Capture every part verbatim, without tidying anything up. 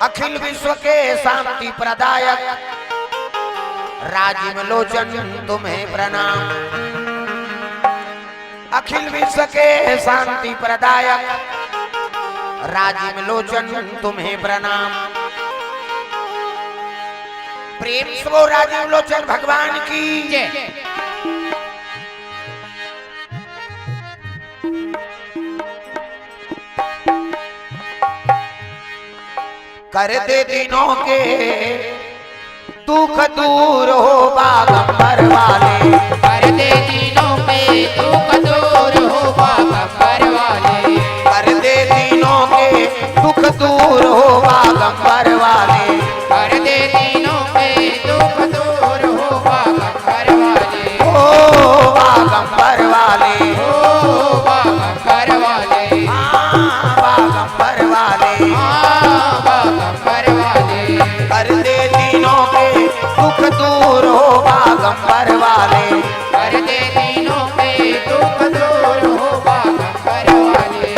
अखिल विश्व के शांति प्रदायक राजीव लोचन तुम्हें प्रणाम। अखिल विश्व के शांति प्रदायक राजीव लोचन तुम्हें प्रणाम। प्रेम से बोल राजीव लोचन भगवान की जय। कर दे दीनों के दुख दूर हो बागंबर वाले। कर दे दीनों के दुख दूर हो बागंबर वाले। कर दे दीनों के दुख दूर हो बागंबर वाले। कर दे दीनों के दुख दूर हो बागंबर वाले। ओ बागंबर वाले। ओ बागंबर वाले। हाँ, बागंबर वाले। हाँ, बागंबर वाले। कर दे दीनों के दुख दूर हो बागंबर वाले। कर दे दीनों के दुख दूर हो बागंबर वाले।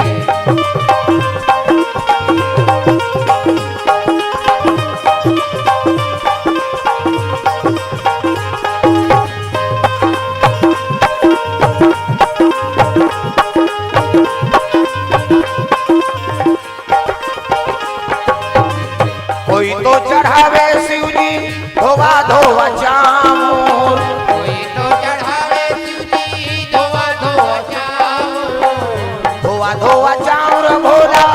कोई तो चढ़ावे शिव जी धोवा धोवा चाउर। कोई तो चढ़ावे शिव जी धोवा धोवा चाउर। धोवा धोवा चाउर भोला,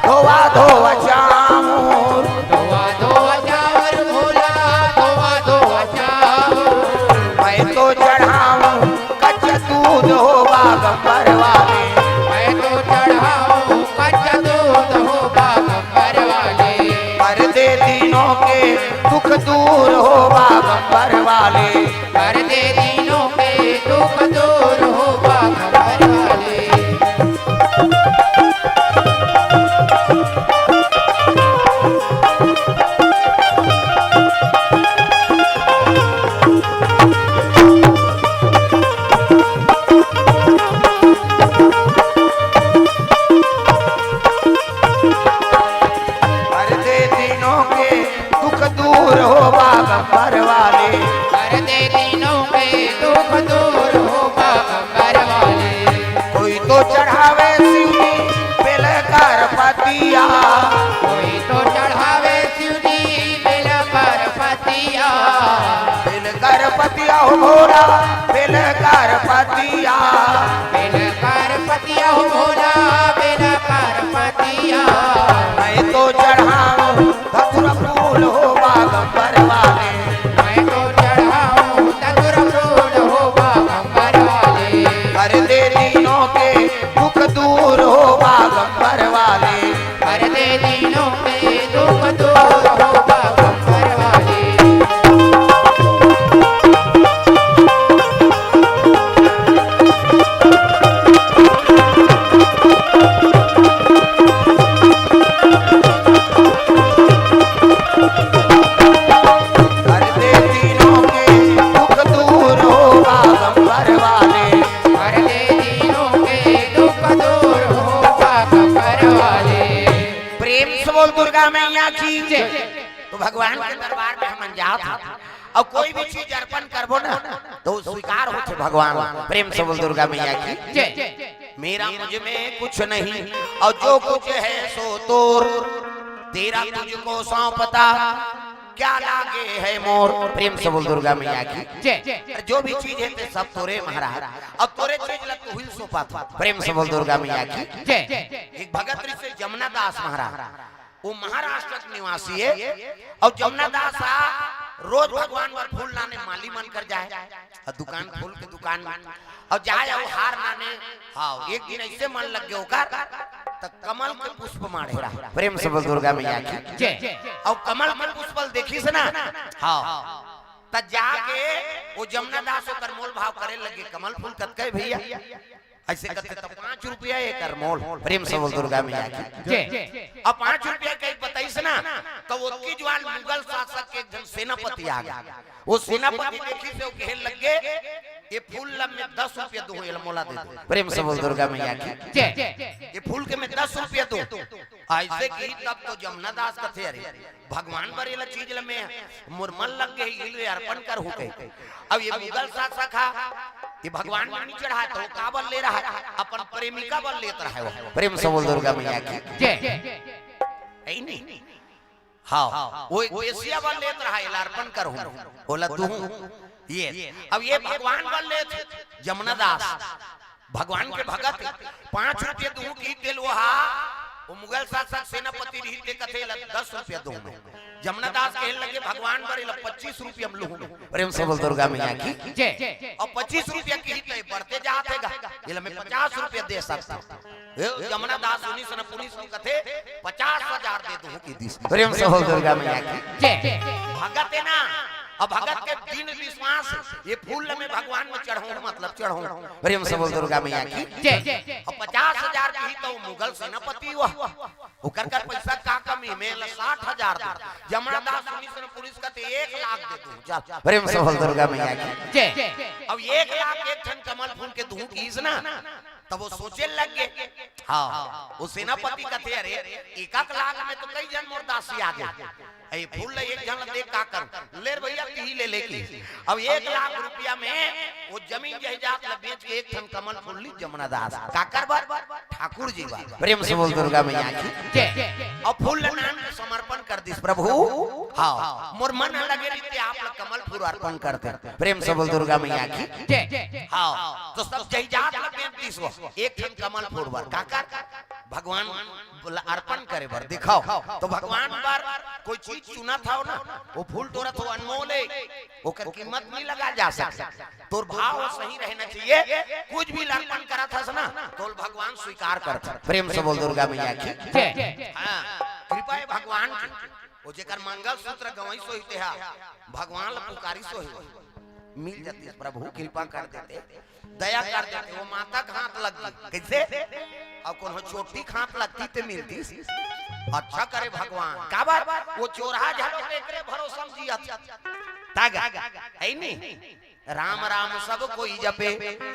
धोवा धोवा चाउर। धोवा धोवा चाउर भोला, धोवा धोवा चाउर। मैं तो चढ़ाऊं कच्चा दूध हो बागंबर वाले। मैं तो चढ़ाऊं कच्चा दूध हो बागंबर वाले। कर दे दीनों के दुख दूर हो बागंबर वाले। कर दे दीनों के दुख दूर हो बागंबर वाले। कर दे दीनों के दुख दूर हो बागंबर वाले। कर दे दीनों के दुख दूर हो बागंबर वाले। कोई तो चढ़ावे शिव जी बेल कर पतिया। कोई तो चढ़ावे शिव जी बेल कर पतिया। बेल कर पतिया हो भोला, बेल कर पतिया। बेल कर पतिया हो भोला, बेल कर पतिया। मैं तो चढ़ाऊं धतुर फूल हो बागंबर वाले। मैं तो चढ़ाऊं धतुर फूल हो बागंबर वाले। कर दे दीनों के दुख दूर हो बागंबर वाले। कर दे दीनों के दुख दूर हो बागंबर वाले। कर दे दीनों के दुख दूर हो बागंबर वाले। कर दे दीनों के दुख दूर हो बागंबर वाले। प्रेम से बोल दुर्गा मैया की जय। तो भगवान के दरबार में हमन जात हन अउ कोई भी चीज अर्पण करबो ना, तो स्वीकार होथे भगवान। प्रेम से बोल दुर्गा मैया की जय। मेरा मुझ में कुछ नहीं और जो कुछ है सो तोर, तेरा तुझको सौंपता, क्या लागे है मोर। प्रेम से बोल दुर्गा मैया की जय। जो भी चीज है ते सब तोरे महाराज, अब तोरे चीज ला तू ही सौंपत। प्रेम से बोल दुर्गा मैया की जय। एक भगत ऋषि जमुना दास महाराज, वो महाराष्ट्र के निवासी है। और जमुना दास हा रोज भगवान बर फूल लाने माली मन कर जाए, और दुकान, फूल के दुकान में, और जाए और हार लाने। हाँ, एक दिन ऐसे मन लग गया ओकर, त कमल के पुष्प माढ़े रहा। प्रेम से बोल दुर्गा मैया की जय। और कमल के पुष्प ल देखिस ना, हाँ, त जाके वो जमुना दास ओकर मोल भाव करे लगे, कमल फूल कतका हे भैया? ऐसे कथे त पाँच रुपया एकर मोल। प्रेम से बोल दुर्गा मैया की जय। अब पाँच रुपया के बताइस ना, त ओतकी जुवार मुगल शासक के एक झन सेनापति आ गे। वो सेनापति देखिस, वो कहे लगे, ये फूल ला मैं दस रुपया दूं, ये ला मोला दे दे। प्रेम से बोल दुर्गा मैया की जय। ये फूल के मैं दस रुपया दूं। अइसे कही तब तो जमना दास कथे, "अरे, भगवान बर एला चीज ल में मोर मन लग गे, इल अर्पण करहूं कहे।" अब ये मुगल शासक हा, ये भगवान बर नहीं चढ़ाय, तो काबर ले रहा है? अपन प्रेमिका बर लेत रहा है वो। प्रेम से बोल दुर्गा मैया की। जय। है ही नहीं। हाँ, वो एक वेश्या बर लेत रहा है, एला अर्पण करहूं, ओला दूहूं। ये, अब ये भगवान बर लेत, जमना दास, भगवान के भगत, पाँच रुपया दूहूं कही तेला वो हा, वो मुगल शासक सेनापति रही, ते कथे, "एला दस रुपया दूहूं मैं।" जमना दास कहे लगे, "भगवान बर एला पच्चीस रुपया में लूहूं।" प्रेम से बोल दुर्गा मैया की। जय। अब पच्चीस रुपया कही ते बढ़ते जात हे गा, एला मैं पचास रुपया दे सकता हूं। ए, जमना दास सुनिस न पुलिस ल कथे, "पचास हजार दे दूहूं" कहि दिस। प्रेम से बोल दुर्गा मैया की। जय। भगत हे ना, अब भगत के दृढ़ विश्वास हे, ये फूल ल मैं भगवान में चढ़ाहूं, मतलब चढ़ाहूं। प्रेम से बोल दुर्गा मैया की। जय। अब पचास हजार कही तो मुगल सेनापति हुआ, ओकर कर पैसा का कमी, मैं ल साठ हजार दे। जमना दास सुनिस न पुलिस ल कथे, "एक लाख दे दूहूं, चल।" प्रेम से बोल दुर्गा मैया की। जय। अब एक लाख एक ठन कमल फूल के दूहूं कहिस ना, तब वो सोचे लग गे। हाँ, वो सेनापति कथे, "अरे, एक एक लाख में तो कई झन मोर दासी आ गे। ए फूल ल एक झन ल दे का करूं? ले रे भैया, तिही ले ले" कहि। अब एक लाख रुपया में वो जमीन जायदाद ल बेच के एक ठन कमल फूल लिस जमना दास। काकर बर? ठाकुर जी बर। प्रेम से बोल दुर्गा मैया की। जय। अब फूल ल नान के समर्पण कर दिस, "प्रभु, हाँ, मोर मन लगे रहिते आप ल कमल फूल अर्पण करते।" प्रेम से बोल दुर्गा मैया की। जय। हाँ, तो सब जायदाद ल बेच दिस वो, एक ठन कमल फूल बर। काकर? भगवान ला अर्पण करे बर। दिखाओ, तो भगवान बर कोई चीज चुनत हव ना, वो फूल टोरत हो, अनमोल हे, ओकर कीमत नहीं लगा जा सकता। तोर भाव सही रहना चाहिए। कुछ भी अर्पण करत हस ना, तो भगवान स्वीकार करत। प्रेम से बोल दुर्गा मैया की। जय। हाँ, कृपा हे भगवान की। वो जेकर मंगलसूत्र गंवइस होही, तेहा भगवान ला पुकारिस होही, मिल जातिस, प्रभु कृपा कर देते, दया कर देते। वो माता के हाथ लग गे, कइसे? अब कोनो चोटी के हाथ लगती ते मिलतिस। अच्छा करे भगवान, काबर? वो चोरहा घलो एकरे भरोसा म जियत। तागा, है नहीं? राम राम सब कोई जपे,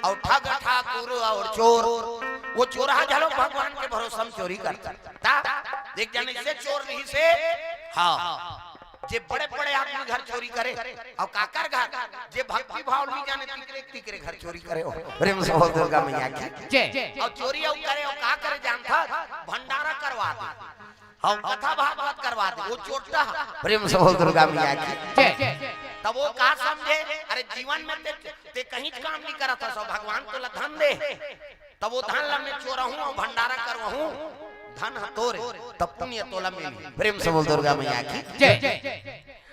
अउ ठग ठाकुर अउ चोर। वो चोरहा घलो भगवान के भरोसा म चोरी करता। ता, एक जन अइसे चोर रहिसे, हाँ, जे बड़े-बड़े आदमी घर चोरी करे, अउ काकर घर, जे भक्ति भाव नहीं जाने, तिकरे, तिकरे घर चोरी करे हो। प्रेम से बोल दुर्गा मैया की। जय। अउ चोरी अउ करे, अउ का करे जानथा? भंडारा करवा दे। हाँ, कथा भागवत करवा दे, वो चोरहा। प्रेम से बोल दुर्गा मैया की। जय। तब वो का समझे, अरे जीवन में ते, ते कहीं काम नहीं करत हस, भगवान तोला धन दे। तब वो धन ला मैं चोरहूं अउ भंडारा करवहूं, धन ह तोरे, तब पुण्य तोला मिली। प्रेम से बोल दुर्गा मैया की। जय।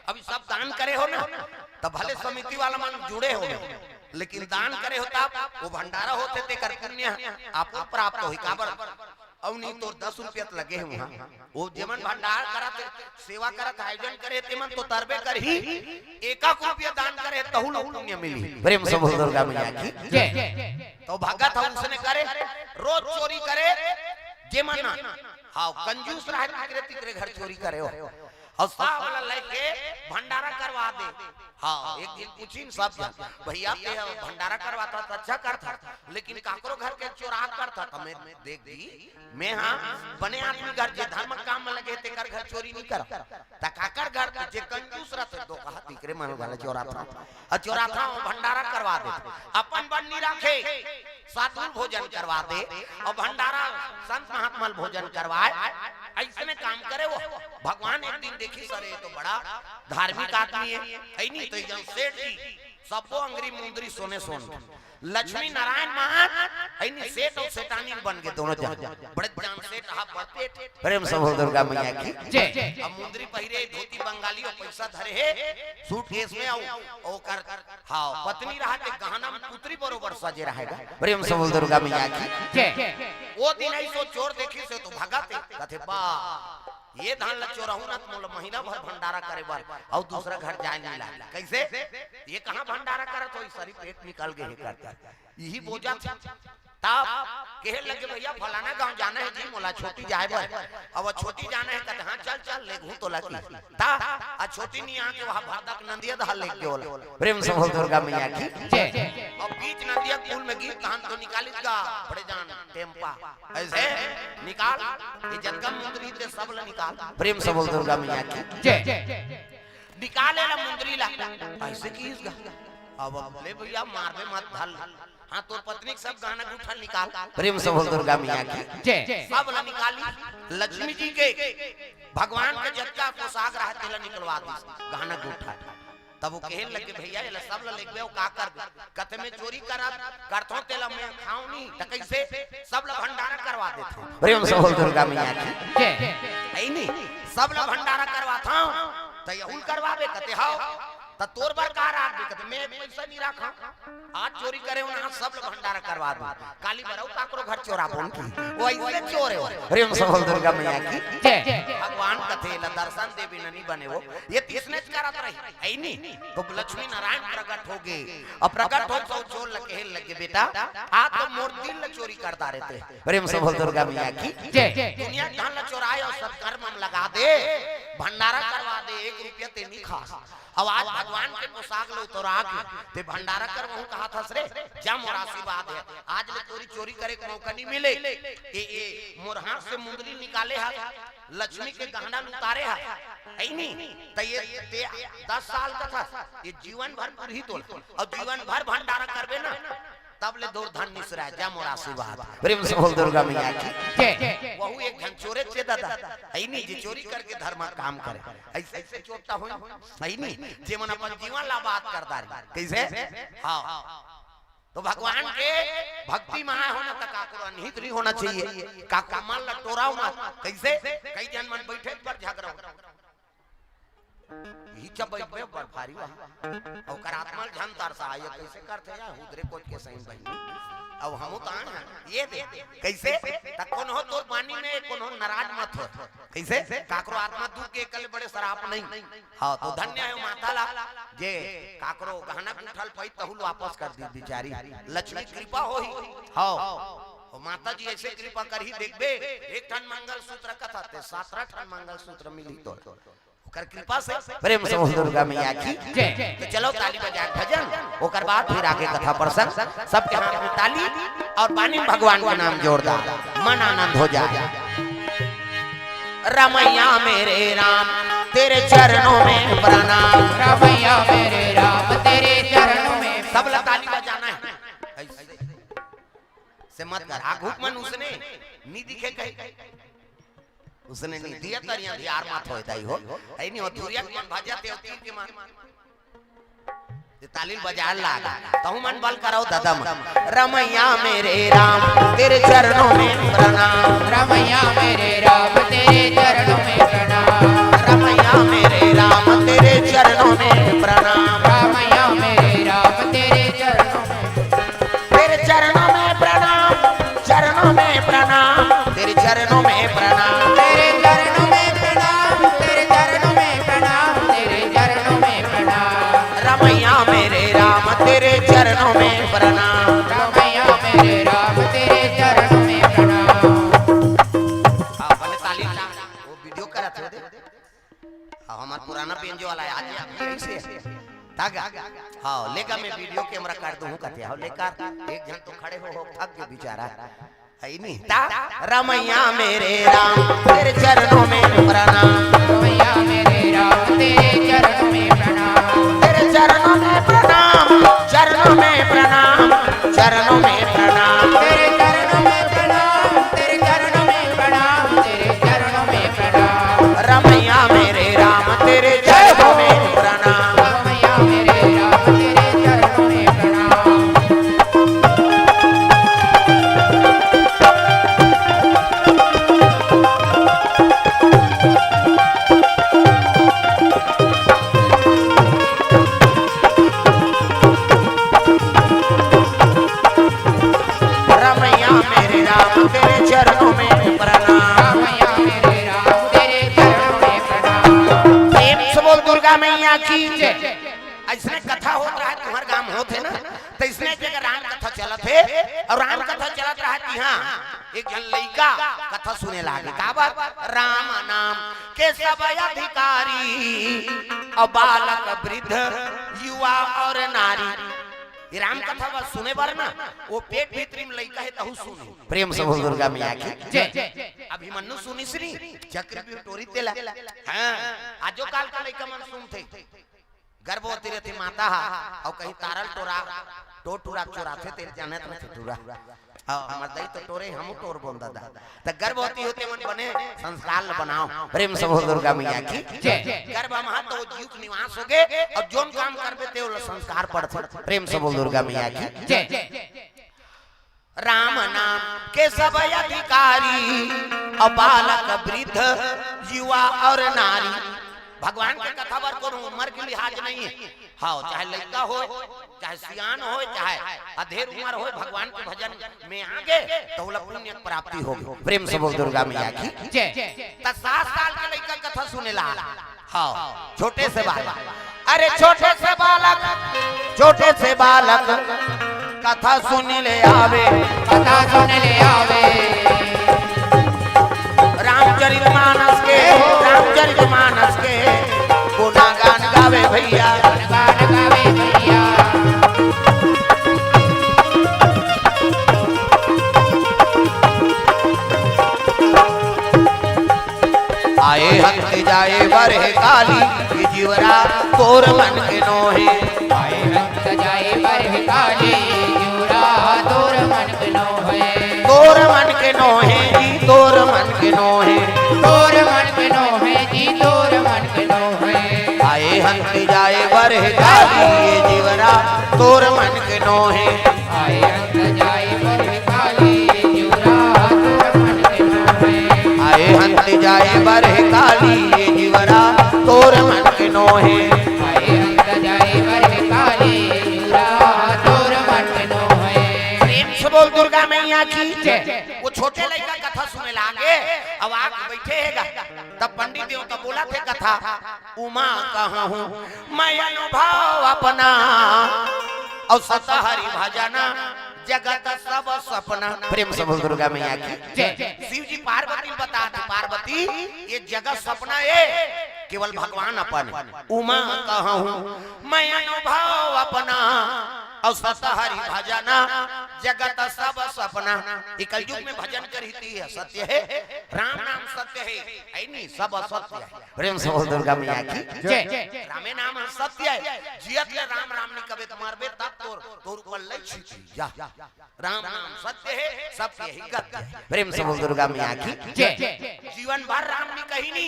अभी सब दान करे हो ना, तब भले समिति वाला मन जुड़े हो, लेकिन दान करे हो तब वो भंडारा होथे, तेकर पुण्य आपको प्राप्त होही। काबर? अउ नहीं तोर दस रुपया त लगे हे उहाँ, वो जेमन भंडार करत, सेवा करत, आयोजन करे, तेमन तो तरबे करही, एक एक रुपया दान करे, तहू ला पुण्य मिली। प्रेम से बोल दुर्गा मैया की। जय। तो भगत ह उसने करे, रोज चोरी करे, जेमन ना, हाँ, कंजूस रहे, तिकरे तिकरे घर चोरी करे हो। अउ सब ला लेके भंडारा करवा दे। हाँ, एक दिन पूछिन सब झन, "भैया, ते ह भंडारा करवाथा त अच्छा करथा, लेकिन काकरो घर के चोरा करथा।" त मैं देख दी, मैं हा बने आदमी घर, जे धर्म काम में लगे, तेकर घर चोरी नहीं करा। त काकर घर के जे कंजूस रथे, दोकहा तिकरे मन वाला चोराथा। अउ चोराथा, वो भंडारा करवा दे। अपन बर नहीं राखे, साधु भोजन करवा दे, अउ भंडारा संत महात्मा ल भोजन करवाए। अइसने काम करे वो। भगवान एक दिन देखिस, अरे, ये तो बड़ा धार्मिक आदमी हे, है नहीं? तो एक जन सेठ जी, सबो अंगरी मुंदरी सोने सोन, लक्ष्मी नारायण मान, है नहीं? सेठ अउ सेठानी बन गे दोनों जन। बड़े जान सेठ हा, बड़ पेट। प्रेम से बोल दुर्गा मैया की। जय। अब मुंदरी पहिरे, धोती बंगाली, अउ पैसा धरे हे सूटकेस में, अउ ओकर, हाँ, पत्नी रहा ते गहना में पुतरी बरोबर सजे रहेगा। प्रेम से बोल दुर्गा मैया की। जय। वो दिन अइसे चोर देखिस हे तो भगत हे, कथे, "बा, ये धन ल चोरहूं ना त मोला महीना भर भंडारा करे बर अउ दूसरा घर जाए नहीं लागे।" कइसे? ये कहाँ भंडारा करत होही, सरी पेट निकल गे हे करता। यही बोजा था। तब कहे लगे, "भैया, फलाना गांव जाना हे जी, मोला छोटी जाए बर।" अब वो छोटी जाना हे, कहते, "हाँ, चल, चल, लेगहूं तोला की।" ता, आ छोटी नहीं आके वहाँ भरदा के नंदिया दहा लेग गे ओला। प्रेम से बोल दुर्गा मैया की। जय। अउ बीच नदिया कुल में गिर तहन तो निकालिस गा, बड़े जान टेम्पा। अइसे निकाल, ये जतका मुंदरी हे सब ला निकाल। प्रेम से बोल दुर्गा मैया की। जय। निकाल एला मुंदरी ला। अइसे किहिस गा। अब, अब ले भइया, मारबे मत, धर। हाँ, तोर पत्नी के सब गहना गूठा निकाल। प्रेम से बोल दुर्गा मैया की। जय। सब ला निकालिस। लक्ष्मी जी के, भगवान के जतका पोशाक रहय तेला निकलवा दिस, गहना गूठा। तब वो कहे लगे, "भइया, एला सब ला लेगबे, वो का करबे?" कथे, "मैं चोरी करत, करथों, तेला मैं खाऊं नहीं, त कइसे? सब ला भंडारा करवा देथों।" प्रेम से बोल दुर्गा मैया की। जय। अइ नहीं, सब ला भंडारा करवाथों, त यहू ल करवाबे? कथे, "हव।" त तोर बर का राखबे? कथे, "मैं पइसा नहीं राखंव, आज चोरी करे हंव ना, सब ला भंडारा करवा दूं, काली बरऊ काकरो घर चोराबोन की, वो अइसे चोर हे वो।" प्रेम से बोल दुर्गा मैया की। जय। भगवान कथे, "एला दर्शन देबे न, नहीं बने वो, ये त इसने करत रही।" अइ नहीं, तो लक्ष्मी नारायण प्रकट होगे, अउ प्रकट होय तो चोर ल कहे लगे, "बेटा, आज तो मोर दिल ला चोरी कर डारे ते।" प्रेम से बोल दुर्गा मैया की। जय। दुनिया के धन ला चोराय अउ सत्कर्म म लगा दे, भंडारा करवा दे, एक रुपया ते नहीं खास। अउ आज भगवान के पोशाक ला उतरा के ते भंडारा करवाहूं कहत हस रे, जा मोर आशीर्वाद हे। आज ले तोर चोरी करे के मौका नहीं मिले। ए, ए, मोर हाथ से मुंदरी निकाले हस, लक्ष्मी के गहना ल उतारे हस, अइ नहीं? त ये ते दस साल का हस, ये जीवन भर पुरही तोला। अउ जीवन भर भंडारा करबे ना, तब ले तोर धन निसुराय, जा मोर आशीर्वाद। प्रेम से बोल दुर्गा मैया की। जय। वहू एक झन चोरेच हे दादा, अइ नहीं, जे चोरी करके धर्म काम करे। अइसे, अइसे चोर त होही, अइ नहीं, जेमन अपन जीवन ला आबाद कर डारे। कइसे? हाँ। तो भगवान के भक्ति म आय हो ना, त काकरो अनहित नहीं होना चाहिए, काकरो मन ला टोराव मत। कइसे? कई झन मन बइठे पर झगरा हो। इही चबइबे बड़ भारी वहाँ। अउ ओकर आत्मा ल झन तरसा, ये कइसे करथे यार, हुदरे कोच के सही बहिनी। अउ हमू त आए हन, ये दे, कइसे? त कोनो तोर बानी में कोनो नाराज मत हो। कइसे? काकरो आत्मा दुख के एकले बड़े सराप नहीं। हाँ, तो धन्य हे माता ला, जे काकरो गहना गूठा ल पाइस तहू ल वापस कर दिस बिचारी। लक्ष्मी कृपा होही। हाँ, ओ माता जी अइसे कृपा करही, देखबे, एक ठन मंगलसूत्र कथा ते सतरा ठन मंगलसूत्र मिलही तोला। ओकर कृपा से। प्रेम से बोल दुर्गा मैया की। जय। तो चलो ताली बजा के भजन, ओकर बाद फिर आगे कथा प्रसंग। सबके हाथ में ताली अउ बानी म भगवान के नाम जोरदार, मन आनंद हो जाए। रमैया मेरे राम, तेरे चरणों में प्रणाम। रमैया मेरे राम, तेरे चरणों में। सब ला ताली बजाना हे। अइसे से मत कर, आगू मन उसने नहीं दिखे कहीं। उसने नहीं दिया तरिया धियार मत होय दाई हो। अइ नहीं हो, धुरिया के मन भजा ते तीर के मन। ते ताली ल बजाय लाग। तहू मन बल करव दादा मन। रमैया मेरे राम, तेरे चरणों में प्रणाम। रमैया मेरे राम, तेरे चरणों में प्रणाम। रमैया मेरे राम, तेरे चरणों में प्रणाम। रमैया मेरे राम, तेरे चरणों में, तेरे चरणों में प्रणाम, चरणों में प्रणाम, तेरे चरणों में प्रणाम। तेरे चरणों में प्रणाम, तेरे चरणों में प्रणाम, तेरे चरणों में प्रणाम। रमैया मेरे राम, तेरे चरणों में प्रणाम। रमैया मेरे राम, तेरे चरणों में प्रणाम। हाँ, बने ताली। वो वीडियो करत हे दे। हाँ, हमार पुराना बेंजो वाला हे, आज ये अभी अइसे हे। तागा। हाँ, लेगा मैं वीडियो कैमरा कर दूँ, कहते हो, लेकर एक झन तो खड़े हो, हो, थक गए बेचारा। अइ नहीं। ता रमैया मेरे राम, तेरे चरणों में प्रणाम। रमैया मेरे राम, तेरे चरणों में प्रणाम। तेरे चरणों में प्रणाम, चरणों में प्रणाम, चरणों में प्रणाम। तेरे चरणों में प्रणाम, तेरे चरणों में प्रणाम, तेरे चरणों में प्रणाम। रमैया मेरे राम, तेरे चरणों में प्रणाम। रमैया मेरे राम, तेरे चरणों में प्रणाम। रमैया मेरे राम, तेरे चरणों में प्रणाम। रमैया मेरे राम, तेरे चरणों में प्रणाम। प्रेम से बोल दुर्गा मैया की। जय। अइसने कथा होत रहय, तुम्हर गांव होत हे ना, त अइसने एक जगह राम कथा चलत हे, अउ राम कथा चलत रहय, तिहां एक झन लइका कथा सुने लागे। काबर? राम नाम के सब अधिकारी, अउ बालक वृद्ध युवा अउ नारी। ये राम कथा बर सुने बर ना, वो पेट भीतरी में लइका हे, तहू सुनी। प्रेम से बोल दुर्गा मैया की। जय। अभिमन्यु सुनिस नी, चक्रव्यूह टोरी तेला। हाँ, आजो काल के लइका मन सुनथे। गर्भवती रहिथे माता हा, अउ कहीं तारल टोरा, टोर टुरा चोराथे, तेला जानत रहिथे टुरा। हाँ, हमर दई तो टोरे, हमू टोर बोन दादा। त गर्भवती होते मन बने संस्कार ल बनाओ। प्रेम से बोल दुर्गा मैया की। जय। गर्भ म हा तो जीव के निवास होगे, अउ जोन काम करबे ते ओला संस्कार पड़थे। प्रेम से बोल दुर्गा मैया की। जय। राम नाम के सब अधिकारी, अउ बालक वृद्ध युवा अउ नारी। भगवान के कथा बर कोनो उम्र के लिहाज नहीं है। हाँ, चाहे लइका होय, चाहे सियान होय, चाहे अधेर उम्र होय, भगवान के भजन में आगे, त ओला पुण्य प्राप्ति होगे। प्रेम से बोल दुर्गा मैया की। जय। त सात साल के लइका कथा सुनेला। हाँ, छोटे से बालक। अरे छोटे से बालक, छोटे से बालक कथा सुन ले आवे। कथा सुन ले आवे। रामचरित मानस के, रामचरित मानस के गुणगान गावे भैया। गुणगान गावे भैया। आए हंस जाए बरह काली, ये जीवरा तोर मन के नोहे। आए हंस जाए बरह काली, ये जीवरा तोर मन के नोहे। तोर मन के नोहे जी, तोर मन के नोहे। तोर मन के नोहे जी, तोर मन के नोहे। आए हंस जाए बरह काली, ये जीवरा तोर मन के नोहे। आए हंस जाए बरह काली, ये जीवरा तोर मन के नोहे। आए हंस जाए बरह काली, ये जीवरा तोर मन के नोहे। आए हंस जाए बरह काली, ये जीवरा तोर मन के नोहे। प्रेम से बोल दुर्गा मैया की। जय। वो छोटे लइका कथा सुने लागे, अब आके बैठे हे गा, तब पंडित देव तब बोलथे कथा। उमा कहूँ मैं अनुभव अपना, अउ सत हरि भजना जगत सब सपना। प्रेम से बोल दुर्गा मैया की। जय। शिव जी पार्वती ल बताथे, पार्वती ये जगत सपना हे, केवल भगवान अपन। उमा कहूँ मैं अनुभव अपना, अउ सत हरि भजना जगत सब सपना। ये कलयुग में भजन करही त सत्य हे, राम नाम सत्य हे, हे नी, सब असत्य हे। प्रेम से बोल दुर्गा मैया की। जय। रामे नाम ह सत्य हे। जियत ले राम राम नी कबे त मरबे तब तोर, तोर ऊपर लई छिटी। जा। राम नाम सत्य हे, सबके ही गत्य हे। प्रेम से बोल दुर्गा मैया की। जय। जीवन भर राम नी कही नी,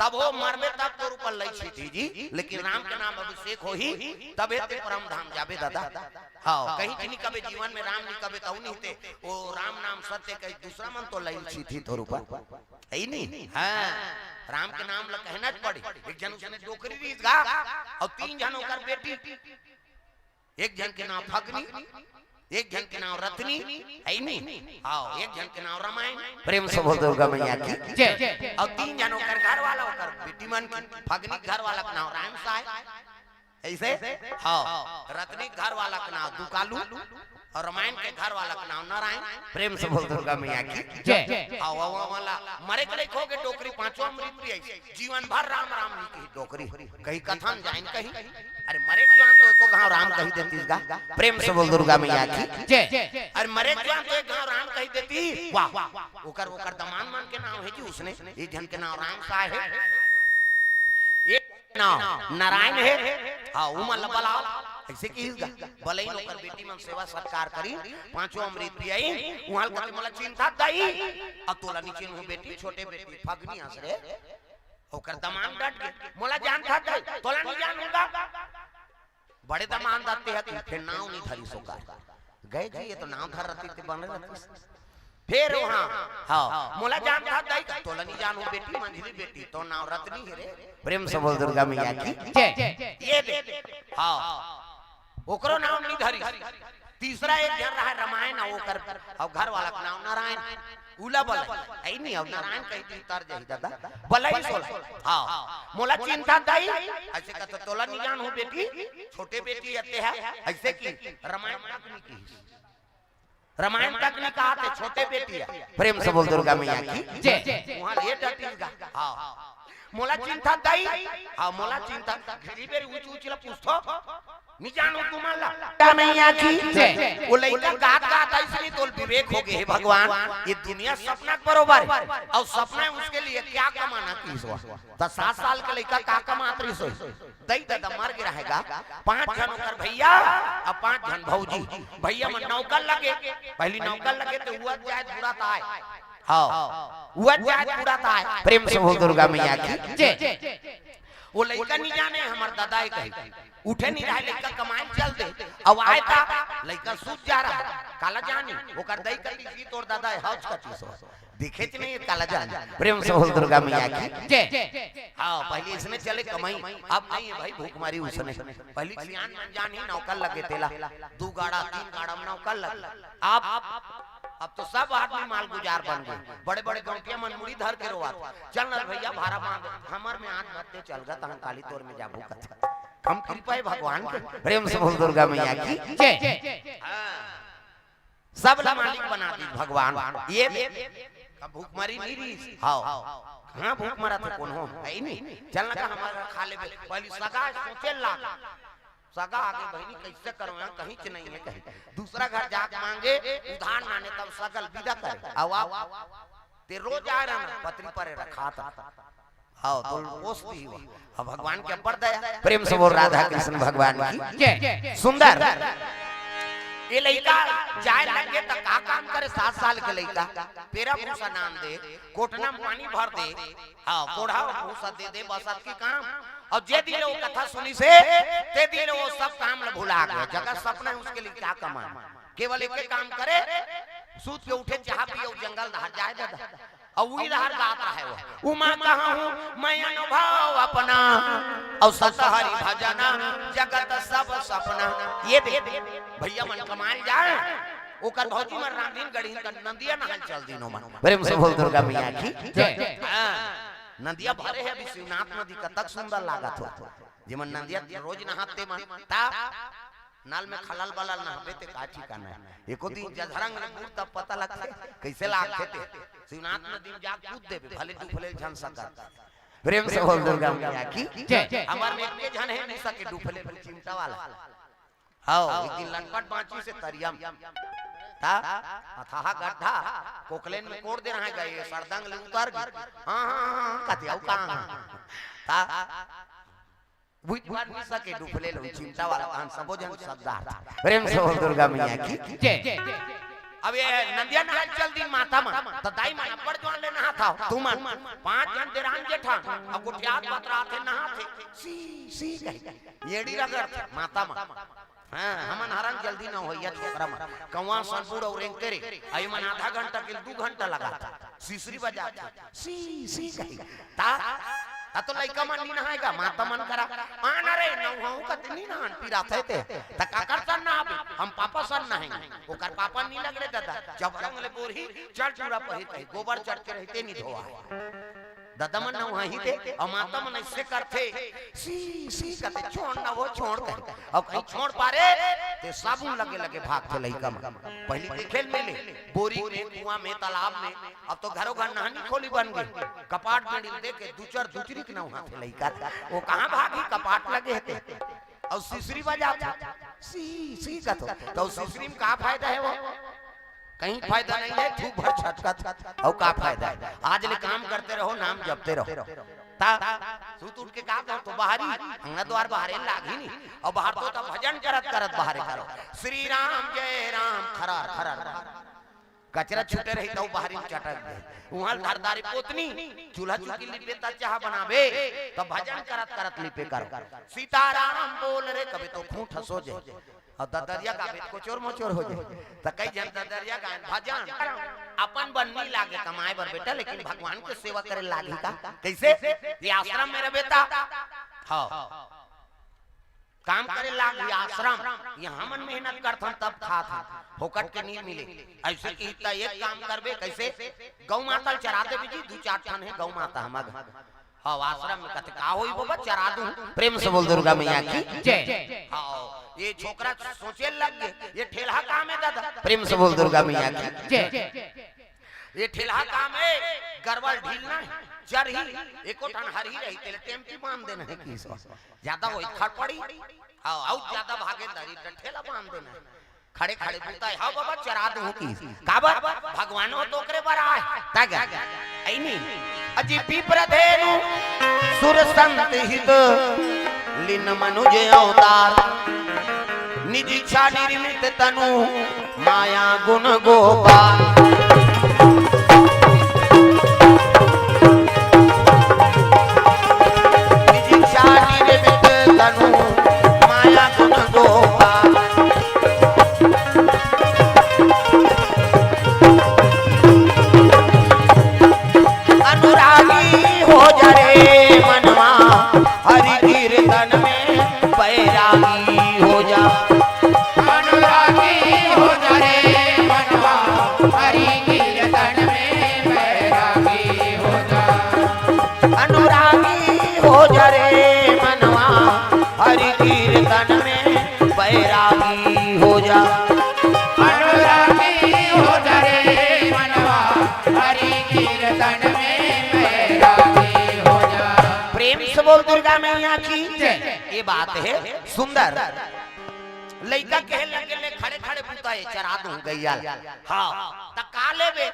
तब हो मरबे तब तोर ऊपर लई छिटी जी, लेकिन राम के नाम अभिषेक होही, तबे ते परम धाम जाबे दादा। हाँ, कहीं नी कबे जीवन में राम नी कबे तहू नी ते, वो राम नाम सत्य कही दूसरा मन तो लई छिटी तोर ऊपर। हे नी? हाँ, राम के नाम ल कहना च पड़ी। एक झन उसने डोकरी रिहिस गा, अउ तीन झन ओकर बेटी। एक झन के नाम फगनी, एक झन के नाम रतनी, हे नी? हाँ, एक झन के नाम रमायन। प्रेम से बोल दुर्गा मैया की। जय। अउ तीन झन ओकर घर वाला, ओकर बेटी मन के, फगनी घर वाला के नाम राम साय। अइसे? हाँ। रतनी घर वाला के नाम दुकालू अउ रमायन के घर वाला के नाम नारायण। प्रेम से बोल दुर्गा मैया की। जय। हाँ, वो, वो वाला मरे के लइक होगे डोकरी पांचों अमृत पियाइस। जीवन भर राम राम नी कही डोकरी। कहीं कथा न जाइन कहीं। अरे मरे के जुआन तो एको घाव राम कही देतिस गा। प्रेम से बोल दुर्गा मैया की। जय। अरे मरे के जुआन तो एक घाव राम कही देतिस। वाह। ओकर, ओकर दमांद मन के नाम हे जी उसने। एक झन के नाम राम साय हे। एक नाम नारायण हे। हाँ, उमा ल बलाव। अइसे किहिस गा। बलइन ओकर बेटी मन सेवा सत्कार करी, पांचों अमृत पियाई, उहां ल कथे मोला चिन्हथस दई। अब तोला नी चिन्हूं बेटी, छोटे बेटी, फगनी हस रे। ओकर दमांद डट गे, मोला जानथस दई, तोला नी जानूं गा। बड़े दमांद आते हैं कि फेर नाव नी धरिस ओकर। गय जी, ये तो नाव धर रहतिस ते बने रहतिस। फेर उहां, हाँ, मोला जानथस दई, तोला नी जानूं बेटी, मंझली बेटी, तोर नाव रतनी हे रे। प्रेम से बोल दुर्गा मैया की। जय। ये दे, हाँ, ओकरो नाव नी धरिस। तीसरा एक झन रहा रमायन, ओकर, अउ घर वाला के नाव नारायण। उला बलई, हे नी, अउ नारायण कही दी तर जाही दादा। बलई सोला, हाँ, मोला चिन्हथस दई, अइसे कथे तोला नी जानूं बेटी, छोटे बेटी अते हे, अइसे कि रमायन तक नी किहिस। रमायन तक नी कहाथे, छोटे बेटी हे। प्रेम से बोल दुर्गा मैया की। जय। उहां ले डटिस गा। हाँ। मोला चिंता दई, हाँ, मोला चिंता। घिरी बेरी ऊंच ऊंच ला पूछथो, नहीं जानो तुमन ला। का मैया की जय। वो लइका गात गात अइसने तोल विवेक हो गए, "हे भगवान, ये दुनिया सपना के बरोबर है, और सपना है, उसके लिए क्या कमाना?" किहिस वो। त सात साल के लइका का कमात रहिस होही? दई ददा मर गे रहेगा, पांच झन ओकर भैया, अब पांच झन भौजी। भैया मन नौकर लगे, पहली नौकर लगे त उवत जाए बुढ़त आए। हाँ, उवत जाए बुढ़त आए। प्रेम से बोल दुर्गा मैया की जय। वो लइका नहीं जाने, हमर ददा ही कही, उठे नहीं रहे, लइका कमाए चल दे। अब आए ता लइका सूत जा रहा, काला जानी, ओकर दई कती सी तोर ददा है, हौच कती सो। दिखेच नहीं, काला जानी। प्रेम से बोल दुर्गा मैया की जय। हाँ, पहले इसने चले कमाई, अब नहीं है भाई, भूख मारी उसने। पहली सियान मन जानी नौकर लगे तेला, दू गाड़ा, तीन गाड़ा में नौकर लगे। अब, अब तो सब आदमी माल गुजार बन गए। बड़े बड़े गौंटिया मन मुड़ी धर के रोवत, "चल न भैया, भारा बांध, हमर में आज भत्ते चल गा, तहन काली तोर में जाबू कथे।" हम कृपा है भगवान के। प्रेम से बोल दुर्गा मैया की जय। हाँ। सब ला मालिक बना दी भगवान। ये दे, का भूख मरी नहीं रही? हाँ। कहाँ भूख मरा था, कौन हो? है ही नहीं। चल ना, का हमारा खा ले। पहली सगा सोचे लाग, सगा आगे बहिनी कैसे करो, यहाँ कहीं च नहीं है कहीं। दूसरा घर जाके मांगे, उधार नाने तब सकल विदा करे। आओ, आओ। ते रोज आ रहा ना, पत्री परे रखा था। हाँ, तो पोस दी हुआ। अब भगवान के अब्बड़ दया। प्रेम से बोल राधा कृष्ण भगवान की जय। सुंदर। ये लइका जाए लगे त का काम करे? सात साल के लइका। पेरा भूसा नान दे, कोटना में पानी भर दे, हाँ, कोढ़ा भूसा दे दे, बस अतकी काम। और जे दिन वो कथा सुनिस हे, ते दिन वो सब काम ल भुला गया। जगह सपना है, उसके लिए क्या कमाना? केवल एक ही काम करे, सूत के उठे, चाह पिए, जंगल धार जाए दादा। और वही लहर गात रहे वो, "उमा कहाँ हूँ मैं अनुभव अपना, और सत हरि भजना जगत सब सपना।" ये दे, भैया मन कमाल जाए, ओकर भौजी मन रांधिन गढ़िन कर नंदिया नहान चल दिनो मन। प्रेम से बोल दुर्गा मैया की जय। हाँ, नंदिया भरे है अभी शिवनाथ नदी, कतक सुंदर लागत हो। जेमन नंदिया रोज नहाते मन, ता नल में खलल बलल नहाबे ते का ठिकाना है। एको दिन जझरंग में बूड़ तब पता लगथे, कैसे लागथे ते। शिवनाथ नदी में जा कूद देबे, भले डूबले झन सकत। प्रेम से बोल दुर्गा मैया की जय। हमर में एक झन है नहीं सके डूबले, चिमटा वाला। हाँ, एक दिन लटपट बांची से तरिया में। ता अथाह गड्ढा, कोकलेन में कोड़ दे रहा है, गए सरदंग ले उतर गए। हाँ, हाँ, हाँ, हाँ, कते आऊ कहाँ? ता बुझ बात नहीं सके, डुफले लो, चिमटा वाला तहन सबो जन सरदार। प्रेम से बोल दुर्गा मैया की जय। अब ये नंदिया नहाय चल दिन माता मन, त दाई मन अब्बड़ जोन ले नहात हव, तुमन पांच जन देरान जेठान, अब गोठियात बतरात हे, नहात हे, सी, सी कही, येड़ी रगड़, माता मन। हाँ, हमन हरन जल्दी न होइया छोकरा मन, कौवा सन बूढ़ और एंकरे, अई मन आधा घंटा के दू घंटा लगा, सिसरी बजा। सी, सी कही। ता, ता तो लइका मन नी नहाय गा, माता मन करा। आन रे, नहाहूं कते नी नहान, पिराथे ते। त काकर सन नहाबे, हम पापा सन नहाएंगे। ओकर पापा नी लगले दादा, जब रंग ले बोरही, चल टूरा पहिर कही, गोबर चढ़ के रहते नी धोआ। दादा मन नहाही ते, अउ माता मन ऐसे करथे, सी, सी कते, छोड़ ना वो, छोड़ कहे। अउ कहीं छोड़ पारे, ते साबुन लगे लगे भागथे लइका मन। पहली देखे ल मिले, बोरी में, कुआं में, तालाब में, अब तो घरों घर नहानी खोली बन गई। कपाट में दे के दू चार दुचरी के नहाथे लइका। वो कहाँ भागी, कपाट लगे हे ते। अउ सिसरी बजाथे। सी, सी कथो। त सिसरी में का फायदा हे वो? कहीं फायदा नहीं हे, थूक भर छटकत। अउ का फायदा हे? आज ले काम करते रहो, नाम जपते रहो। ता, सूत उठ के का करो तो बाहरी, अंगना द्वार बाहरे लागही नी। अउ बाहर तो तब भजन करत करत बाहरे करो। श्री राम जय राम, खरार, खरार, खरार। कचरा छूटे रही त बाहरी में चटक दे। उहाँ धारदारी पोतनी, चूल्हा चुकी लिपे त चाह बनाबे, त भजन करत करत लिपे करो। सीताराम बोल रे, कबे तो खूंट हंसो जे। अउ ददरिया गाबे त कोचोर मोचोर हो जे। त कई जन ददरिया गायन भजन, अपन बन्नी लागे कमाए बर बेटा, लेकिन भगवान के सेवा करे लागी का? कैसे? ये आश्रम में रहबे त। हाँ। काम करे लाग ये आश्रम, यहाँ मन मेहनत करथन तब खात हन, फोकट के नी मिले। ऐसे की त एक काम करबे, कैसे? गौ माता ल चरा देबे जी, दू चार ठन हे गौ माता हमर। हाँ, आश्रम में कथे, "का होई बाबा, चरा दूं?" प्रेम से बोल दुर्गा मैया की जय। हाँ, ये छोकरा सोचे लग गे, ये ठेलहा काम हे दादा। प्रेम से बोल दुर्गा मैया की जय। ये ठेलहा काम हे, गरवा ल ढीलना हे, चरही, एको ठन हरही रही, तेला टेम्पी बांध देना हे किस। ज्यादा होही खड़पड़ी, अउ, अउ ज्यादा भागे दरी, त ठेला बांध देना हे। खड़े खड़े बुता हे, "हाँ बाबा, चरा दूं" किस। काबर? भगवान हो तो ओकरे बर आय। ता गा? ऐ नी। अजी विप्र धेनु सुर संत हित, लीन मनुज अवतार। निज इच्छा निर्मित तनु, माया गुण गोपाल। निज इच्छा निर्मित तनु, माया गुण गोपाल। अनुरागी हो जा रे मनवा, हरि कीर्तन में बैरागी हो जा। अनुरागी हो जा रे मनवा, हरि कीर्तन में बैरागी हो जा। अनुरागी हो जा रे मनवा, हरि कीर्तन में बैरागी हो जा। अनुरागी हो जा रे मनवा, हरि कीर्तन में बैरागी हो जा। प्रेम से बोल दुर्गा मैया की जय। ये बात हे सुंदर। लइका कहे लगे, "ले खड़े खड़े बुता हे, चरा दूं गैया।" हाँ, त का लेबे?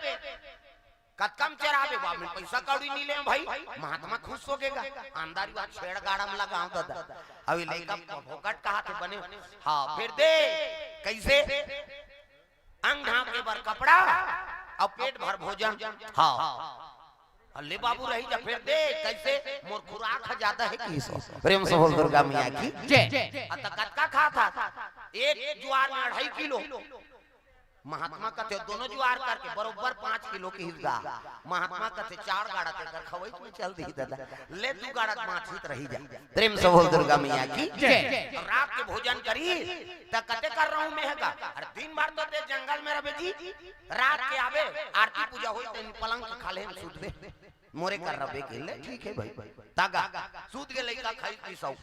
कतका म चराबे? बाप में पैसा कौड़ी नी ले भाई, महात्मा खुश हो गेगा। आंधारी बात छेड़ गाड़ा में लगाओ दादा। अभी लइका फोकट कहा थे बने। हाँ, फिर दे। कैसे? अंग ढांके बर कपड़ा अउ पेट भर भोजन। हाँ। अउ ले बाबू रही जा, फिर दे। कैसे? मोर खुराक ह ज्यादा हे किस। प्रेम से बोल दुर्गा मैया की जय। अ त कतका खात हस? एक जुआर में अढ़ाई किलो। महात्मा कथे, दोनों जुआर करके बरोबर पाँच किलो के हिस्सा। महात्मा कथे, चार गाड़ा तेकर खवई में चल दी दादा, ले दू गाड़ा बाँचित रही जा। प्रेम से बोल दुर्गा मैया की जय। अउ रात के भोजन करी, त कथे कर रहूं मैं हे गा। अरे दिन भर तो ते जंगल में रहबे जी, रात के आबे, आरती पूजा होई, तेन पलंग के खाल्हे में सूतबे। मोरे कर रहबे के ले, ठीक हे भाई। त गा, सूत गे लइका खाई पी सौ।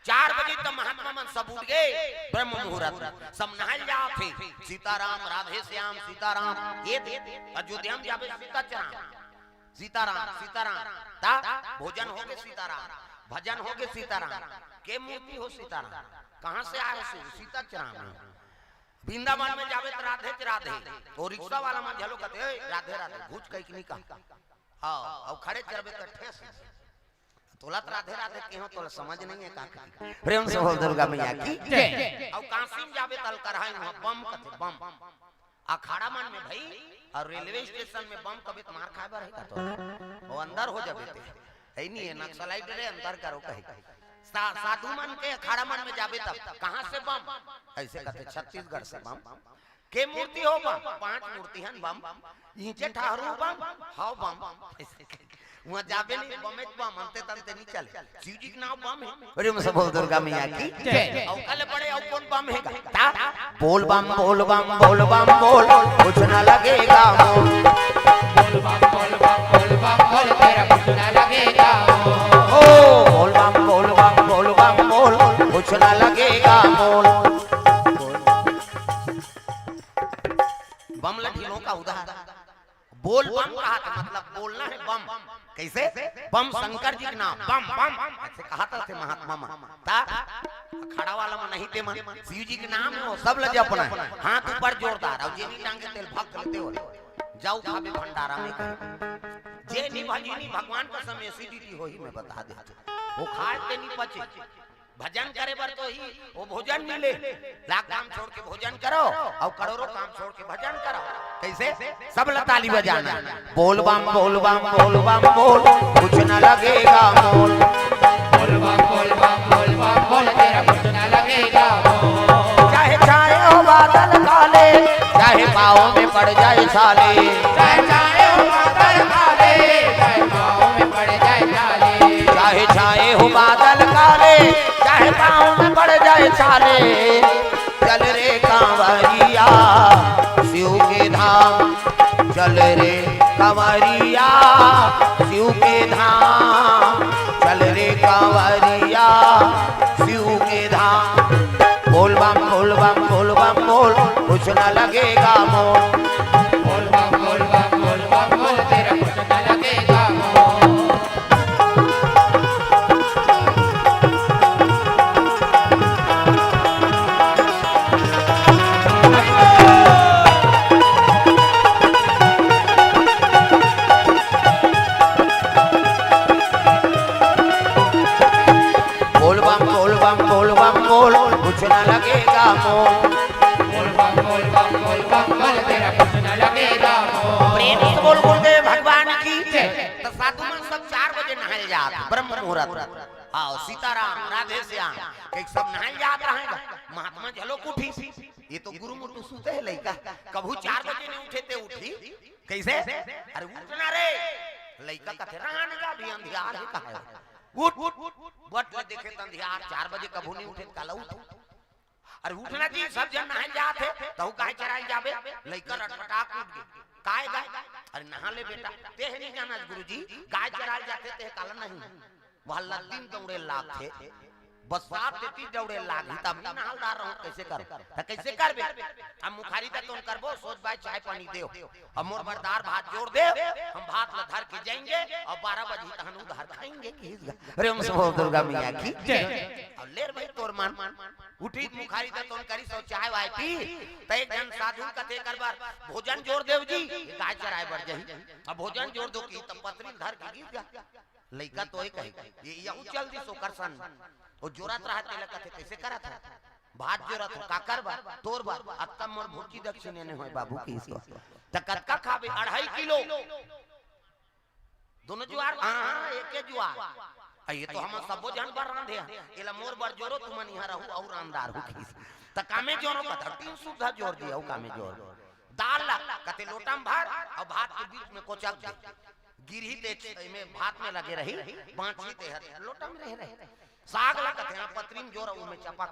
चार बजे त महात्मा मन सब उठ गे, ब्रह्म मुहूर्त में। सब नहाय ल जात हे, सीताराम, राधे श्याम, सीताराम। ये दे, अयोध्या में जाबे सीताचराम, सीताराम, सीताराम। त भोजन हो गे सीताराम, भजन हो गे सीताराम। के मूर्ति हो सीताराम? कहाँ से आए हो? सीताचराम। वृंदावन में जाबे त राधे च राधे। ओ रिक्शा वाला मन घलो कथे, "ए, राधे राधे," घुच कहिके नी कहा। हाँ, अउ खड़े चरबे त ठेस। तोला त राधे राधे केहों, तोला समझ नहीं है का कही। प्रेम से बोल दुर्गा मैया की जय। अउ काशी में जाबे त अलकरहा ही वहाँ बम कथे, बम। अखाड़ा मन में भाई, अउ रेलवे स्टेशन में बम कबे त मार खाए बर हे का तो? वो अंदर हो जाबे ते। हे नहीं है, नक्सलाइट रे, अंदर करो कहे। सा-, साधु मन के अखाड़ा मन में जाबे तब, "कहाँ से बम?" ऐसे कथे, "छत्तीसगढ़ से बम।" के मूर्ति हो बम? पांच मूर्ति हन बम। ईंचे ठहरू बम, हव बम। वहाँ जाबे नहीं, बमेच बम, अंते तंते नहीं चले। शिव जी के नाम बम हे। अरे, मैं सब बोल दुर्गा मैया की जय। अउ कल बड़े अउ कौन बम हे गा? ता? बोल बम, बोल बम, बोल बम, बोल, कुछ ना लगेगा मोल। बोल बम, बोल बम, बोल बम, बोल, तेरा कुछ ना लगेगा मोल। ओ, बोल बम, बोल बम, बोल बम, बोल, कुछ ना लगेगा मोल। बम ल ढिलों का उधार। बोल बम कहा था, मतलब बोलना है बम। कैसे? बम शंकर जी के नाम, बम, बम। ऐसे कहा था थे महात्मा मन। ता खड़ा वाला मन नहीं ते मन। शिव जी के नाम हो, सब ल जपना है। हाथ ऊपर जोरदार, अउ जे नी टांगे तेल भक्त लेते हो। जाओ खाबे भंडारा में कहीं। जे नी भजनी भगवान का समय एसिडिटी हो ही, मैं बता देता हूँ। वो खाए ते नी पचे। भजन करे बर तो ही वो भोजन मिले। लाख काम छोड़ के भोजन करो अउ करोड़ों काम छोड़ के भजन करो। कैसे? सब ल ताली बजाना। बोल बम, बोल बम, बोल बम, बोल, कुछ न लगेगा मोल। बोल बम, बोल बम, बोल बम, बोल, तेरा कुछ न लगेगा मोल। चाहे छाए हो बादल काले, चाहे पाँव में पड़ जाए छाले। चाहे छाए हो बादल काले, चाहे पाँव में पड़ जाए छाले। चाहे छाए हो बादल काले, चाहे पाँव में पड़ जाए छाले। चल रे कांवरिया शिव के धाम, चल रे कांवरिया शिव के धाम, चल रे कांवरिया शिव के धाम। बोल बम, बोल बम, बोल बम, बोल, कुछ न लगेगा मोल। बोल बम, बोल बम, बोल बम, बोल, तेरा कुछ न लगेगा मोल। न लगेगा मोल। बोल बम, बोल बम, बोल बम, बोल, तेरा कुछ न लगेगा मोल। प्रेम से बोल गुरुदेव भगवान की। जय। तो साधु मन सब चार बजे नहाय जात, ब्रह्म मुहूर्त। हाँ, सीताराम, राधे श्याम, कई सब नहाय जात रहे। महात्मा झलोक उठी, ये तो गुरु मुटु सुते हे लइका, कभू चार बजे नहीं उठे ते उठी। कइसे? अरे उठ ना रे। लइका कथे, "रहन का भी अंधियार हे, कहाँ हे? उठ, उठ, उठ।" बट ले देखे त अंधियार, चार बजे कभू नहीं उठे, काला उठ। अरे उठ ना जी, सब झन नहाय जात हे, तहू गाय चराय जाबे। लइका रटपटाक उठ गे। "काय गाय?" "अरे नहा ले बेटा।" "तेह नहीं जानस गुरुजी, गाय चराय जाथे, तेह काला नहीं।" वह लद्दिन दौड़े लागथे, बस्सात तेती दौड़े लागही, तब नहीं नहालदार रहूं, कइसे करो? त कइसे करबे? हम मुखारी त तोन करबो, सोच बाय चाय पानी देव। अब मोर बर दार भात जोर देव, हम भात ल धर के जाएंगे और बारह बजे तहन उधार खाएंगे। किस गा-, अरे हम सब दुर्गा मैया की जय। और ले रे भाई तोर मन, उठी मुखारी त तोन करी सो चाय वाय पी, त एक झन साधु कथे कर बर भोजन जोर देव जी, ये गाय चराय बर जही। अब भोजन जोर दो की तब पतरी धर के गिर गा। लइका तो एक है, ये यहू चल दिस ओकर सन। वो जोरत रहा, तेला कथे, "कइसे करत है?" "भात जोरत हो, काकर बर?" "तोर बर।" "अतका मोर भुर्जी दक्षिणे ने होय बाबू की इसको।" "त कतका खाबे?" "अढ़ाई किलो।" दोनों जुआर? "हाँ, हाँ, एके जुआर।" "आ, ये तो हम सबो झन बर रांधे हैं। एला मोर बर जोरो, तुमन इहाँ रहू अउ रांधदार हो की। त कामे जोरो कथा, तीन सुद्धा जोर दिया, अउ कामे जोर। दाल ला, कथे लोटा म भर, अउ भात के बीच में कोचक दे।" गिरही ते एमे भात में लगे रही, बाँचही ते हर लोटा में रह रहे। साग ला कथे, हाँ, पतरी में जोर, उमे चपक,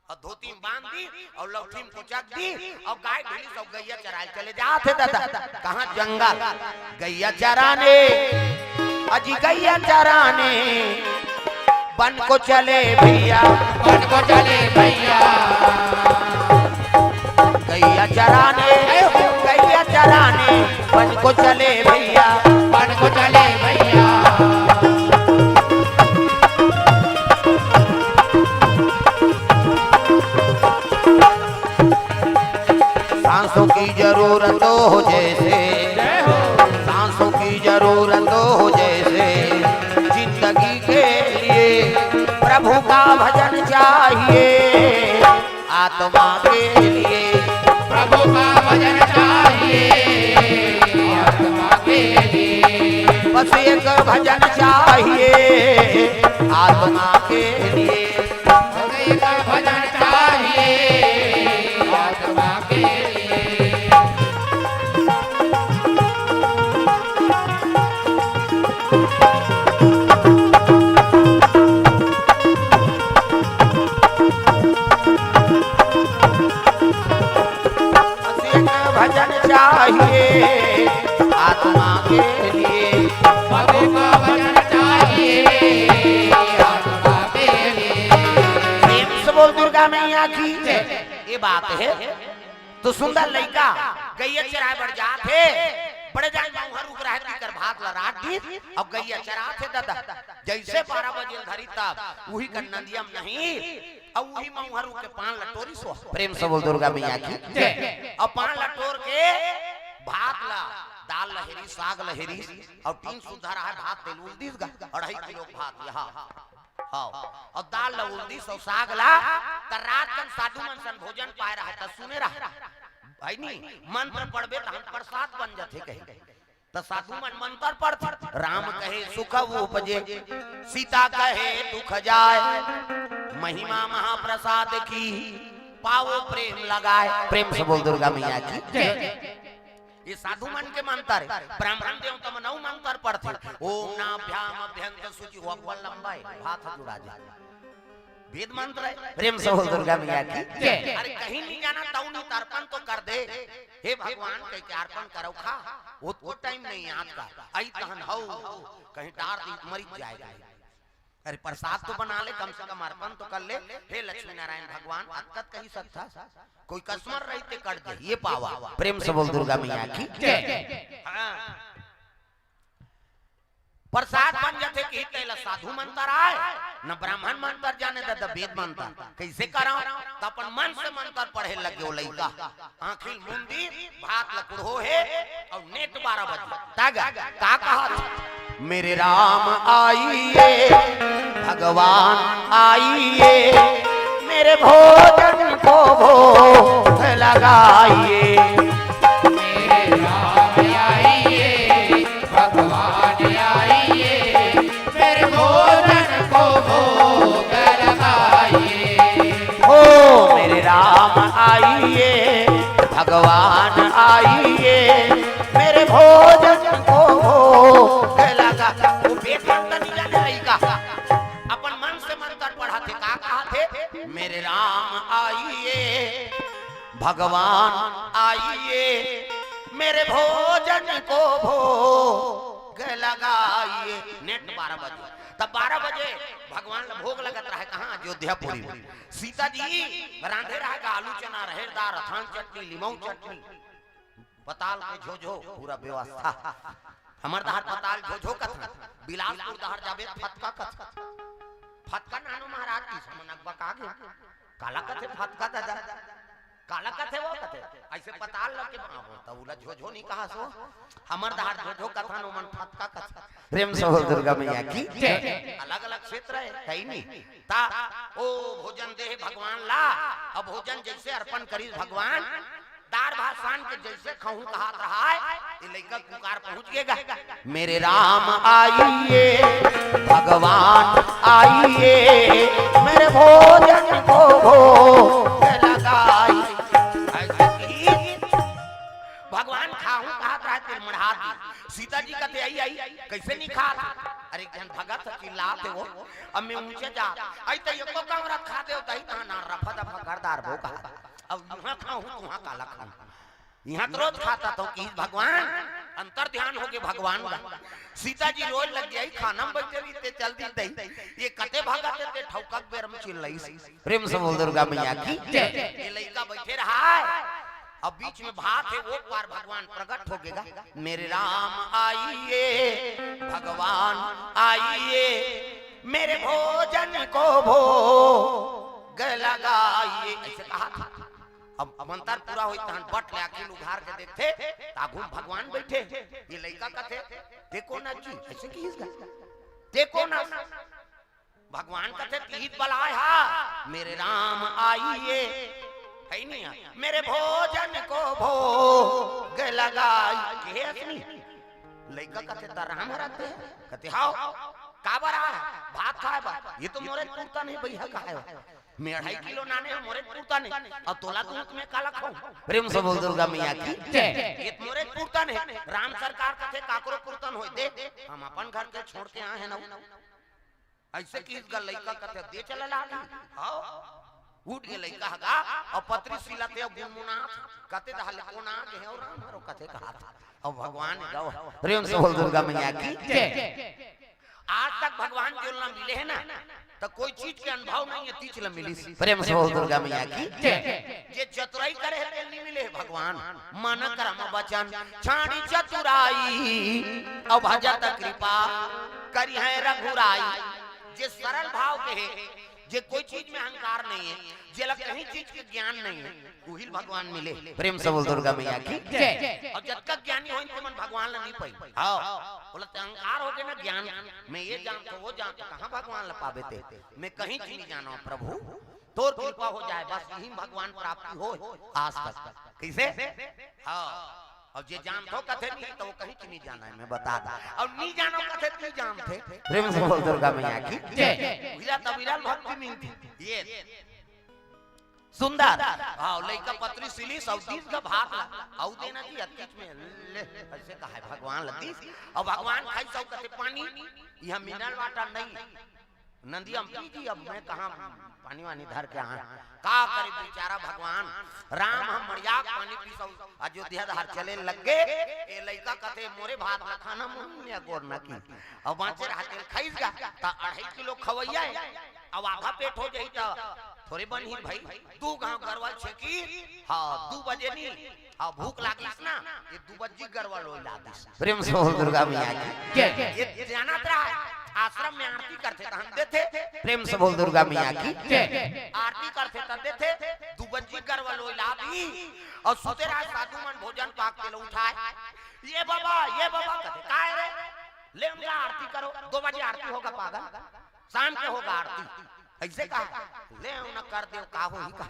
अउ धोती में बांध दी, अउ लौठी में कोचक दी, अउ गाय ढिली सब गैया चराय चले जात हे दादा। कहाँ? जंगल। गैया चराने, अजी गैया चराने, बन को चले भैया, बन को चले भैया। गैया चराने, गैया चराने, बन को चले भैया, बन को चले भैया। सांसों की जरूरत हो जैसे, सांसों की जरूरत हो जैसे, जिंदगी के लिए प्रभु का भजन चाहिए। आत्मा के लिए प्रभु का भजन चाहिए, आत्मा के लिए बस एक भजन चाहिए, आत्मा के लिए बस एक भजन चाहिए, आत्मा के लिए। एक भजन चाहिए आत्मा के लिए। प्रभु का भजन चाहिए आत्मा के लिए। प्रेम से बोल दुर्गा मैया की जय। ये बात है। तो सुंदर लइका गैया चराय बर जात हे, बड़े जान मउहा रुख रहे, तेकर भात ल राख दीस, अउ गैया चरात हे दादा। जइसे बारह बजे ल धरी तब उही कर नंदिया म नहीं, अउ उही मउहा रुख के पान ल टोरिस हो। प्रेम से बोल दुर्गा मैया की जय। अउ पान ल टोर के भात ल, दाल ल हेरिस, साग ल हेरिस, अउ तीन सुद्धा रहा भात तेल उल दीस गा, अढ़ाई किलो भात यहाँ। हाँ, अउ दाल ल उल दीस अउ साग ल, त रात कन साधु मन सन भोजन पाय रहा, त सुने रहा। भाई नी, मंत्र पढ़बे तहन प्रसाद बन जाथे कही। त साधु मन मंत्र पढ़थे, "राम कहे सुख उपजे, सीता कहे दुख जाय, महिमा महाप्रसाद की, पावो प्रेम लगाय।" प्रेम से बोल दुर्गा मैया की जय। ये साधु मन के मंत्र हे। ब्राह्मण देवता मन अउ मंत्र पढ़थे, "ओम नाभ्याम अभ्यंत शुचि", वो अब्बड़ लंबा हे, भात ह जुड़ा जाय। वेद मंत्र हे। प्रेम से बोल दुर्गा मैया की जय। अरे कहीं नहीं जाना, तऊ नहीं तर्पण तो कर दे, हे भगवान कह के अर्पण करव खा, वो तो टाइम नहीं आज का, आई तहन हऊ, कहीं डार दी मरी जाएगा। अरे प्रसाद तो बना ले, कम से कम अर्पण तो कर ले। हे लक्ष्मी नारायण भगवान, अतकत कही सकथा, कोई कस्टमर रही ते कट दे, ये पावा। प्रेम से बोल दुर्गा मैया की जय। हाँ। प्रसाद बन जाथे कि तेला साधु मंत्र आय, न ब्राह्मण मंत्र जाने, दादा वेद मंत्र। कइसे करव? त अपन मन से मंत्र पढ़े लगे ओ लइका। आँखी ल मुंदी, भात ल कुढ़ो हे, अउ नेट बारह बजे। तागा, का कहत? मेरे राम आइए, भगवान आइए, मेरे भोजन को भोग लगाइए। मेरे राम आइए, भगवान आइए, मेरे भोजन को भोग लगाइए। ओ मेरे राम आइए, भगवान आइए, मेरे भोजन को भोग लगा। वो वेद मंत्र नहीं जाने लइका, अपन मन से मंत्र पढ़ा थे, का कहा थे? मेरे राम आइए, भगवान आइए, मेरे भोजन को भोग लगाइए। नेट बारह बजे, तब बारह बजे भगवान ला भोग लगत रहे। कहाँ? अयोध्यापुरी में। सीता जी रांधे रहे का आलू चना, रहेर दार, अथान चटनी, लिमऊ चटनी, पताल के झोझो, पूरा व्यवस्था। हमर डहर पताल झोझो कथन, बिलासपुर डहर जाबे फतका कथन। फतका नानो महाराज जी समन अगबा का गे। काला कथे फतका दादा? काला कथे वो कथे? अइसे पताल लग के बनाओ, त उला झोझो नहीं कहा सो। हमर डहर झोझो कथन, ओमन फतका कथन। प्रेम से बोल दुर्गा मैया की। अलग-अलग क्षेत्र हे, कहीं नहीं। ता ओ भोजन देहे भगवान ला, अब भोजन जइसे अर्पण करिस भगवान, दार भात सान के जइसे खाहूं कहत रहय, ये लइका कुकार पहुंच गे गा। मेरे राम आइए, भगवान आइए, मेरे भोजन को भोग लगाइए। भगवान खाहूं कहत रहय, तिल मढ़ा दी। सीता जी कथे, "आई, आई, कइसे नहीं खात?" अरे, एक झन भगत ह चिल्लात हे वो, अब मैं ऊंचे जात, "आई त एको कमरा खा देव, तही तहां ना रफा दफा कर डारबो का।" अब इहां खाहूं, उहां काला खाहूं? इहां त रोज खाता तो कि भगवान, अंतर ध्यान होगे भगवान ला। सीता जी रोज लग जाई, खाना में बइठे रहिते, चल दी दई। ये कते भगत हे ते ठौकक बेर में चिल्लाइस। प्रेम से बोल दुर्गा मैया की। ये लइका बइठे रहय, अब बीच में भात हे, वो पार भगवान प्रगट होगे गा। मेरे राम आइए, भगवान आइए, मेरे भोजन को भोग लगाइए, अइसे कहा था। अब मंतर पूरा होई, तहन बट ले आँखी उघार के देखथे, त आघू म भगवान बइठे। ये लइका कथे, "ते कोन अस जी?" अइसे किहिस गा। "ते कोन अस?" भगवान कथे, "तिही त बलाय हा, मेरे राम आइए।" हइ नहीं हा, "मेरे भोजन को भोग लगाइए।" केहे अस नहीं? लइका कथे, "त राम हरत हे?" कथे, "हव।" "काबर आय हा?" "भात खाय बर।" "ये तो मोरे पुरता नहीं भइया, खाय बर।" मैं अढ़ाई किलो नाने हंव, मोरे पुरता नहीं। अब तोला दूध में काला खाऊं? प्रेम से बोल दुर्गा मैया की। ये मोरे पुरता नहीं। राम सरकार कथे काकरो पुरता नहीं होय दे। हम अपन घर के छोड़ के आए हन ना। अइसे किहिस गा लइका कथे, "दे चला लागी।" हव। उठ गे लइका ह गा, अउ पतरी सिलत हे, अउ गुनगुनात हे। कथे, "दहा ले कोन आ गे हे, अउ राम हरो कथे कहात हे।" अउ भगवान गव। प्रेम से बोल दुर्गा मैया की। आज तक भगवान जोन ला मिले हे ना, त कोई चीज के अनुभव नहीं हे, तीच ला मिलिस। प्रेम से बोल दुर्गा मैया की। जे चतुराई करे हे, तेला नहीं मिले हे भगवान। मन करम बचन छाड़ी चतुराई, अउ भजत कृपा करिहैं रघुराई। जे सरल भाव के हे, जे कोई चीज में अहंकार नहीं हे, जेला कहीं चीज के ज्ञान नहीं हे, उही ल भगवान मिले। प्रेम से बोल दुर्गा मैया की। अउ जतका ज्ञानी होही, तेमन भगवान ला नहीं पाही। हव, बोला, "ते अहंकार होगे ना ज्ञान, मैं ये जानथंव, वो जानथंव, कहाँ भगवान ला पाबे ते? मैं कहीं चीज नहीं जानंव प्रभु, तोर कृपा हो जाय, बस इही म भगवान प्राप्ति होय।" आज तक कइसे? हव। अउ जे जानथंव कथे नहीं, त वो कहीं चीज नहीं जानय, मैं बता देंव। अउ नहीं जानंव कथे, तू जानथे। प्रेम से बोल दुर्गा मैया की। उही ला तब इही ला भक्ति मिलथे। ये सुंदर। हव, लइका पतरी सिलिस अउ दीस गा भात ला। अउ दे ना जी, अतकीच में ले, अइसे कहय भगवान ला दीस। अउ भगवान खाइस अउ कथे, "पानी?" "इहाँ mineral water नहीं, नदिया म पी जी, अब मैं कहाँ पानी वानी धर के आएंव।" का करे बेचारा भगवान, राम ह मड़िया के पानी पीस अउ अयोध्या डहर चले लग गे। ए लइका कथे, "मोरे भात ला खाना मुनिया गोर न की।" अउ बाँचे रहा तेला खाइस गा, त अढ़ाई किलो खवइया हे, अउ आधा पेट हो जाही त थोरे बनही भई। दू घांव गरवा ल छेकिस, हव, दू बजे नहीं, हव, भूख लागिस ना, ये दू बज्जी गरवा ल ओइला दिस। प्रेम से बोल दुर्गा मैया की। ये जानत रहय, आश्रम में आरती करथे त हम देथे। प्रेम से बोल दुर्गा मैया की। आरती करथे त देथे, दू बज्जी गरवा ल ओइला दिस। अउ सुते रहय साधु मन भोजन पाक के ल उठाय। "ये बाबा, ये बाबा," कथे, "काय रे?" "ले उनका आरती करो, दो बजे आरती होगा पागल, शाम के होगा आरती।" अइसे कहा, ले अउ न कर देव, का होही का?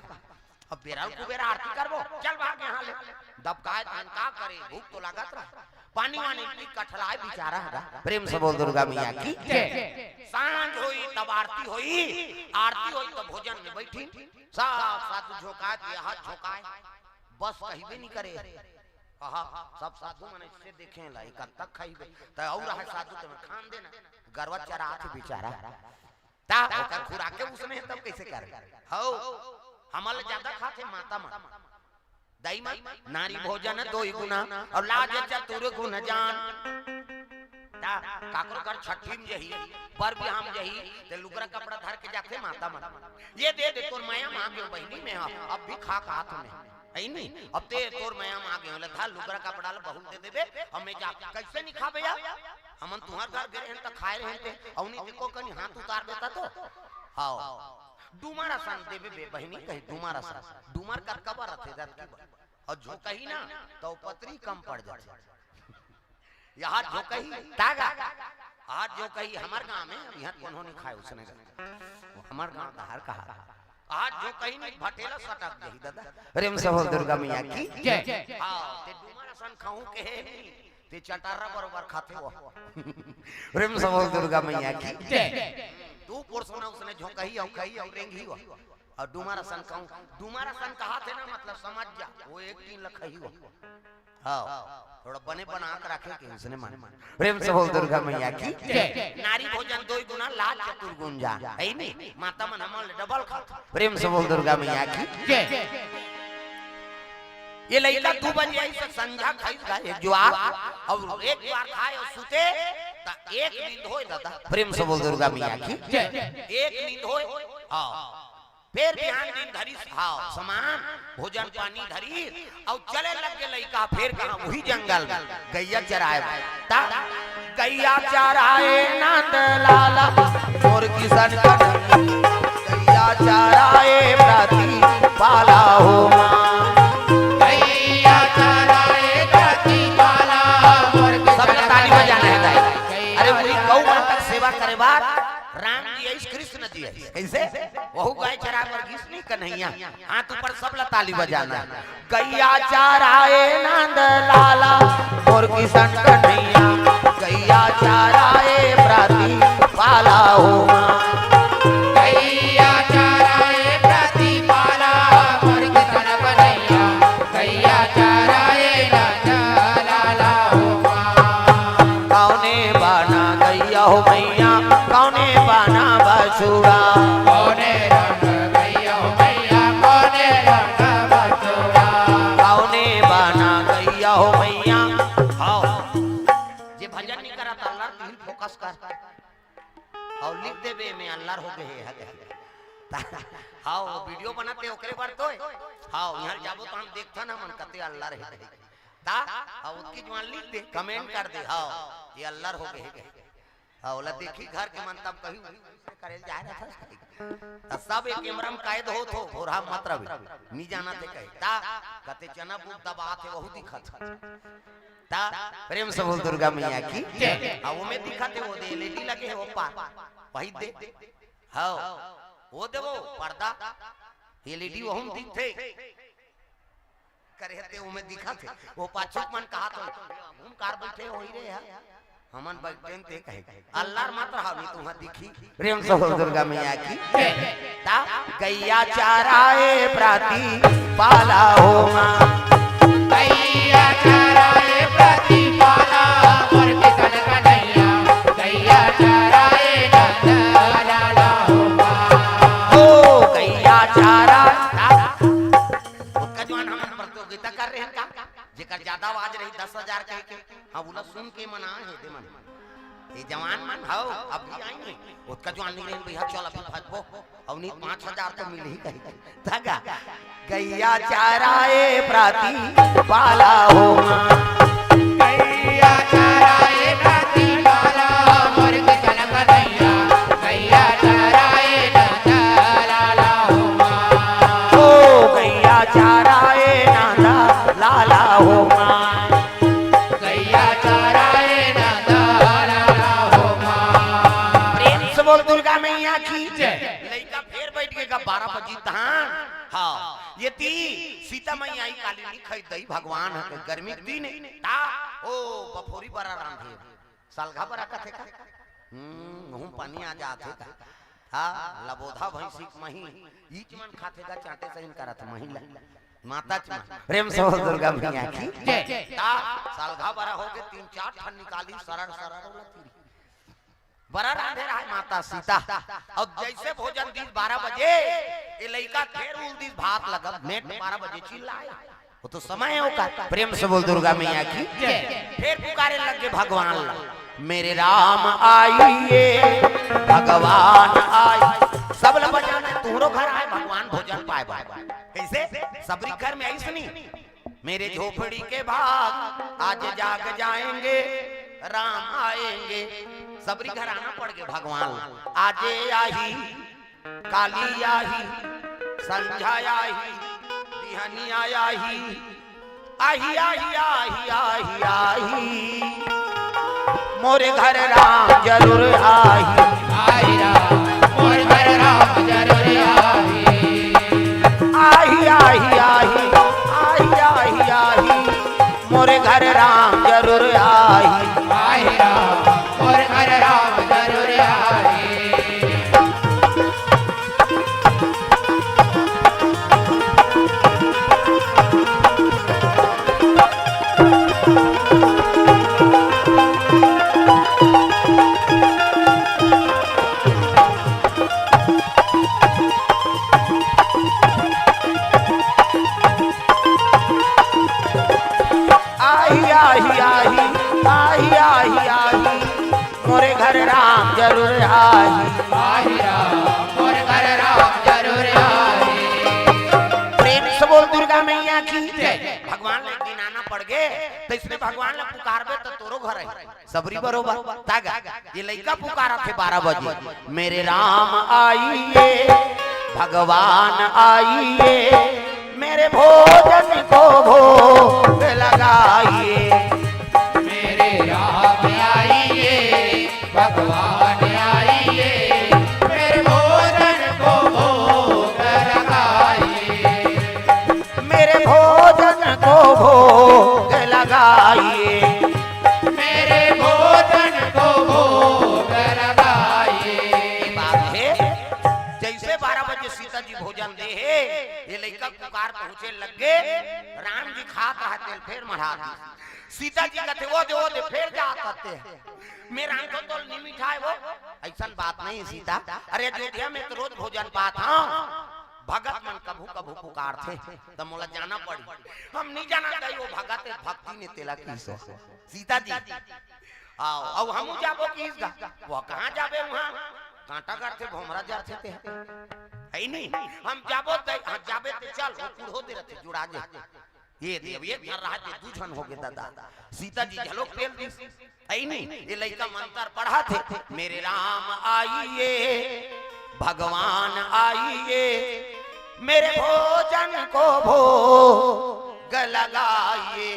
अब बेरा कुबेरा आरती करबो, चल भाग यहाँ ले। दबकाए धान का करे, भूख तो लागत रहा। पानी वानी पी कठलाए बिचारा हगा। प्रेम से बोल दुर्गा मैया की। जय। सांझ होई तब आरती होई, आरती होई तब भोजन में बैठी। सब साधु झोंकाए दिए, हाथ झोंकाए, बस कहिबे नहीं करे। आहा, सब साधु मन ऐसे देखे ला, एक तक खाइबे, त अउ रहा साधु त खान देना, गरवा चरात बिचारा। ता ओकर खुराके उसने तब कैसे करे? हौ, हमल ज्यादा खाथे माता मन। दाई मन, नारी भोजन दोई गुना, अउ लाज चतुर गुन जान। ता काकरो घर छठी में जही, बर बिहाम जही, ते लुगरा कपड़ा धर के जाथे माता मन। ये दे दे तोर मया मांगे बहिनी में, अब भी खा खात में। है नी? अब ते तोर मया मांगे, ले धा लुगरा कपड़ा ल बहुत दे देबे, हमें जा कैसे नहीं खाबे यार? हमन तुहर घर गए हन त खाए रहे हन ते, अउ नहीं देखो कनी हाथ उतार देता तो। हाओ। डुमर असन देबे बे बहिनी कही, डुमर असन। डुमर कतका बर रथे, रतकी बर। अउ झोंकही ना, त पतरी कम पड़ जाथे। यहाँ झोंकही, तागा। आज झोंकही हमर गांव में, अब यहाँ कोनो नहीं खाए उसने का। वो हमर गांव का हर कहा। आज झोंकही नहीं भटेला सटक गई दादा। प्रेम से बोल दुर्गा मैया की। जय। हाँ, ते डुमर असन खाऊं के हे नहीं। ते चटारा बरोबर खाथे वो। प्रेम से बोल दुर्गा मैया की। जय। तू पुरुष ने उसने झोंकही अउ खही अउ रेंगही वो। अउ डुमर असन खाऊं, डुमर असन कहा थे ना, मतलब समझ जा, वो एक दिन ल खही वो। हाँ, थोड़ा बने बना के रखे के उसने मन। प्रेम से बोल दुर्गा मैया की। जय। नारी भोजन दोई गुना, लाज चतुर गुन जान। है नहीं? माता मन हमन डबल खात। प्रेम से बोल दुर्गा मैया की। जय। ये लइका दू बजे आई से संझा खाई खाए एक जुआर, अउ एक बार खाए अउ सुते, त एक नींद होए दादा। प्रेम से बोल दुर्गा मैया की। जय। एक नींद होए। हाँ। फेर बिहान दिन धरिस, हाव, समान, भोजन पानी धरिस, अउ चले लग गे लइका, फेर कहाँ उही जंगल में, गइया चराए बर। ता, गइया चराए नंद लाला, मोर किसन कन्हैया, गइया चराए प्रति पाला हो माँ। गइया चराए प्रति पाला, मोर सब ताली बजाना है दाई। अरे, वही गौ माता के सेवा करे बर राम जी आइस, कृष्ण जी आइस। कैसे? वहू गाय चराए बर गिस नहीं कन्हैया। हाथ ऊपर, सब ला ताली बजाना। गैया चराए नंद लाला, मोर किसन कन्हैया। गैया चराए प्रति पाला हो माँ। गैया चराए प्रति पाला, मोर किसन कन्हैया। गैया चराए नंद लाला हो माँ। कौने बना गैया हो मैया, कौने बना बछुड़ा। कौने रंग गैया हो मैया, कौने रंग बछुड़ा। कौने बना गैया हो मैया। हाँ। जे भजन नहीं करत अल्लाह, तीन फोकस कर। अउ लिख देबे, में अल्लाह हो गए है। हाँ, वो वीडियो बनाते ओकरे बर तो। हाँ, यहाँ जाबो तो हम देखथन, हमन कते अल्लाह रहे। ता, हाँ, ओतकी जुआन लिख दे, कमेंट कर दे, हाँ, ये अल्लाह हो गए। हाँ, ओला देखी घर के मन तब कही, "उही से करे ल जाए रहा था।" त सब एक कैमरा में कैद होत हो, भोरहा मत रहे, नी जाना थे कहे। ता, कते चना बूट दबात हे, वहू दिखत। ता, प्रेम से बोल दुर्गा मैया की। जय। हाँ, वो में दिखत हे, वो दे, एलईडी लगे हे, वो पार। वही दे। हाँ, वो दे वो, पर्दा। एलईडी वहू में दिखथे। करे ते ओमे दिखत हे। वो पाछू मन कहा तो घूम कार बैठे होई रे है। हमन बैठे ते कहे, "अल्लाह मत रहा, नहीं तुम्हारा दिखी।" प्रेम से बोल दुर्गा मैया की। ता गैया चराए प्रति पाला हो माँ। गैया चराए प्रति पाला, मोर किसन कन्हैया। गैया चराए नंद लाला हो माँ। ओ गैया चरा। ओतका जुआन हमन प्रतियोगिता कर रहे हैं का? जेकर ज्यादा आवाज रही दस हजार कह के, हाँ, बोला सुन के मन आए हे दे मन। ये जवान मन हव, अभी आई हे। ओतका जुआन नहीं रहे भैया, चल अभी भजबो। अउ नहीं, पाँच हजार तो मिलही कही। तगा, गैया चराए प्रति पाला हो माँ। गैया चराए प्रति पाला, मोर किसन कन्हैया। गैया चराए नंद लाला हो माँ। ओ गैया चराए नंद लाला हो माँ। गैया चराए नंद लाला हो माँ। प्रेम से बोल दुर्गा मैया की जय। लइका फेर बइठ गे गा बारह बजे तहां। हां, ये ती सीता मैया आई काली नी खाई दई भगवान ह के गर्मी के दिन ता ओ बफोरी बरा रांधे। सलघा बरा कथे का? हम्म, मुंह पानी आ जाथे का? हां, लबोधा भैंसी के मही, ईच मन खाथे गा चांटे सहिन करत महिला। माता च मन। प्रेम से बोल दुर्गा मैया की। जय। ता सलघा बरा होगे तीन चार ठन निकाली सरर सरर ओला तीरी। बरा रांधे रहय माता सीता। अउ जइसे भोजन दीस बारह बजे, ए लइका फेर उल दीस भात लगल, नेट बारह बजे चिल्लाय। वो तो समय हे ओकर। प्रेम से बोल दुर्गा मैया की। जय। फेर पुकारे लग गे भगवान ला, "मेरे राम आइए, भगवान आइए।" सब ला बजाना हे, तुंहरो घर आय भगवान भोजन पाय बर। कइसे? सबरी घर में अइसनी। मेरे झोपड़ी के भाग आज जाग जाएंगे, राम आएंगे। सबरी घर आना पड़ गे भगवान। आजे आही, काली आही, संझा आही, बिहनिया आही, आही, आही, आही, आही, आही। मोरे घर राम जरूर आही। आही राम, मोरे घर राम जरूर आही। आही, आही, आही, आही, आही, आही, मोरे घर राम जरूर आही। आही राम, मोरे घर राम जरूर आही। आही, आही, आही, आही, आही, आही, मोरे घर राम जरूर आही। आही राम, मोरे घर राम जरूर आही। प्रेम से बोल दुर्गा मैया की जय। भगवान ला एक दिन आना पड़ गे, त इसने भगवान ला पुकारबे त तोरो घर आही। सबरी बरोबर। ता गा, ये लइका पुकारत हे बारह बजे, "मेरे राम आइए, भगवान आइए, मेरे भोजन को भोग लगाइए।" मेरे राम आइए, भगवान आइए, मेरे भोजन को भोग लगाइए। मेरे भोजन को भोग लगाइए। मेरे भोजन को भोग लगाइए। ये बात हे, जइसे बारह बजे सीता जी भोजन दे हे, ये लइका पुकार पहुंचे लग गे, राम जी खात रहते, फेर मढ़ा दी। सीता जी कथे, "वो दे, वो दे," फेर जात रहते। "मैं रांधो तोल नी मिठाय वो।" अइसन बात नहीं सीता। अरे अयोध्या में तो रोज भोजन पात हंव। भगत मन कभू कभू पुकारथे, त मोला जाना पड़ी। हम नी जानन दई वो भगत हे, भक्ति ने तेला किहिस। सीता जी, आओ, अउ हमू जाबो किहिस गा। वो कहां जाबे उहां? कांटा गड़थे, भोमरा जरथे ते। हे नहीं, हम जाबो दई, हां, जाबे ते चल, वो कुड़हो दे रहथे, जुड़ा जे। ये दे, अब एक झन रहा दे, दू झन होगे दादा। सीता जी घलो पेल दिस। हे नहीं, ये लइका मंतर पढ़त हे, "मेरे राम आइए, भगवान आइए, मेरे भोजन को भोग लगाइए।"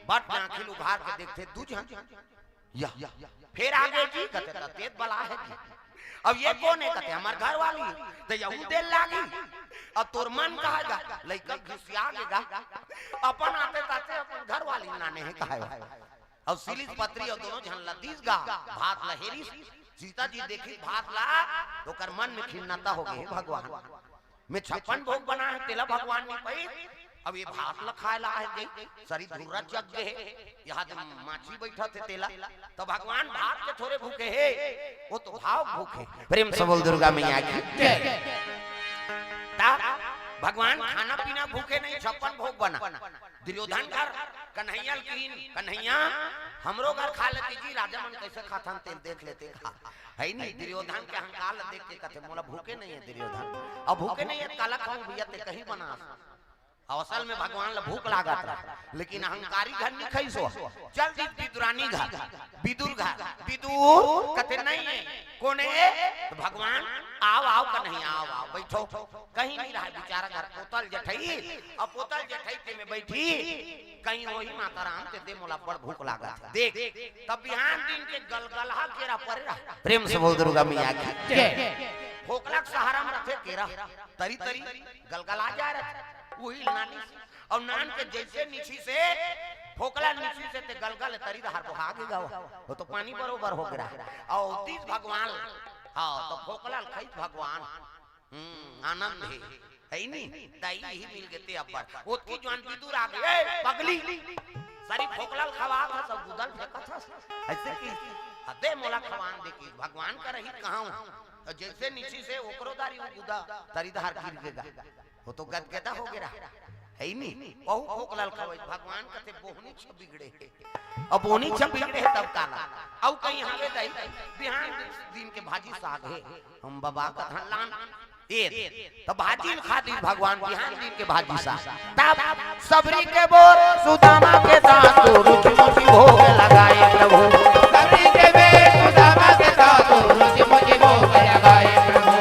बट में आंखी ल उघार के देखथे, दू झन। या, फेर आगे जी, कथे, "त तें बलाहे जी।" अब ये कोन हे? कथे, "हमर घर वाली।" त यहू देर लागी। अब तोर मन कहाय गा, लइका घुसिया गे गा। अपन आते ताते अपन घर वाली नाने हे कहाय। अउ सिलिस पतरी अउ दोनों झन ला दिस गा, भात ला हेरिस। सीता जी देखिस भात ला, त ओकर मन में खिन्नता होगे, "हे भगवान, मैं छप्पन भोग बनाय हंव, तेला भगवान नी पाइस, अब ये भात ला खाय ला आय गे, सरीर धुर्रा चघ गे हे, इहां दे माछी बइठत हे तेला, त भगवान भात के थोरे भूखे हे, वो तो भाव भूखे।" प्रेम से बोल दुर्गा मैया की जय। त भगवान खाना पीना भूखे नहीं, छप्पन भोग बना। दुर्योधन घर कन्हैया ल किहिन, "कन्हैया, हमरो घर खा लेते जी, राजा मन कइसे खाथन तेला देख लेते।" हे नहीं, दुर्योधन के अहंकार ल देख के कथे, "मोला भूखे नहीं हे दुर्योधन, अब भूखे नहीं हे त काला खाहूं भइया, तें कहीं बनास।" अउ असल में भगवान ल भूख लागत रहा, लेकिन अहंकारी घर नी खाइस वो। चल दिस विदुरानी घर, विदुर घर, विदुर कथे, "नहीं हे।" "कोन हे?" त भगवान, "आव, आव कन्हैया, आव, आव, बइठो।" कहीं नी रहय बिचारा घर, पोतल जेठई, अउ पोतल जेठई ते में बइठी, कहीं, "ओही माता राम, तें दे, मोला बड़ भूख लागत हे।" देख, तब बिहान दिन के गलगलहा केरा परे रहा। प्रेम से बोल दुर्गा मैया की जय। फोकला के सहारा में रथे केरा, तरी तरी गलगला जाए रथे, उही ल नानिस। अउ नान के जइसे निछिस हे फोकला, निछिस हे ते गलगल तरी डहर बोहा गे गा। वो तो पानी बरोबर हो गे रहा। अउ तीज भगवान, हाँ, तो फोकला ल खाइस भगवान। हम्म, आनंद हे, हइ नी? त इही मिल गे ते अब्बड़। ओतकी जुवार बिदुर आ गे, "ए, पगली, सरी फोकला ल खवाथस, सब गुदा ल फेंकथस।" अइसे कि, "अदे मोला खवान दे," कि भगवान कर रही कहाँ हूँ? त जइसे निछिस हे ओकरो दारी वो गुदा तरी डहर गिर गे गा। वो तो गदगदा हो गे रहा, हइ नी? ओहू फोकला ल खवाइस, भगवान कथे, "बोहनी छ बिगड़े हे।" अब बोहनी छ बिगड़े हे तब काला? अउ कहीं हवे दई, बिहान दिन के भाजी साग हे, हम बबा कथन लान। ए, त भाजी ल खा दीस भगवान, बिहान दिन के भाजी साग। तब सबरी के बेर सुदामा के सासु, रुचि मुचि भोग लगाए प्रभु। सबरी के बेर सुदामा के सासु, रुचि मुचि भोग लगाए प्रभु।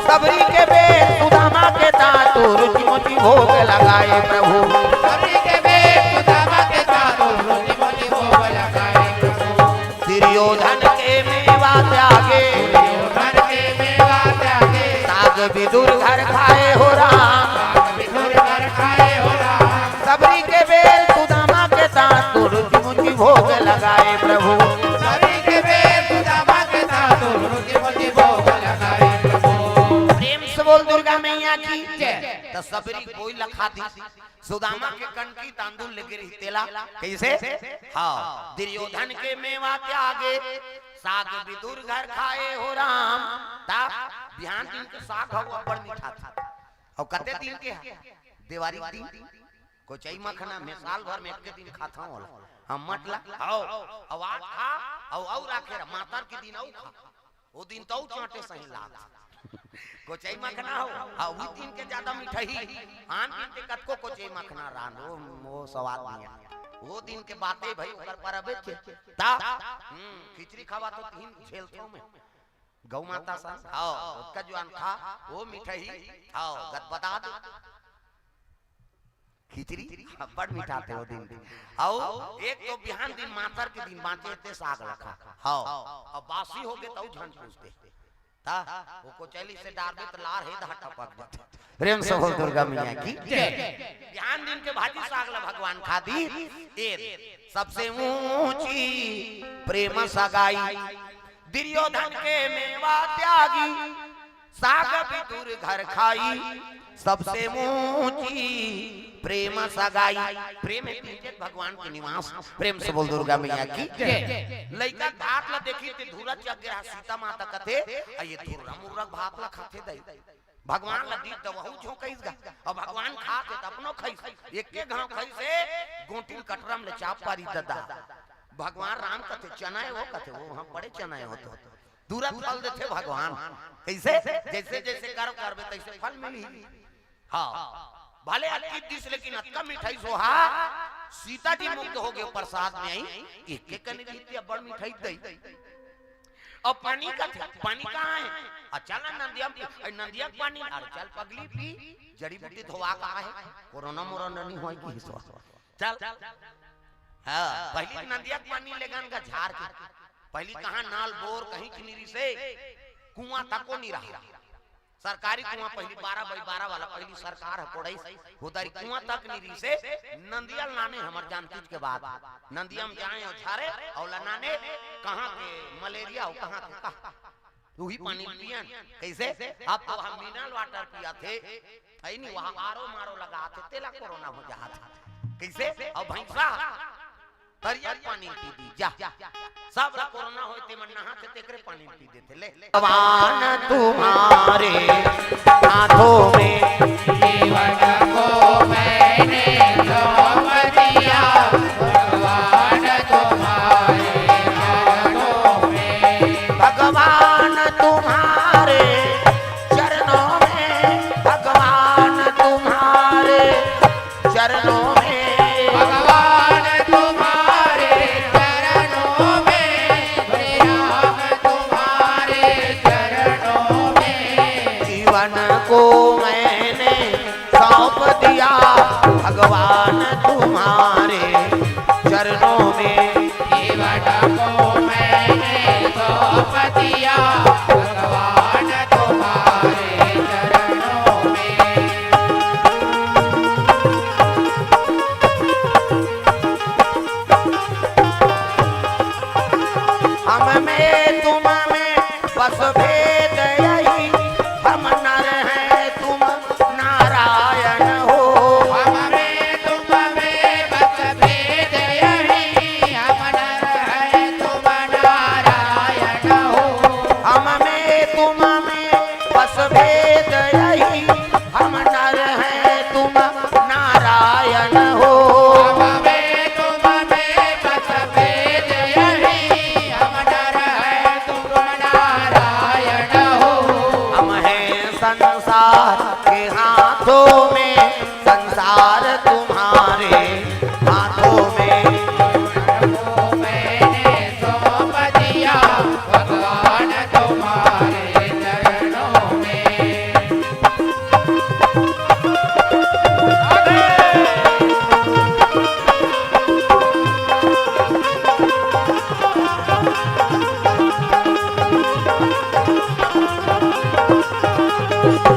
सबरी के बेर सुदामा के सासु, रुचि मुचि भोग लगाए प्रभु। सबरी के बेर सुदामा के सासु, रुचि मुचि भोग लगाए प्रभु। दुर्योधन के मेवा त्यागे, दुर्योधन के मेवा त्यागे। साग बिदुर घर खाए हो राम। साग बिदुर घर खाए हो राम। सबरी के बेर सुदामा के सासु, रुचि मुचि भोग लगाए प्रभु। सबरी के बेर सुदामा के सासु, रुचि मुचि भोग लगाए प्रभु। प्रेम से बोल दुर्गा मैया की जय। त सबरी बोई ल खा दीस। सुदामा के कनकी तांदुल लेगे रही तेला, कइसे? हाँ, दुर्योधन के मेवा त्यागे, साग बिदुर घर खाए हो राम। त बिहान दिन के साग हउ अब्बड़ मीठा थे। अउ कते दिन के हे? देवारी के दिन। कोचई मखना में साल भर में एक दिन खाथंव ओला। हम मटला, हव, अउ आज खा, अउ, अउ राखे रह, मातर के दिन अउ खा। ओ दिन त अउ चांटे सही लाग। कोचई मखना हो, हाँ, उही दिन के जादा मिठाई। आन दिन ते कतको कोचई मखना रांध, ओ, ओ सवाद नइ आय। ओ दिन के बाते भई, ओकर परबे के। त, हम्म, खिचड़ी खावा तो तीन झेलथंव में। गौ माता सन, हव, ओतका जुवार खा, ओ मिठाई, हव, गदबदा दे। खिचड़ी अब्बड़ मीठा थे ओ दिन। अउ एक तो बिहान दिन मातर के दिन बांचे ते साग ल खा। हव। अउ बासी हो गे त अउ झन पूछते। त ओ कोचली से डारबे त लार हे दहा टपक जाथे। प्रेम से बोल दुर्गा मैया की जय। बिहान दिन के भाजी साग ल भगवान खा दीस। ए सबसे ऊंची प्रेम सगाई। दुर्योधन के मेवा त्यागी, साग बिदुर घर खाई, सबसे ऊंची प्रेम सगाई। प्रेम हे तीजे भगवान के निवास। प्रेम से बोल दुर्गा मैया की जय। लइका भात ल देखिस ते धुर्रा चघ गे रहा, सीता माता कथे, "अ ये धुर्रा मुर्रा भात ल खाथे दई।" भगवान ल दीस त वहू झोंकइस गा। अउ भगवान खाथे त अपनो खइस। एके घांव खइस हे, गोंटिल कटरम ले चाप पारी ददा। भगवान राम कथे, "चना हे वो?" कथे, "वो हम बड़े चना हे वो तो।" तुरंत फल देथे भगवान। कइसे? जइसे जइसे कर्म करबे तइसे फल मिलही। हाँ, भले अतकी दिस लेकिन अतका मिठाई सोहा, सीता जी मुग्ध हो गे प्रसाद में आई, एक एक कनी रहिते अब्बड़ मिठाई दई। अब पानी का, पानी कहाँ हे? अच्छा ला नंदिया में, अरे नंदिया के पानी, अरे चल पगली पी, जड़ी बूटी धोवा का हे, कोरोना मोरोना नइ होय कि हिसवा। चल। हाँ, पहिली नंदिया के पानी लेगन का झार के। पहिली कहाँ नाल बोर कहीं के नइ रिहिसे, कुआं तको नइ रहा। सरकारी कुआं पहिली बारह by बारह वाला पहिली सरकार ह कोड़इस, उधर कुआं तक नइ रिहिसे। नंदिया ल नाने हमर जानतीच के बात। नंदिया म जाए अउ झारे, अउ ल नाने कहाँ के मलेरिया अउ कहाँ के कहाँ। उही पानी ल पियन। कइसे? अब तो हम mineral water पियाथे, हइ नी, वहाँ आरो मारो लगाथे, तेला कोरोना हो जाथे। कइसे? अउ भइंसा तरिया के पानी ल पी दी, जा। सब ला कोरोना होय, ते मन नहाथे, तेकरे पानी ल पी देथे, ले। भगवान तुम्हारे हाथों में जीवन को मैंने सौंप दिया, भगवान तुम्हारे हाथों में। भगवान तुम्हारे चरणों में, भगवान तुम्हारे चरणों में। भगवान तुम्हारे चरणों में, श्री राम तुम्हारे चरणों में। जीवन को मैंने सौंप दिया, भगवान तुम्हारे चरणों में। जीवन को मैंने सौंप दिया, भगवान तुम्हारे भेद यही, हम नर हैं तुम नारायण हो। हम में तुम में बस भेद यही, हम नर हैं तुम नारायण हो। हम हैं संसार के हाथों में, संसार तुम्हारे हाथों में। मैंने सौंप दिया भगवान तुम्हारे चरणों में।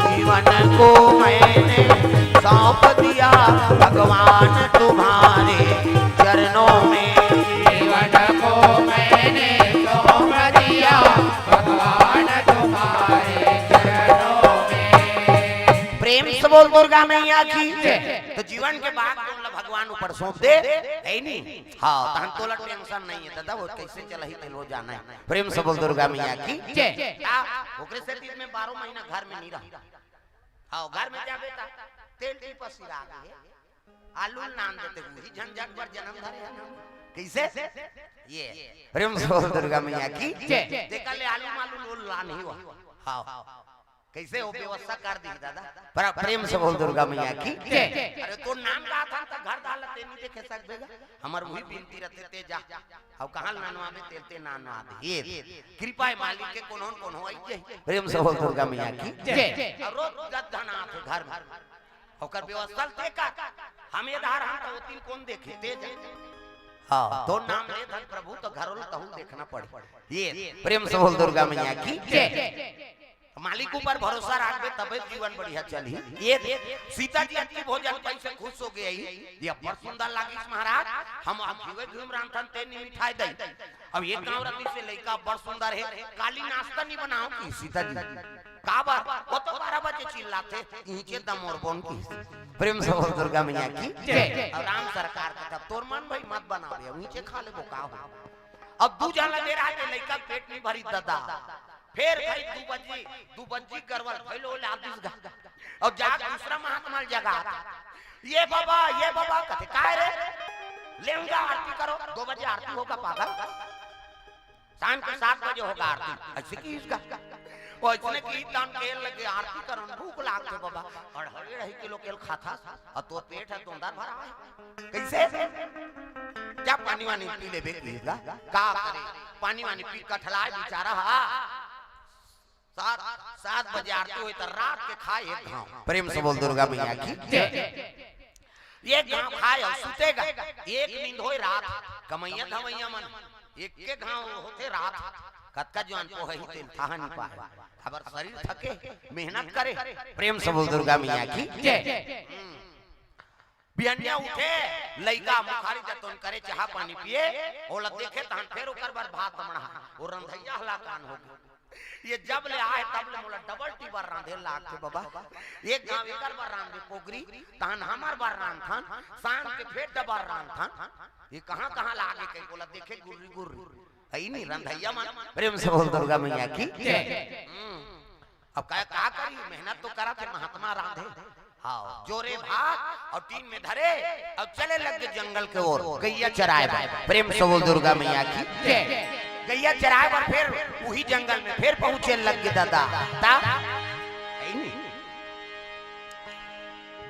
जीवन को मैंने सौंप दिया भगवान तुम्हारे चरणों में। जीवन को मैंने सौंप दिया भगवान तुम्हारे चरणों में। प्रेम से बोल दुर्गा मैया की। तो जीवन के बाग तुम लोग भगवान ऊपर सौंप दे, है नी? हाँ, तहन तोला टेंशन नहीं है दादा, वो कैसे चलही तेल वो जाना है। प्रेम से बोल दुर्गा मैया की। जय। आ, ओकरे से दिन में बारह महीना घर में नहीं रहा। हाँ, घर में जाबे ता तेल टीपा सिरा गे। आलू नान देते हुए ही झंझट पर जन्म धरे है ना। कैसे? ये। प्रेम से बोल दुर्गा मैया की। जय। देखा ले आलू मालू लोल ला नहीं हुआ। हाँ। कैसे हो व्यवस्था कर दी दादा? पर प्रेम से बोल दुर्गा मैया की। जय। अरे तो नाम का था तो घर डालते नहीं देखे सकबे गा। हमर वही बिनती रहते ते जा। अब कहाँ ननवाबे तेल ते ननवा दे। ये कृपा है मालिक के कोनो न कोनो आई जाए। प्रेम से बोल दुर्गा मैया की। जय। और रोज दस धन आते घर में। ओकर व्यवस्था ते कर। हम ये धार हम तो तीन कौन देखे ते जा। हाँ, तो नाम ले धन प्रभु तो घरों तहु देखना पड़े। ये प्रेम से बोल दुर्गा मैया की। जय। मालिक ऊपर भरोसा रखबे तबे जीवन बढ़िया चलही। ये सीता जी अति भोजन पाई से खुश हो गई। ये बड़ सुंदर लागिस महाराज, हम हम जीवे घूम रांधन ते नहीं मिठाई दई। अब एक गांव रती से लइका बड़ सुंदर है, काली नाश्ता नहीं बनाओ की सीता जी। काबर? वो तो बारह बजे चिल्लाथे, इहिंचे दमोर बोन की। प्रेम से बोल दुर्गा मैया की। जय। और राम सरकार का तब तोर मन भाई मत बनावे, इहिंचे खा लेबो का हो। अब दू झन ला दे रहा के लइका पेट नहीं भरी दादा। फेर भाई दू बजी, दू बजी गरवल भइलो ले आदिस गा। अब जा दूसरा महात्मा ल जगा। ये बाबा, ये बाबा, कथे, "काय रे? लेऊंगा आरती करो।" दो बजे आरती होगा पागल। शाम के सात बजे होगा आरती। ऐसे की इसका? वो इसने की तान के लगे आरती करन भूख लागथे बाबा। और हरे रही किलो केल खाता। और तो पेट है तो अंदर भरा है। कैसे? जा पानी वानी पी लेबे की इसका? का करे? पानी वानी पी कठलाए बेचारा हा। सात, सात बजे आरती होई त रात के खाए एक घांव। प्रेम से बोल दुर्गा मैया की। जय। एक घांव खाए और सुतेगा। एक नींद होई रात। कमैया धमैया मन एक के घांव होथे रात। कतका जवान पोहही तेन थाहा नहीं पाए। अबर शरीर थके, मेहनत करे। प्रेम से बोल दुर्गा मैया की। जय। हम्म। बिहनिया उठे, लइका मुखारी जतन करे, चाहा पानी पिए, ओला देखे तहन फेर ओकर बर भात मढ़ा, ओ रंधइया हलाकान हो गे। ये जब ले आए तब ले मोला डबल टीबर रांधे लागथे बाबा। एक घांव एकर बर रांधे पोगरी, तहन हमर बर रांधथन, शाम के फेर डबल रांधथन। ये कहाँ कहाँ लागे कहीं ओला देखे गुर्री गुर्री। अई नहीं रंधइया मन, प्रेम से बोल दुर्गा मैया की। जय। हम्म। अब का, का करी, मेहनत तो करा थे महात्मा रांधे। हाँ, जोरे भात और टीन में धरे और चले लग गए जंगल के ओर, गैया चराए बर। प्रेम से बोल दुर्गा मैया की। जय। गैया चराए बर फेर वही जंगल में फेर पहुंचे लग गए दादा। ता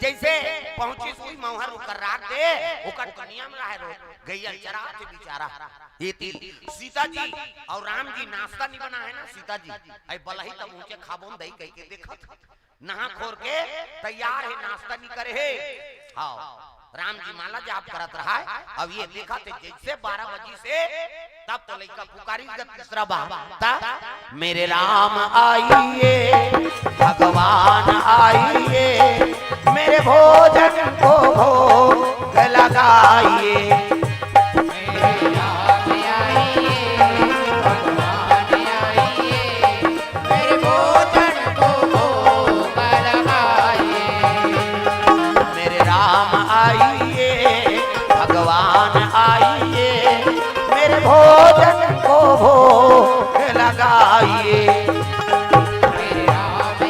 जैसे पहुंची सुई मौहर ओकर राख दे, ओकर दुनिया में रहे रो, गैया चरा थे बेचारा। ये ती सीता जी और राम जी नाश्ता नहीं बना है ना सीता जी। आई बलही तब ऊंचे खाबोन दई कह के देखत। नहा खोर के तैयार है, नाश्ता नहीं करे है। हाँ, राम जी माला जाप करत रहा है। अब ये देखा थे जैसे बारह बजी से तब तो लइका पुकारी गत तीसरा बार। ता, मेरे राम आइए, भगवान आइए, मेरे भोजन को भोग लगाइए। मेरे राम आइए, भगवान आइए, मेरे भोजन को भोग लगाइए। मेरे राम आइए, भगवान आइए, मेरे भोजन को भोग लगाइए। मेरे राम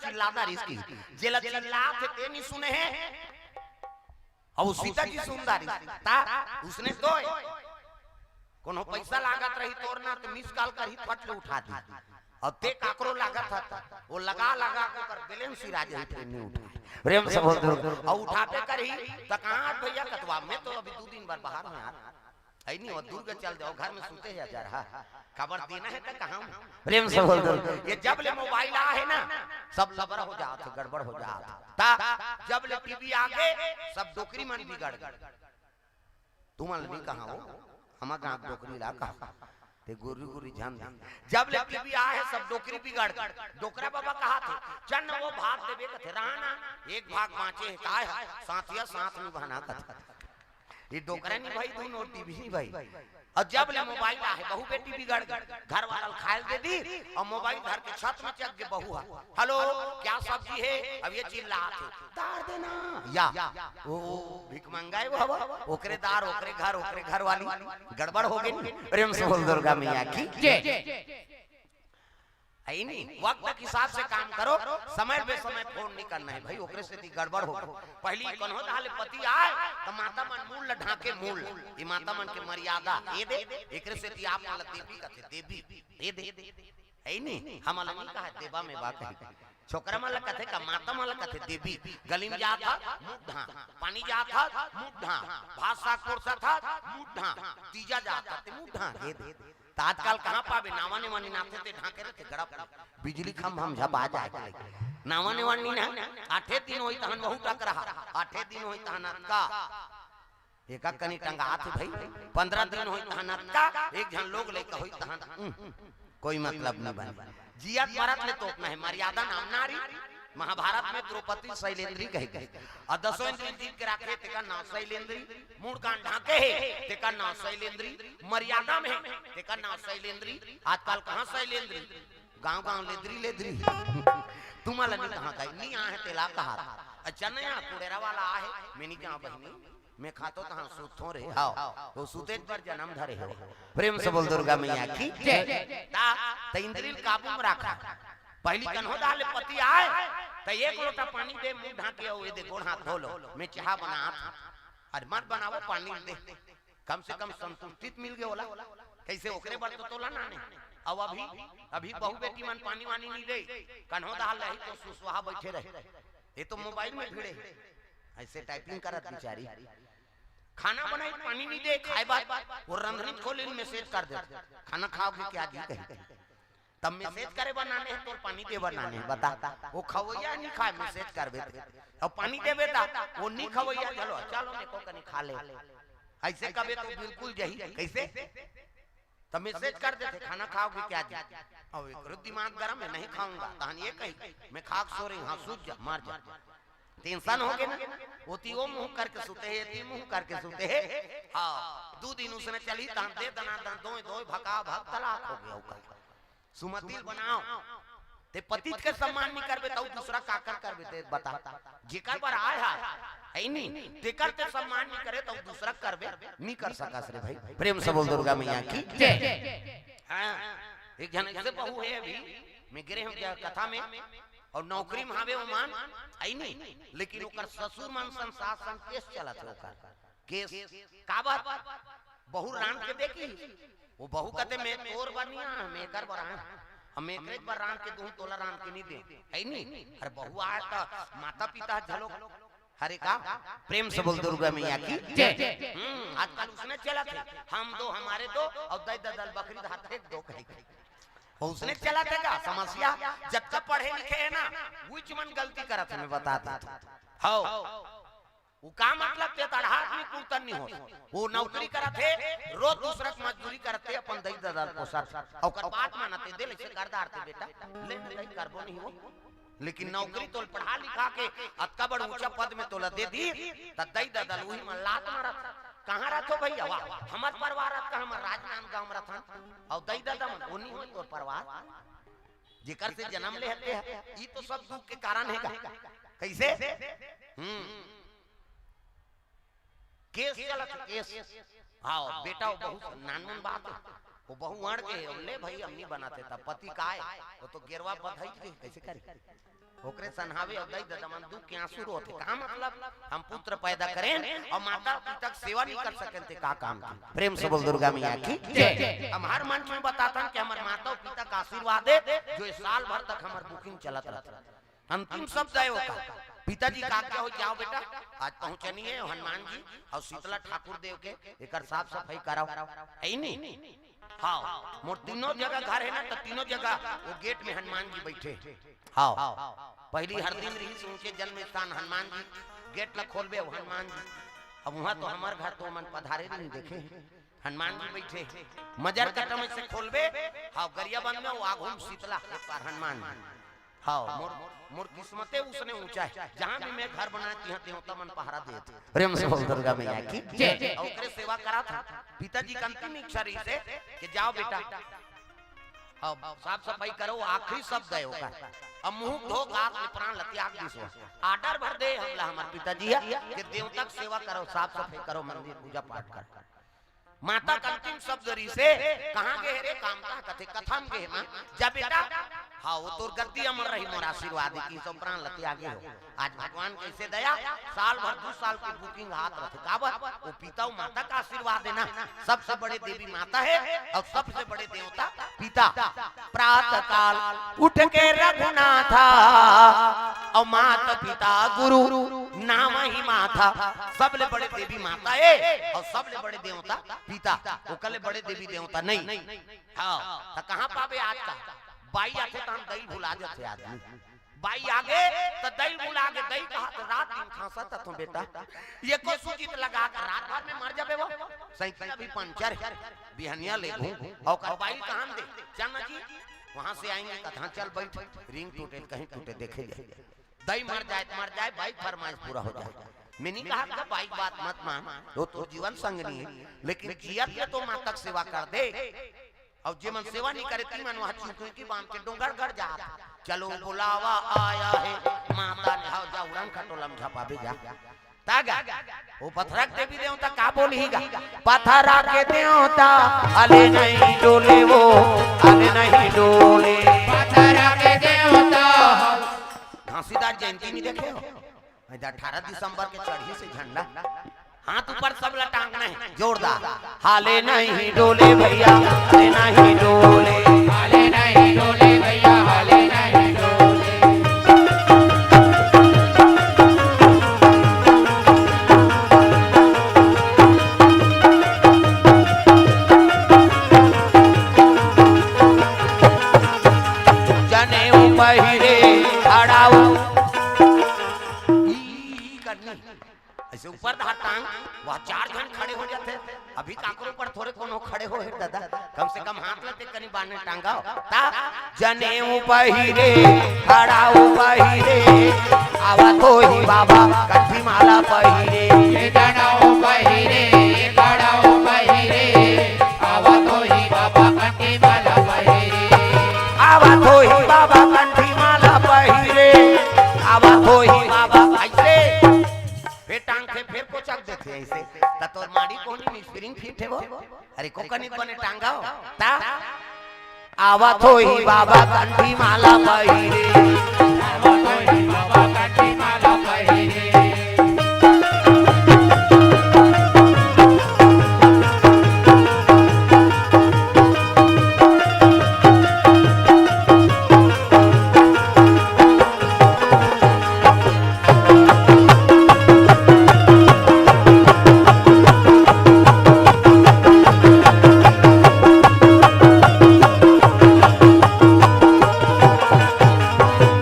चिल्लात रिहिस कि, जेला चिल्लात हे ते नी सुने हे, अउ सीता जी सुनत रिहिस। त उसने तो कोनो पइसा लागत रही तोर ना, त मिस कॉल करही, फट ले उठा दी। अउ ते काकरो लागत हस, ओ लगा लगा के ओकर बैलेंस सिरा जाही, फेर नी उठाय। प्रेम से बोल दुर्गा। अउ उठाबे करही, त कहाँ हस भइया? कतवा में तो अभी दू दिन बर बाहर हँव यार। अइ नी, ओ दुर्गा चल जाव, घर में सुते हे अजरहा। काबर देना हे त कहाँ? प्रेम से बोल दुर्गा। ये जब ले मोबाइल आय हे ना, सब लबरा हो जात हे, गड़बड़ हो जात हे। त जब ले टीवी आगे, सब डोकरी मन बिगड़ गे। तुमन ल नी कहा हो, हमर गाँव डोकरी ला कहा। ते गुर्री गुर्री झन दे। जब ले टीवी आय हे, सब डोकरी बिगड़ गे। डोकरा बाबा कहाथे, चल न वो भाग देबे कथे, रहा ना, एक भाग बाँचे हे, काय हे? साथिया साथ निभाना कथे। ये डोकरा निभाही, दूनों टीवी निभाही। अउ जब ले मोबाइल आय हे, बहू बेटी बिगड़ गे, घर वाला ल खाय ल दे दिस, अउ मोबाइल धर के छत में चघ गे बहू ह। हेलो, क्या सब्जी है? अब ये चिल्लात हे, दार देना। या, ओ, ओ, भिखमंगा हे वो, ओकरे दार, ओकरे घर, ओकरे घर वाली, गड़बड़ हो गे नी। प्रेम से बोल दुर्गा मैया की जय। अइ नी, वक्त के हिसाब से काम करो, समय बेसमय फोन नी करना हे भई, ओकरे सेती गड़बड़ हो गे। पहिली कन्हो दहा ले पति आय, त माता मन मूड़ ल ढाँके, मूड़ ल। ये माता मन के मर्यादा, ए दे, एकरे सेती आप मन ल देवी कथे, देवी, ए दे। अइ नी, हमन ल नी कहा देवा में बा कही। छोकरा मन ल कथे का, माता मन ल कथे देवी। गली में जात हस, मूड़ ढाँक, पानी जात हस, मूड़ ढाँक, भात साग परोसत हस, मूड़ ढाँक, तीजा जात हस, ते मूड़ ढाँक, ए दे। त आजकल कहाँ पाबे, नावा नेवा नी नाथे ते ढाँके रहिथे गड़प। बिजली खम्भा म झपा जाय के लगे। नावा नेवा नी ना, आठे दिन होही तहन वहू टकरहा, आठे दिन होही तहन अतका। एका कनी टंगात हे भई, पंद्रह दिन होही तहन अतका, एक झन लोग लइका होही तहन, उम, कोई मतलब नी बने। जियत मरत ले तोपना हे, मर्यादा नाम नारी। महाभारत में द्रौपदी सैलेंद्री कहे गे। अउ दसों इंद्री जीत के राखे, तेकर नाव सैलेंद्री। मूड़ कान ढाँके हे, तेकर नाव सैलेंद्री। मर्यादा में हे, तेकर नाव सैलेंद्री। आजकल कहाँ सैलेंद्री? गाँव गाँव लेदरी लेदरी। तुमन ल नी कहा कही, नी आय हे तेला कहा। अच्छा नया कुड़ेरा वाला आय हे, मैं नी जाँव बहिनी, मैं खाथों तहाँ सुतथों रे। हव, ओ सुते बर जनम धरे हे। प्रेम से बोल दुर्गा मैया की जय। त, त इंद्री ल काबू में रखा। पहिली कन्हो दहा ले पति आय, त एक लोटा पानी दे, मूड़ ढाँके, अउ ए दे गोड़ हाथ धो लो, मैं चाहा बनात हँव। अरे मत बनावव, पानी दे, कम से कम संतुष्टि त मिल गे ओला। कइसे ओकरे बर तो तोला नाने। अउ अभी, अभी बहू बेटी मन पानी वानी नी दे, कन्हो दहा ले ही तो सुसुहा बइठे रहे। ये तो मोबाइल में भिड़े हे, अइसे टाइपिंग करत बिचारी। खाना बनाही, पानी नी दे, खाय बर, ओ रंधनी खोले ल मैसेज कर देथे, "खाना खाओगे क्या जी?" कही। तब मैसेज करे बर नाने हे, तोर पानी दे बर नाने हे, बता। ओ खवइया नी खाय, मैसेज करबे ते। अउ पानी देबे त, ओ नी खवइया, चलो, चलो, एको कनी खा ले। अइसे कबे तो बिल्कुल जही, कइसे? त मैसेज कर देथे, "खाना खाओगे क्या जी?" अउ एकरो दिमाग गरम हे, "नहीं खाऊंगा।" तहन ये कही, "मैं खा के सो रही हूँ।" हाँ, सूत जा, मर जा। टेंशन हो गे ना, ओती ओ मुँह करके सुते हे, एती मुँह करके सुते हे। हाँ, दू दिन उसने चली, तहन दे दना दन, दोय दोय भका भक तलाक हो गे ओकर। सुमति ल बनाव, ते पति के सम्मान नी करबे, त अउ दूसरा काकर करबे, ते बता। जेकर बर आय हस, हे नी, तेकर ते सम्मान नी करे, त अउ दूसरा करबे, नी कर सकस रे भई। प्रेम से बोल दुर्गा मैया की जय। हाँ, एक झन अइसे बहू हे अभी, मैं गे रहेंव कथा में, अउ नौकरी में हवे ओमन, हे नी, लेकिन ओकर ससुर मन सन सास सन केस चलत हे ओकर। केस, काबर? बहू रांध के देखिस। ओ बहू कथे, "मैं तोर बर नी आय हँव, मैं एकर बर आय हँव। अब मैं एकरे बर रांध के दूहूँ, तोला रांध के नी देंव।" हे नी? अरे बहू आय त माता पिता घलो, हरे का? प्रेम से बोल दुर्गा मैया की जय। हम्म, आजकल उसने चलत हे, "हम दो, हमारे दो," अउ दई ददा ल बखरी धर फेंक दो कहे। अउ उसने चलत हे का समस्या? जतका पढ़े लिखे हे ना, उहीच मन गलती करत हे, मैं बता देथँव। हव। वो का मतलब, ते तड़हा आदमी कुरतन नी हो। वो नौकरी करत हे, रोज दूसरा के मजदूरी करत हे, अपन दई ददा ल पोसत हे। अउ ओकर बात मानत हे, दे ले से कर डारथे बेटा, ले न दई करबो नी हो। लेकिन नौकरी तोल पढ़ा लिखा के अतका बड़ ऊंचा पद में तोला दे दिस, त दई ददा ल उही मन लात मारत हे। कहाँ रथो भइया? वाह, हमर परिवार अतका, हमर राजनांदगांव में रथन। अउ दई ददा मन, वो नी हो तोर परिवार। जेकर से जनम ले हते हे, ई तो सब दुख के कारण हे गा। कइसे? हम्म। केस चलत हे, केस। हाँ, बेटा, वो बहू नानमुन बात हे। वो बहू अड़ गे हे, ले भई, हम नी बनाते, त पति काय, वो तो गेरवा बधाई के, कइसे करी? ओकरे सन्हावे अउ दई ददा मन दुख के आंसू रोत हे। का मतलब? हम पुत्र पैदा करेन अउ माता पिता के सेवा नहीं कर सकेन, ते का काम की? प्रेम से बोल दुर्गा मैया की जय। हम हर मंच में बताथन कि हमर माता अउ पिता का आशीर्वाद हे, जो ये साल भर तक हमर booking चलत रहत। अंतिम शब्द हे ओकर, पिताजी का आज्ञा हो, जाओ बेटा, आज पहुंचनी हे हनुमान जी अउ शीतला ठाकुर देव के, एकर साफ सफाई कराओ। हे नहीं? हाँ, मोर तीनों जगह घर हे ना, तो तीनों जगह वो gate में हनुमान जी बैठे। हाँ, पहली हर दिन रहिस उनके जन्म स्थान हनुमान जी, gate ला खोलबे, वो हनुमान जी। अब वहाँ तो हमर घर तो मन पधारे नहीं देखे, हनुमान जी बैठे, मजर कटम से खोलबे, हाँ, गरियाबंद में वो आघू म शीतला, एक बार हनुमान जी। हाँ, मोर, मोर किस्मते उसने ऊंचा हे, जहाँ भी मैं घर बनाए, तिहाँ देवता मन पहरा देत। प्रेम से बोल दुर्गा मैया की जय। अउ ओकरे सेवा कराथन। पिताजी के अंतिम इच्छा रहिस हे कि जाओ बेटा, अब साफ सफाई करो, आखिरी शब्द हे ओकर। अब मुंह धो के आंख ले प्राण ल त्याग दिस। Order भर दे हमला हमर पिताजी ह कि देवता के सेवा करो, साफ सफाई करो, मंदिर पूजा पाठ करो। माता के अंतिम शब्द रहिस हे, कहाँ गे हे रे कामता? कथे कथा म गे हे माँ। जा बेटा, हाँ, वो तोर गद्दी अमर रही, मोर आशीर्वाद हे कि सब प्राण ल त्यागे हो। आज भगवान कइसे दया, साल भर दू साल के booking हाथ रथे। काबर? वो पिता अउ माता का आशीर्वाद हे ना। सबसे बड़े देवी माता हे अउ सबसे बड़े देवता पिता। प्रातः काल उठ के रघुनाथा, अउ मात पिता गुरु नाम ही माथा। सबले बड़े देवी माता हे अउ सबले बड़े देवता पिता। ओकर ले बड़े देवी देवता नहीं। हाँ, त कहाँ पाबे आज का? बाई आथे त हम दई भुला जाथे आदमी। बाई आगे त दई भुला गे, दई कहा त रात दिन खांसत हथों बेटा, एको सूजी त लगा के रात भर में मर जाबे वो। साइकिल अभी पंचर हे, बिहनिया लेगहूं, अउ ओकर बाई कहाँ दे? चल ना जी, वहां से आएंगे, कथा चल बैठ, रिंग टूटे कहीं टूटे देखे जाए। दई मर जाए त मर जाए, बाई फरमाइश पूरा हो जाए। मैं नहीं कहा कि बाई बात मत मान, वो तो जीवन संगनी हे, लेकिन जियत में तो माता के सेवा कर दे। अउ जे मन सेवा नहीं करे, ती मन वहाँ चिंतुई की बांध के डोंगरगढ़ जात। चलो बुलावा आया है माता ने, हाव जा उड़न खटोला म झपाबे जा। ता गा, वो पथरा के देवी देवता का बोलही गा? पथरा के देवता हले नहीं डोले वो, हले नहीं डोले। पथरा के देवता। घासीदास जयंती नहीं देखे हो? अरे अठारह दिसंबर के चढ़िस हे झंडा, हाथ ऊपर सब ला टांगना हे, जोरदार। हाले नहीं डोले भैया, हाले नहीं डोले। हाले नहीं डोले भैया, हाले नहीं डोले। जनेऊ पहिरे खड़ाऊ। ई, ई करनी। ऐसे ऊपर धार टांग, वह चार झन खड़े हो जाथे। अभी काकरो ऊपर थोरे कोनो खड़े हो हे दादा, कम से कम हाथ ला ते कनी बाने टांगाओ। ता जनेऊ पहिरे, खड़ाऊ पहिरे, आवत होही बाबा कंठी माला पहिरे। ये जनेऊ पहिरे, खड़ाऊ पहिरे, आवत होही बाबा कंठी माला पहिरे। आवत होही बाबा कंठी माला पहिरे, आवत होही बाबा। ऐसे फेर टांग के फेर कोचक देथे ऐसे। त तोर माड़ी कोनी में spring fit हे वो? अरे को कनिक बने टांगाओ। ता आवत होही बाबा कंठी माला पहिरे। आवत होही बाबा कंठी माला पहिरे।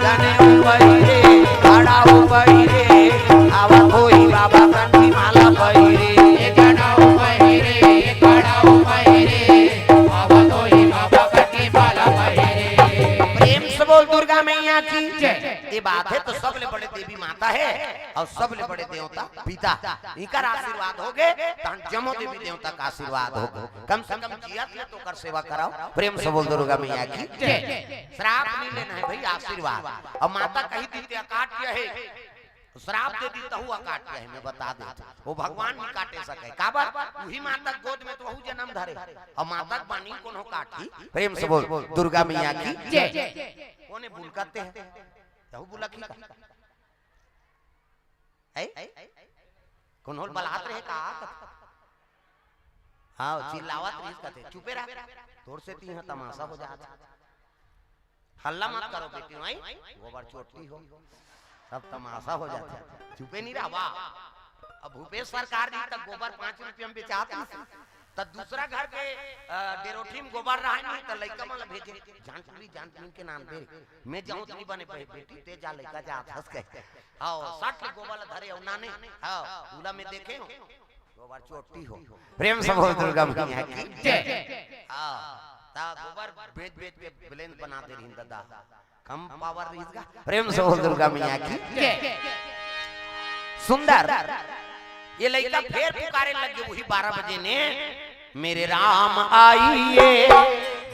जनेऊ पहिरे, खड़ाऊ पहिरे, आवत होही बाबा कंठी माला पहिरे। जनेऊ पहिरे, खड़ाऊ पहिरे, आवत होही बाबा कंठी माला पहिरे। प्रेम से बोल दुर्गा मैया की जय। ये बात हे तो सबले बड़े देवी माता हे अउ सबले बड़े देवता पिता, इकर आशीर्वाद होगे, तहन जम्मो देवी देवता का आशीर्वाद होगे। कम से कम जियत ले तो ओकर सेवा कराओ। प्रेम से बोल दुर्गा मैया की जय। श्राप नहीं लेना हे भाई, आशीर्वाद। अउ माता कही दी ते अकाट्य हे, श्राप दे दी तहू अकाट्य हे, मैं बता देथों। वो भगवान नहीं काटे सके, काबर? उही माता के गोद में तो वहू जनम धरे, अउ माता के बानी कोनो काटही? प्रेम से बोल दुर्गा मैया की जय। कोने बुलकते हे? तहू बुलकही का? है? कोनो ल बलात रहे का? हाँ, चिल्लावत रहिस कथे, "चुपे रह, तोर सेती इहाँ तमाशा हो जात हे। हल्ला मत करो बेटी, भाई, गोबर चोटी हो, सब तमाशा हो जात हे, चुपे नहीं रह।" वाह, अब भूपेश सरकार जी तक गोबर पाँच रुपया में बेचात रहिस, त दूसरा घर के, अ, डेरोठी में गोबर रहा नहीं, त लइका मन ला भेजे, "जान टूरी, जान टूरी के नाम दे, मैं जाऊँ तो नहीं बने पाही, बेटी, ते जा, लइका जात हस," कहे। हाँ, सट ले गोबर ला धरे हो नाने, हाँ, उला में देखे हो, गोबर चोटी हो। प्रेम से बोल दुर्गा मैया की जय। हाँ, त गोबर बेच बेच के balance बना दे रहिन दादा, कम power रहिस गा। प्रेम से बोल दुर्गा मैया की जय। सुंदर। ये लइका फेर पुकारे लग गे, वही बारह बजे ने, "मेरे राम आइए,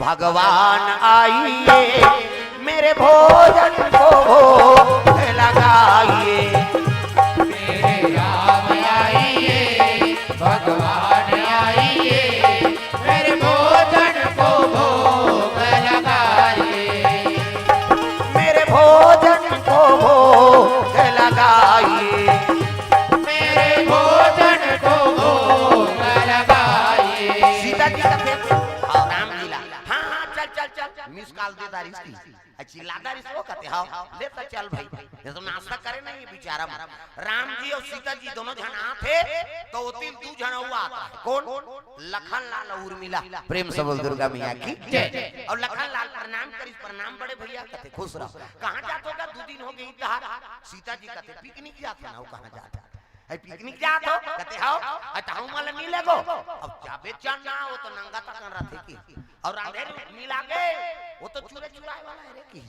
भगवान आइए, मेरे भोजन को भोग लगाइए।" मेरे राम आइए, भगवान आइए, मेरे भोजन को भोग लगाइए। मेरे भोजन को भोग लगाइए। मेरे भोजन को भोग लगाइए। सीता जी कथे, हाँ, राम जी ला, हाँ, हाँ, चल, चल, चल, चल, miss call दे दारिस की। अ, चिल्ला दारिस वो कथे, हाँ, ले त चल भाई, ये तो नाश्ता करे नहीं बेचारा मन। राम जी अउ सीता जी दोनों झन आथे, त ओती दू झन अउ आथे। कोन? लखन लाल अउ उर्मिला। प्रेम से बोल दुर्गा मैया की जय। अउ लखन लाल प्रणाम करिस, "प्रणाम बड़े भैया," कथे, "खुश रहो।" "कहाँ जात हो गा? दू दिन हो गे इधर।" सीता जी कथे, "पिकनिक जात हो ना, वो कहाँ जात हो?" "है पिकनिक जात हो?" कथे, "हव।" "अ, त हमू मन ला नइ लेगो?" "अब जाबे चल ना, वो तो नंगा तकन रथे की। अउ रांधे नइ लागे, वो तो चुरे चुराए वाला हे रे की।"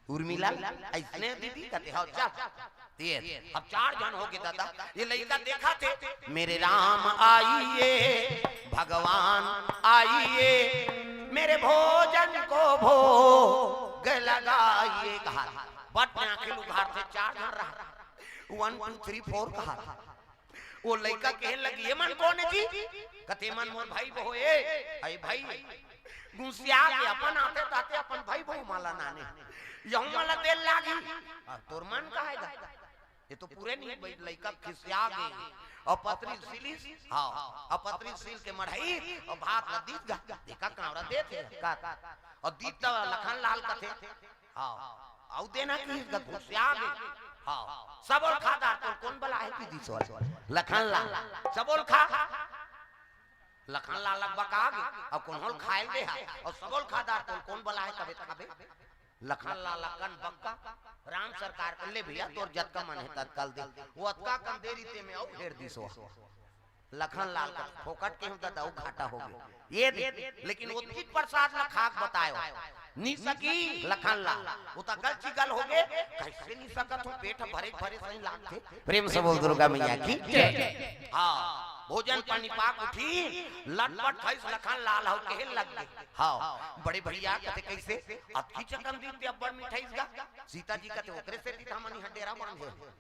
उर्मिला, "अइसने दीदी?" कथे, "हव, चल।" ये, अब चार झन हो गे दादा। ये लइका देखथे, "मेरे राम आइए, भगवान आइए, मेरे भोजन को भोग लगाइए।" कहा, बट में आँखी ल उघारथे, चार झन रहा, one, two, three, four कहा। वो लइका कहे लगी, "ये मन कोन हे जी?" कथे, "मन मोर भाई बहू हे।" "अरे भाई, गुसिया के अपन आते ताते अपन भाई बहू मन ला नाने, यहू मन ला दे ल लागी।" "आ, तोर मन का हे गा?" ये तो पूरे नहीं भाई, लइका खिसिया गे। अउ पतरी ल सिलिस, हाँ, अउ पतरी ल सिल के मढ़ाई, अउ भात ला दीस गा, देखा कांवरा देथे का। अउ दीस त लखन लाल कथे, हाँ, अउ देना कि इसका गुसिया गे। हाँ, सबो ल खा डार, तोर कोन बलाय हे कि दीस वाला? लखन लाल, सबो ल खा। लखन लाल ल बका गे, अउ कोनो ल खाय ल दे हा, अउ सबो ल खा डार, तोर कोन बलाय हे, तबे त खाबे। लखन लाल अकन बक्का, राम सरकार के, "ले भैया, तोर जतका मन हे ततका ल दे।" वो अतका कन दे रहिते में अउ फेर दीस वो। लखन लाल का फोकट के हम दादा, अउ घाटा हो गे। ये दे, लेकिन ओतकी प्रसाद ला खा के बतायो। नि सकी लखन लाल, वो त गल चिगल हो गे, कइसे नि सकत हो, पेट भरे भरे सही लागथे। प्रेम से बोल दुर्गा मैया की जय। हाँ, भोजन पानी पाक उठी, लटपट भइस लखन लाल हो कहे लग गे। हाँ, बड़े भैया कथे कइसे, "अतकी चकन दीस ते अब्बड़ मिठाइस गा।" सीता जी कथे, "ओकरे सेती त हमन इहाँ डेरा बांधे हन।"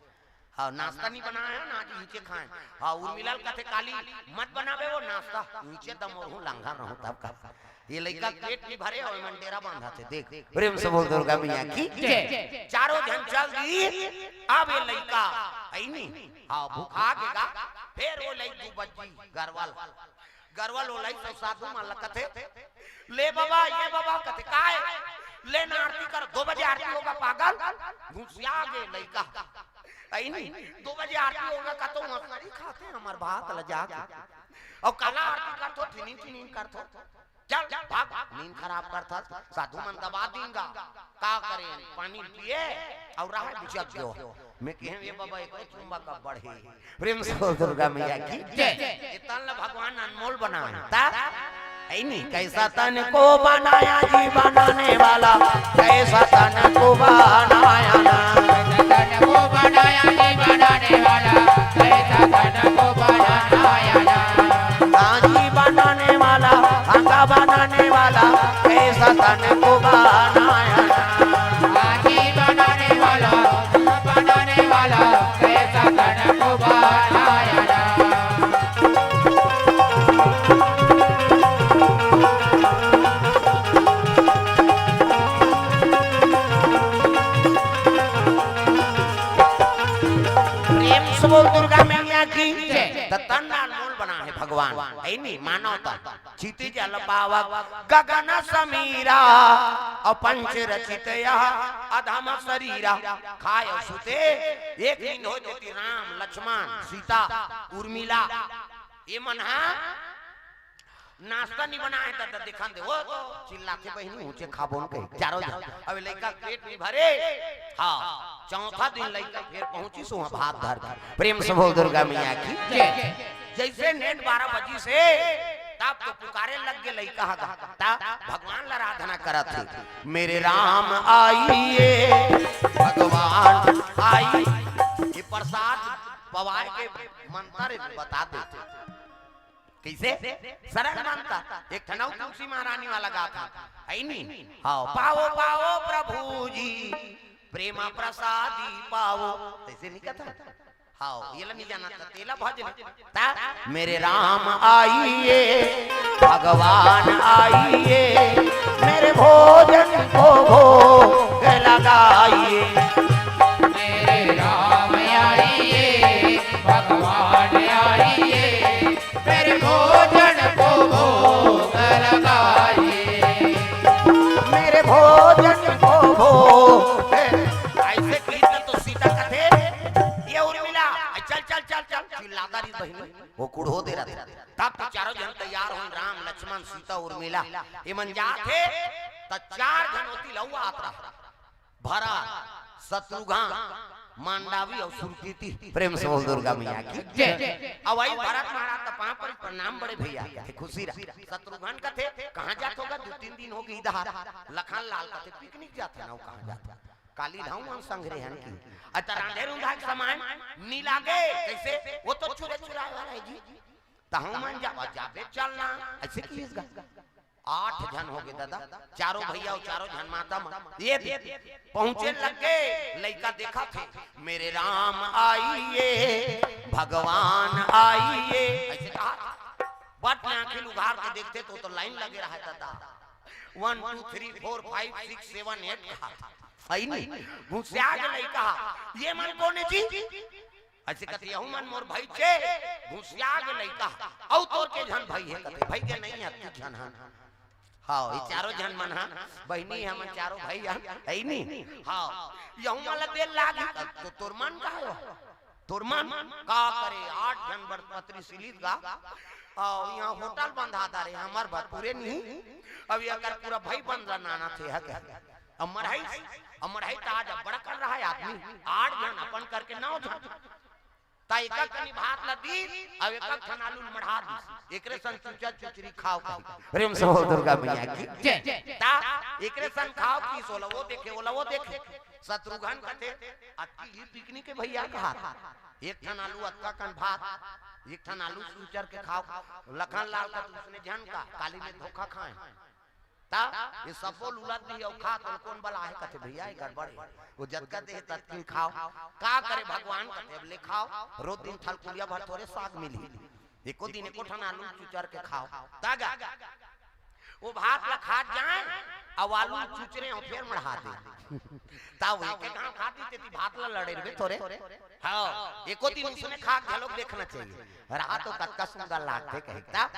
हाँ, नाश्ता नहीं बनाया ना, आज नीचे खाएं। हाँ, उर्मिला ल कथे, "काली मत बनाबे वो नाश्ता, नीचे दमोरहूँ लंघा रहूँ तब का।" ये लइका पेट नहीं भरे अउ मन डेरा बांधथे, देख। प्रेम से बोल दुर्गा मैया की जय। चारों झन चल दी। अब ये लइका, अइनी, हाँ, भुखा गे गा, फेर वो लइका दू बज्जी गरवा ल गरवा ल ओलाइस अउ साधु मन ल कथे, "ले बबा, ये बबा," कथे, "काय?" "ले ना आरती कर, दो बजे आरती होगा पागल, घुसिया गे लइका।" अइनी, "दो बजे आरती होगा," कथों मसरी खाथे हमर भात ल जाके। अउ काला आरती करथो, ठिनिन ठिनिन करथो। चल, भाग, नींद खराब करथस, साधु मन दबा दीन गा। का करे, पानी पिए अउ रहा बिचक गयो। मैं कहे, "ये बबा, एको चुम्बक अब्बड़ हे।" प्रेम से बोल दुर्गा मैया की जय। ये तन ल भगवान अनमोल बनाए। ता? अइनी, "कैसा तन को बनाया जी बनाने वाला, कैसा तन को बनाया ना।" कैसा तन को बनाया जी बनाने वाला, कैसा तन को बनाया ना। हाँ जी बनाने वाला, आंगा बनाने वाला, कैसा तन को बनाया ना। हाँ जी बनाने वाला, बनाने वाला, कैसा तन को बनाया ना। बोल दुर्गा मैया की। त तन अनमोल बना है भगवान, है नी, मानव तन। क्षितिज जल पावक गगन समीरा, अउ पंच रचित यह अधम शरीरा। खाय अउ सुते एक नींद होय, तेती राम, लक्ष्मण, सीता, उर्मिला, ये मन हा नाश्ता नहीं बनाए, त, त दिखन दे, वो तो चिल्लाथे बहिनी, ऊंचे खाबो न कही, चारों जन। अब लइका पेट नहीं भरे, हाँ, चौथा दिन लइका फिर पहुंचिस उहाँ भात धर के। प्रेम से बोल दुर्गा मैया की। जय। जैसे नेट बारह बजिस हे, तब तो पुकारे लग गे लइका ह गा, तब भगवान ला आराधना करत हे, मेरे राम आइए, भगवान आइए। ये प्रसाद पवाए के मंत्र बता देथे। कइसे? सरल मंत्र। एक ठन अउ तुलसी महारानी वाला गाथा, है नी? हाँ, पाओ, पाओ प्रभु जी, प्रेमा प्रसादी पाओ। अइसे नहीं कथा? हाँ, ये ला नहीं जाना था, तेला भज ले। ता, मेरे राम आइए, भगवान आइए, मेरे भोजन को भोग लगाइए। मेरे राम आइए, भगवान आइए, मेरे भोजन को भोग लगाइए। मेरे भोजन को भोग। ऐसे कही त तो सीता कथे, ये उर्मिला, चल, चल, चल, चल, चिल्लाता रही बहिनी, वो कुड़हो दे रहा था। तब तो चारों जन तैयार होन, राम, लक्ष्मण, सीता, उर्मिला, ये मन जात हे, त चार जन होती लौआ आत रहा। भरत, शत्रुघ्न, मांडवी अउ सुरकृति। प्रेम से बोल दुर्गा मैया की। जय। अब आई भरत महाराज त पाँव पर प्रणाम बड़े भैया, कथे खुशी रहा। शत्रुघ्न कथे, कहाँ जात हो गा, दू तीन दिन हो गे इधर। लखन लाल कथे, पिकनिक जात हे ना, वो कहाँ जात हे? काली धाऊ मन संग रहे हन की। अच्छा, रांधे रुंधा के सामान नी लागे, कइसे? वो तो चुरे चुराए वाला है जी। तहूँ मन जाबे, जाबे चलना, अइसे किहिस गा। आठ झन हो गे दादा, चारों भैया अउ चारों झन माता मन। ये दे, पहुँचे लग गे, लइका देखथे, मेरे राम आइए, भगवान आइए, अइसे कहा। बट में आँखी उघार के देखथे त, त लाइन लगे रहा दादा। One, two, three, four, five, six, seven, eight कहा। है नी? घुसिया गे लइका। ये मन कोन हे जी? अइसे कथे, यहू मन मोर भाई चे, घुसिया गे लइका। अउ तोर के झन भाई हे कथे, भाई के नहीं हे, तू झन हन। हाँ, ये चारों झन मन हा, बहिनी हमन चारों भाई हन, है नी? हाँ, यहू मन ला देर लागी, त तोर मन का हे? तोर मन का करे, आठ झन बर पतरी सिलिस गा, अउ इहाँ होटल बंधा डारे, हमर बर पूरे नहीं, अब एकर पूरा भाई बंद ला नाना थे, है क्या? अब मढ़ई, अब मढ़ई त आज अब्बड़ कर रहा है आदमी, आठ झन अपन करके नौ झन। त एक एक कनी भात ला दीस, अब एक एक ठन आलू ल मढ़ा दीस। एकरे सन चुचा चुचरी खाव कही। प्रेम से बोल दुर्गा मैया की। जय। त एकरे सन खाव कहिस, ओला वो देखे, ओला वो देखे। शत्रुघ्न कथे, अतकी ही पिकनिक हे भैया कहा। एक ठन आलू अतका कन भात, एक ठन आलू चुचर के खाव। लखन लाल कथे उसने झन का, काली में धोखा खाए। त ये सब्बो ल उलद दिही अउ खा, त कोन बला हे कथे, भैया, ये गड़बड़ हे। वो जतका देहे ततकिन खाव। का करे भगवान कथे, अब ले खाव, रोज दिन थलकुलिया भर थोरे साग मिलही। एको दिन एको ठन आलू चुचर के खाव। त गा, वो भात ला खात जाए, अउ आलू चुचरे अउ फेर मढ़ा दे। त वो एक एक घांव खाती, तेती भात ला लड़े रहे थोरे। हाँ, एको दिन उसने खा के घलोक देखना चाहिए। रहा तो कतका सुंदर लागथे कहे। त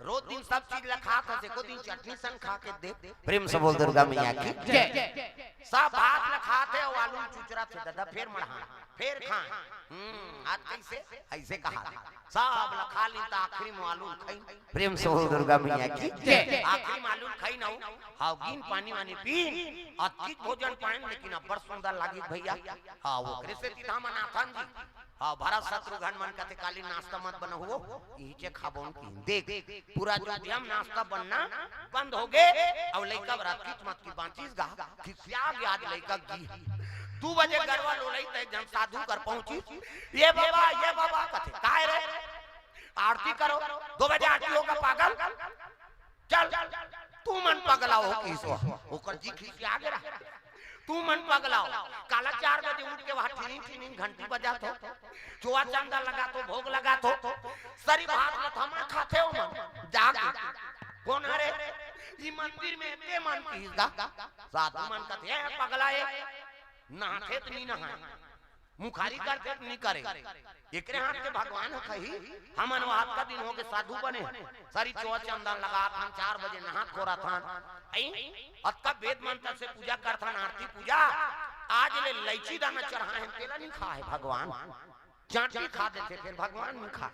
रोज दिन सब चीज ला खात हस, एको दिन चटनी संग खा के देख। प्रेम से बोल दुर्गा मैया की। जय। सब भात ला खात हे, अउ आलू चुचरत हे दादा, फेर मढ़ा, फेर खाए। हम्म, आज कइसे? अइसे कहा। सब ला खा लीन त आखिरी में आलू खाइन। प्रेम से बोल दुर्गा मैया की। जय। आखिरी में आलू खाइन अउ, हाँ, गिन पानी वानी पीन, अतकिच भोजन पाएन, लेकिन अब्बड़ सुंदर लागिस भैया। हाँ, ओकरे सेती त हमन आथन जी। हाँ, भरत शत्रुघ्न मन कथे, काली नाश्ता मत बनाहू, इहिचे खाबोन कहिन। देख, पूरा अयोध्या में नाश्ता बनना बंद हो गे, अउ लइका बर अतकिच मत की बांचिस गा, खिसिया गे आज लइका गी। दू बजे गरवा लोलई त एक झन साधु कर पहुंचिस, ये बाबा, ये बाबा, कथे, काय रे? आरती करो, दू बजे आरती होगा पागल? चल, तुमन पगला हो कहिस। ओकर जी खिसिया गे रहा। तुमन पगला हो। काला चार बजे उठ के वहाँ ठिनिंग ठिनिंग घंटी बजात हो, चोआ चंदा लगात हो, भोग लगात हो, सरी भात ल थमा खाथे हो मन। जाके कोन हरे? ई मंदिर में एते मन कहिस गा। साधु मन कथे, "ए पगला ए, नहाथे त नी नहाए।" मुखारी करथे त नी करे। एकरे हाथ के भगवान ह कही, हमन वो अतका दिन होगे साधु बने, सरी चोर चंदन लगात हन, चार बजे नहात खोरत हन। अई, अतका वेद मंत्र से पूजा करथन, आरती पूजा, आज ले लैची दाना चढ़ाए हन, तेला नी खाए भगवान। चांटी खा देथे, फेर भगवान नी खा।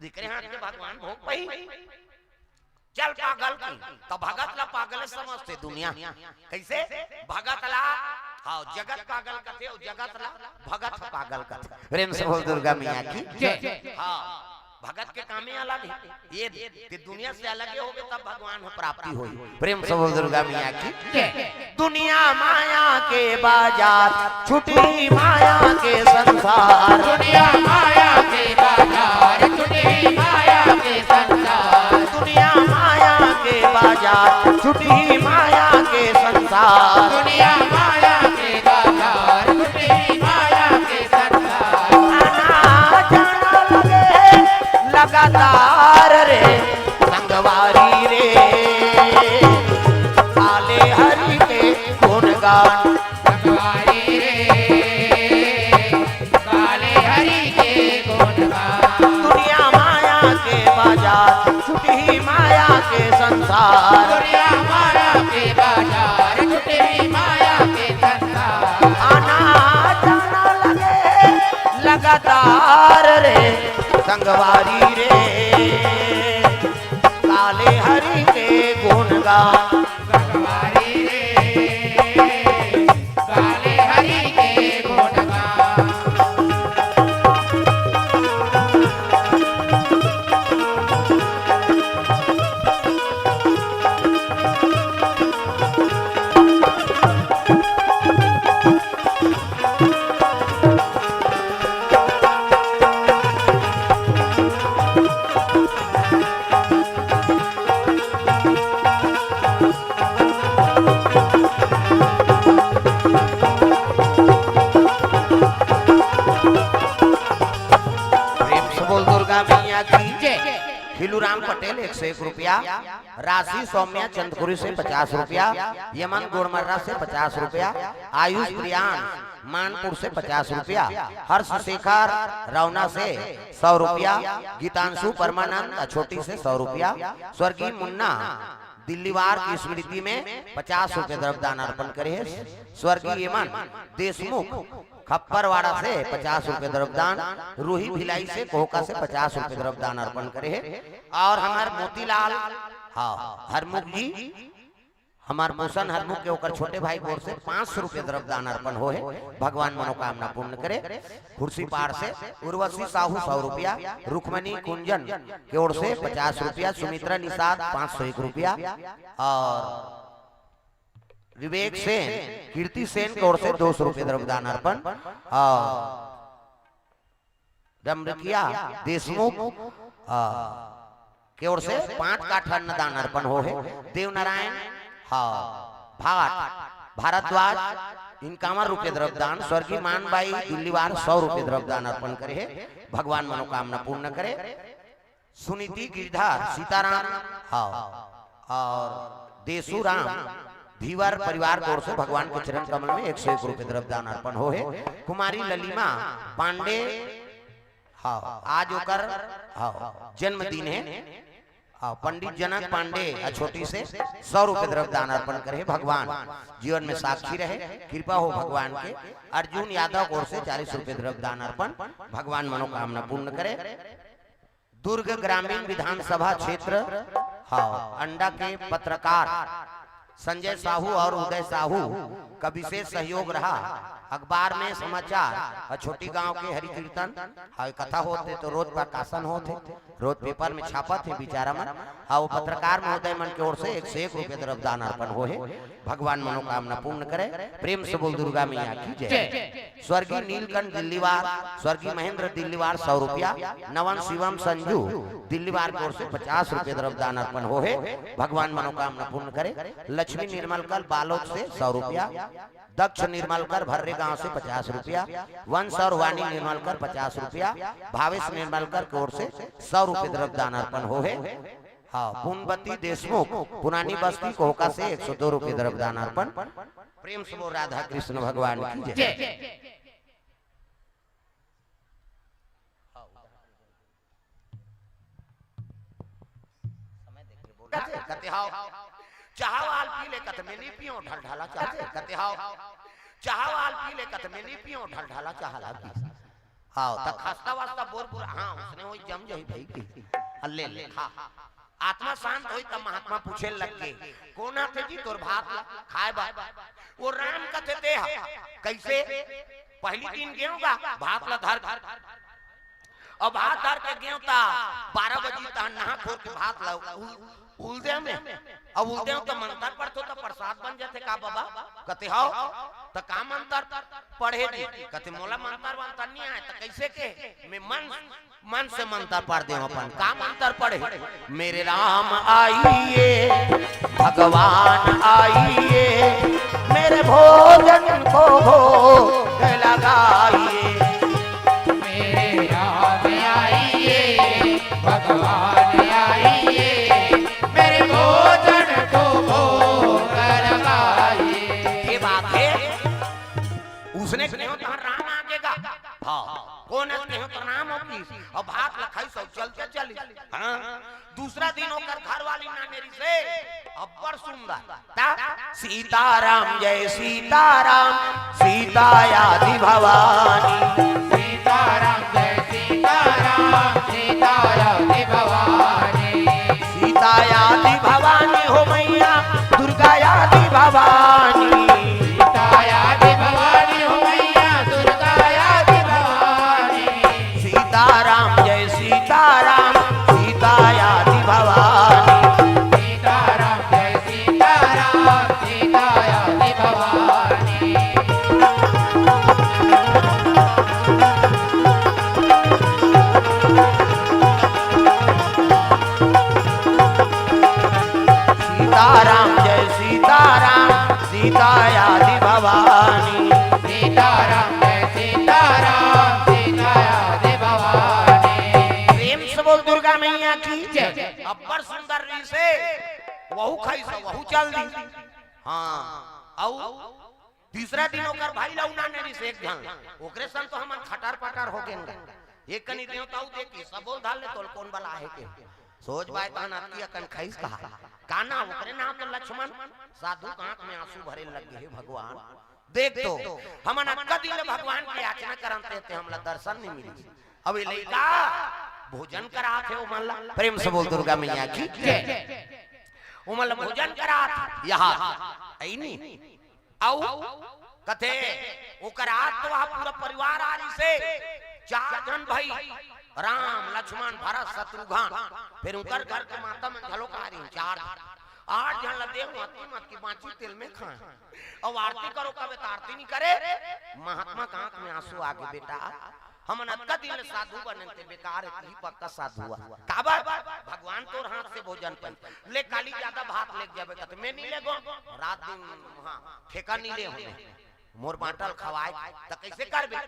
एकरे हाथ के भगवान भोग पही। चल पागल की, त भगत ला पागल समझथे दुनिया। कइसे? भगत ला, हाँ, जगत पागल कथे, अउ जगत ला भगत पागल कथे। प्रेम से बोल दुर्गा मैया की। जय। हाँ, भगत के कामे अलग हे। ये ते दुनिया से अलगे होबे तब भगवान ह प्राप्ति होही। प्रेम से बोल दुर्गा मैया की। जय। दुनिया माया के बाजार, छुटी माया के संसार। दुनिया माया के बाजार, छुटी माया के संसार। दुनिया माया के बाजार, छुटी माया के संसार। दुनिया माया के बाजार, छुटी माया के संसार। आना जाना लगे लगातार रे, संगवारी रे, काले हरि के गुणगान। संगवारी रे, काले हरि के गुणगान। दुनिया माया के बाजार, छुटी माया के संसार। दुनिया माया के बाजार, छुटी माया के संसार। आना जाना लगे लगातार रे, संगवारी रे, काले हरि के गुणगान। संगवारी रे, काले हरि के गुणगान। प्रेम से बोल दुर्गा मैया की। जय। खिलूराम पटेल एक सौ एक रुपया, राशि सौम्या चंदखुरी से पचास रुपया, यमन गोड़मर्रा से पचास रुपया, आयुष प्रियांश मानपुर से पचास रुपया, हर्षशेखर रौना से सौ रुपया, गीतांशु परमानंद अछोटी से सौ रुपया, स्वर्गीय मुन्ना दिल्लीवार की स्मृति में पचास रुपये द्रव्यदान अर्पण करे हे। स्वर्गीय यमन देशमुख खप्परवाड़ा से पचास रुपये द्रव्यदान, रूही भिलाई से कोहका से पचास रुपये द्रव्यदान अर्पण करे हे। और हमार मोतीलाल, हाँ, हरमुख जी, हमार भूषण हरमुख के ओकर छोटे भाई के ओर से पाँच सौ रुपये द्रव्यदान अर्पण होहे। भगवान मनोकामना पूर्ण करे। खुर्सीपार से उर्वशी साहू सौ रुपया, रुक्मणी कुंजन के ओर से पचास रुपया, सुमित्रा निषाद पाँच सौ एक रुपया और विवेक सेन, कीर्ति सेन के ओर से दो सौ रुपये द्रव्यदान अर्पण और डमरकिया देशमुख, आ, के ओर से पाँच काठ अन्नदान अर्पण होहे। देवनारायण, हाँ, भाट भारद्वाज इक्यावन रुपये द्रव्यदान, स्वर्गीय मानबाई दिल्लीवार सौ रुपये द्रव्यदान अर्पण करे हे। भगवान मनोकामना पूर्ण करे। सुनीति गिरधर सीताराम, हाँ, और देसू राम धीवर परिवार के ओर से भगवान के चरण कमल में एक सौ एक रुपये द्रव्यदान अर्पण होहे। कुमारी ललिमा पांडे, हाँ, आज ओकर, हाँ, जन्मदिन हे। हाँ, पंडित जनक पांडे अछोटी से सौ रुपये द्रव्यदान अर्पण करे। भगवान जीवन में साक्षी रहे, कृपा हो भगवान के। अर्जुन यादव के ओर से चालीस रुपये द्रव्यदान अर्पण, भगवान मनोकामना पूर्ण करे। दुर्ग ग्रामीण विधानसभा क्षेत्र, हाँ, अंडा के पत्रकार संजय साहू और उदय साहू का विशेष सहयोग रहा। अखबार में समाचार और छोटी गांव के हरि कीर्तन, हाँ, कथा होथे तो रोज प्रकाशन होथे, रोज पेपर में छापत हे बिचारा मन। हाँ, वो पत्रकार महोदय मन के ओर से एक सौ एक रुपये द्रव्यदान अर्पण होहे। भगवान मनोकामना पूर्ण करे। प्रेम से बोल दुर्गा मैया की जय। जय। स्वर्गीय नीलकंठ दिल्लीवार, स्वर्गीय महेंद्र दिल्लीवार सौ रुपया, नवन शिवम संजू दिल्लीवार के ओर से पचास रुपये द्रव्यदान अर्पण होहे। भगवान मनोकामना पूर्ण करे। लक्ष्मी निर्मलकर बालोद से सौ रुपया, दक्ष निर्मलकर भर्रे गांव से पचास रुपया, वंश और वाणी निर्मलकर पचास रुपया, भावेश निर्मलकर की ओर से सौ रुपये द्रव्यदान अर्पण होहे। हाँ, पुनबती देशमुख पुरानी बस्ती कोहका से एक सौ दो रुपये द्रव्यदान अर्पण। प्रेम से बोल राधा कृष्ण भगवान की जय। जय। कथे, "हव।" "चाहा वाल पी ले।" कथे, "मैं नहीं पीऊँ, ढलढला चाहा ले।" कथे, "हव।" "चाहा वाल पी ले।" कथे, "मैं नहीं पीऊँ, ढलढला चाहा ला पी।" हव, त खस्ता वस्ता बोर बोर, हाँ, उसने वही जम जाही भाई की। अल्ले ले, खा। आत्मा शांत होई त महात्मा पूछे लग गे, "कोन आथे जी तोर भात ला खाए बर?" "वो राम कथे ते ह।" "कइसे?" "पहली दिन गेंव गा, भात ला धर, अब भात धर के गेंव ता बारह बजी तहन नहा खोर के भात ला उ-, उलदेंव में, अब उलदेंव त मंतर पढ़थो त प्रसाद बन जाथे का बाबा?" कथे, "हव।" "त का मंतर पढ़े जी?" कथे, "मोला मंतर वंतर नहीं आए।" "त कइसे के?" "मैं मन, मन से मंतर पढ़ देंव अपन।" "का मंतर पढ़े?" "मेरे राम आइए, भगवान आइए, मेरे भोजन को भोग लगाइए।" मेरे राम आइए, भगवान आइए, मेरे भोजन को भोग लगाइए। ये बात है, उसने कहे तो राम आ जाएगा। हाँ, कोन अस कहे तो राम हो की, अब भात ला खाइस अउ चलते चली। हाँ, दूसरा दिन ओकर घरवाली नाने रिहिसे, अब्बड़ सुंदर। ता, "सीताराम जय सीताराम, सीता आदि भवानी।" सीताराम जय सीताराम, सीता आदि भवानी। "सीता आदि भवानी हो मैया, दुर्गा आदि भवानी।" सीता आदि भवानी हो मैया, दुर्गा आदि भवानी। "सीताराम जय सीताराम, सीता आदि भवानी।" सीताराम जय सीताराम, सीता आदि भवानी। सीताराम जय सीताराम, सीता आदि भवानी। सीताराम जय सीताराम, सीता आदि भवानी। प्रेम से बोल दुर्गा मैया की जय। अब्बड़ सुंदर रिहिसे, वहू खाइस, वहू चल दिस। हाँ, अउ तीसरा दिन ओकर भाई ला नाने रिहिसे एक झन, ओकरे संग तो हमन खटर पटर हो गेन गा। एक कनी देंव त अउ देखिस, सब बोल धर ले तोला कोन बलाय हे के। सोझ बाय तहन अतकी अकन खाइस कहा। का नाम ओकरे? नाम तो लक्ष्मण। साधु के आंख में आंसू भरे लग गे, "हे भगवान, देख तो, हमन अतका दिन ले भगवान के याचना करन ते, ते हमला दर्शन नहीं मिलिस। अब ये लइका भोजन करात हे ओमन ला।" प्रेम से बोल दुर्गा मैया की जय। ओमन ला भोजन करात हे, यहाँ, अइनी। अउ कथे, ओकर आत तो वहाँ पूरा परिवार आ रिहिसे, चार झन भाई, राम, लक्ष्मण, भरत, शत्रुघ्न, फिर ओकर घर के माता मन घलो आ रही, चार झन। आठ झन ला देव, अतकी मत की बांची तेल में खाए। अउ आरती करो, कबे त आरती नहीं करे। महात्मा के आंख में आंसू आ गे, "बेटा, हमन अतका दिन ले साधु बनेन ते बेकार हे, तुही पक्का साधु आ। काबर? भगवान तोर हाथ से भोजन पाइन। ले काली ज्यादा भात लेके जाबे।" कथे, "मैं नहीं लेगों, रात दिन हाँ, ठेका नहीं ले हमें, मोर बांटल खवाए, त कइसे करबे?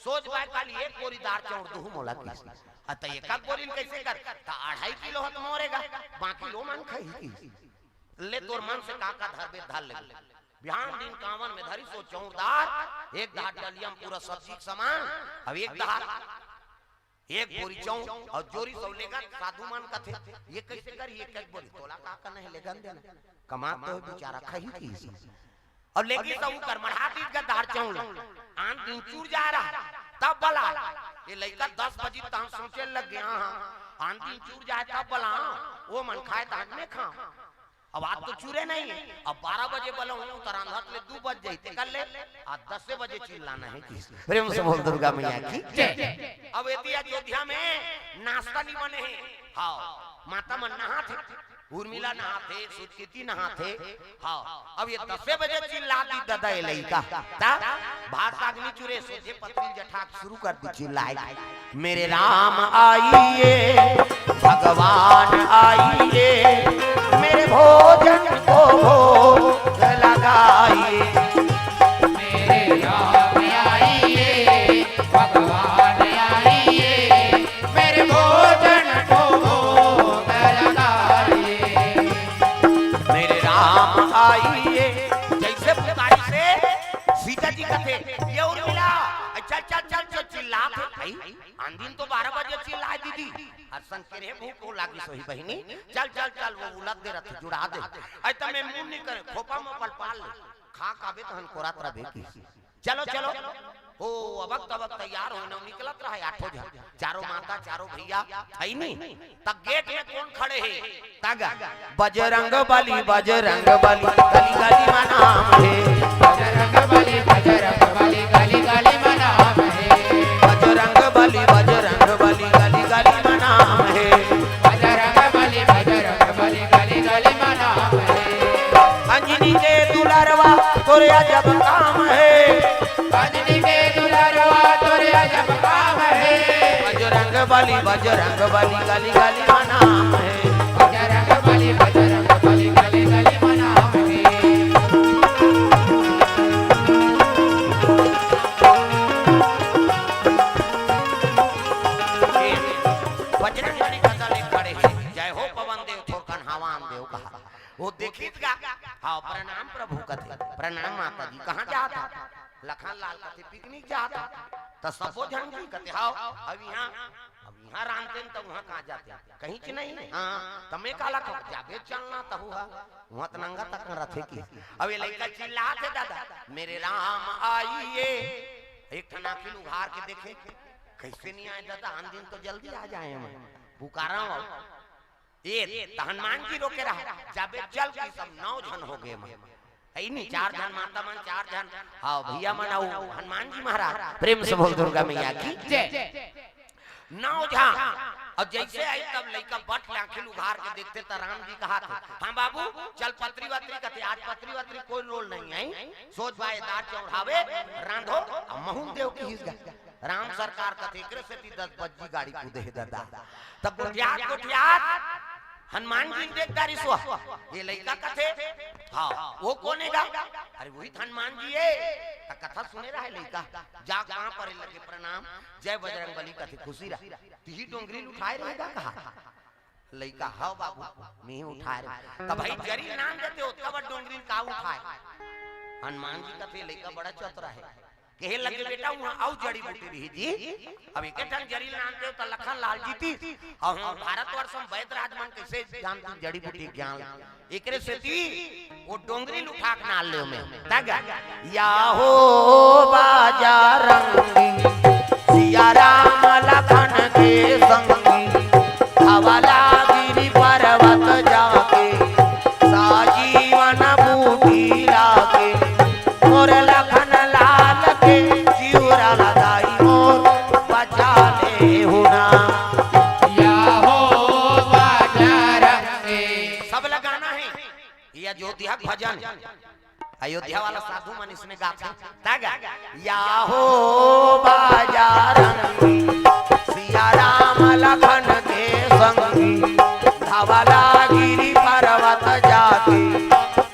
सोझ बाय काली एक बोरी दार चाउर दुहू मोला किस। अ त एक बोरी ल कइसे कर? त अढ़ाई किलो ह त मोरे गा, बाकी लो मन खाही किस। ले तोर मन से का का धरबे धर ले।" बिहान दिन कांवर में धरिस ओ चाउर दार, एक धार डलिया में पूरा सब्जी के सामान, अब एक धार एक बोरी चाउर अउ जोरिस अउ लेगत। साधु मन कथे, "ये कइसे कर, ये एक बोरी तोला का करना हे, लेगन देना, कमात तो हे बेचारा, खाही किस।" अउ लेगिस अउ ओकर मढ़ा दीस गा दार चाउर। आन दिन चूर जाय रहा, तब बला, ये लइका दस बजे तहन सोचे लग गे, हाँ, हाँ, आन दिन चूर जाय तब बला, ओ मन खाए तहन मैं खाऊं। अब आज तो चूरे नहीं है, अब बारह बजे बलहूं त रांधत ले दू बज जाही, तेकर ले आज दसे बजे चिल्लाना हे किस। प्रेम से बोल दुर्गा मैया की जय। अब एती अयोध्या में नाश्ता नहीं बने हे। हाँ, माता मन नहात हे, उर्मिला नहात हे, सुचकेती नहात हे। हाँ, अब ये दसे बजे चिल्ला दी ददा ये लइका। ता भात साग नहीं चूरे, सोझे पतली जठाक शुरू कर दी चिल्लाए। मेरे राम आइए, भगवान आइए, मेरे भोजन को भोग लगाइए। मेरे राम आइए, भगवान आइए, मेरे भोजन को भोग लगाइए। मेरे राम आइए। जइसे पुकारिस सीता जी कथे, "ये उर्मिला, चल, चल, चल, चल," चिल्लात हे, आंधी तो बारह बजे चिल्लाए दीदी, असन के रे भूख लागिस होही बहिनी, चल चल चल, वो उलग दे रथे, जुड़ा दे। अइ त में मुंह नहीं करे, खोपा में पलपाल ले, खा काबे तहन कोरात रबे की। चलो चलो, हो अबक तबक तैयार होना निकलत रहा आठों झन, चारों माता चारों भैया, है नी? त गेट में कोन खड़े हे? तग बजरंग बली, बजरंग बली, गली गली मा नाम हे। बजरंग बली, बजरंग बली, गली गली मा नाम हे। बजरंग बली, बजरंग बली, गली गली मा नाम हे। बजरंग बली, बजरंग बली, गली गली मा नाम हे। अंजनी के दुलरवा तोरे अजब काम हे। अंजनी के दुलरवा तोरे अजब काम हे। बजरंग बली, बजरंग बली, गली गली मा नाम हे। बजरंग बली, बजरंग बली, गली गली मा नाम हे। बजरंग बली कथा ले खड़े हे, जय हो पवन देव, थोरकन हवा आन देव कहा। वो देखिस गा, हाँ, प्रणाम प्रभु कथे, प्रणाम माता जी, कहाँ जात हा? लखन लाल कथे, पिकनिक जात हा। त सबो झन जी कथे, हाँ, अब इहाँ, अब इहाँ रांधतेन त उहाँ कहाँ जातेन? कहीं च नहीं। हाँ, त में काला कहूँ, जाबे चलना तहू हा, उहाँ त नंगा तक न रथे की। अब ये लइका चिल्लात हे, दादा, मेरे राम आइए, एक ठन आँखी ल उघार के देखे, कइसे नहीं आए दादा, आन दिन तो जल्दी आ जाए, मैं पुकारा हूँ। ए, त हनुमान जी रोके रहा, जाबे चल के सब नौ झन हो गे मन। अइ नी, चार झन माता मन, चार झन, हाँ, भैया मन, अउ हनुमान जी महाराज, प्रेम से बोल दुर्गा मैया की जय। नौ झन। अउ जइसे आइस तब लइका बट ले आँखी ल उघार के देखथे त राम जी कहाथे, हाँ बाबू, चल पतरी वतरी कथे, आज पतरी वतरी कोई रोल नहीं हे, सोझ बाय दार चौराहे, रांधो, अउ महूँ ल देव किहिस गा। राम सरकार कथे, एकरे सेती दस बज्जी गाड़ी कूदे हे ददा। तब गोठियात, गोठियात हनुमान जी ल देख डारिस, ये लइका कथे, हाँ, वो कोन हे गा? अरे, वही त हनुमान जी हे। त कथा सुने रहे लइका, जा पाँव परे लगे, प्रणाम, जय बजरंग बली कथे, खुशी रह। तिही डोंगरी ल उठाए रहे गा कहा। लइका, हव बाबू, मेंही उठाए रहेंव। त भाई जरी ल नान देते, ओतका बड़ डोंगरी ल का उठाए? हनुमान जी कथे, लइका बड़ा चतुरा हे। कहे लगे, बेटा, उहाँ अउ जड़ी बूटी रही जी। अब एके ठन जरी ल नानते हो त लखन लाल जीतिस। अउ हमर भारतवर्ष म वैद्य राज मन कइसे जानतिस जड़ी बूटी ज्ञान? एकरे सेती वो डोंगरी ल उठा के नान लेव में। तग या हो बजरंगी, सिया राम लखन के संगी, धवला गिरि पर्वत जाके, साजीवन बूटी लाके, मोर लखन लाल के, सिया राम दाई मोर बचा लेहू ना। या हो बजरंगी। सब ला गाना हे, ये अयोध्या के भजन। अयोध्या वाला साधु मन इसने गाथे। तग या हो बजरंगी, सिया राम लखन के संगी, धवला गिरि पर्वत जाके,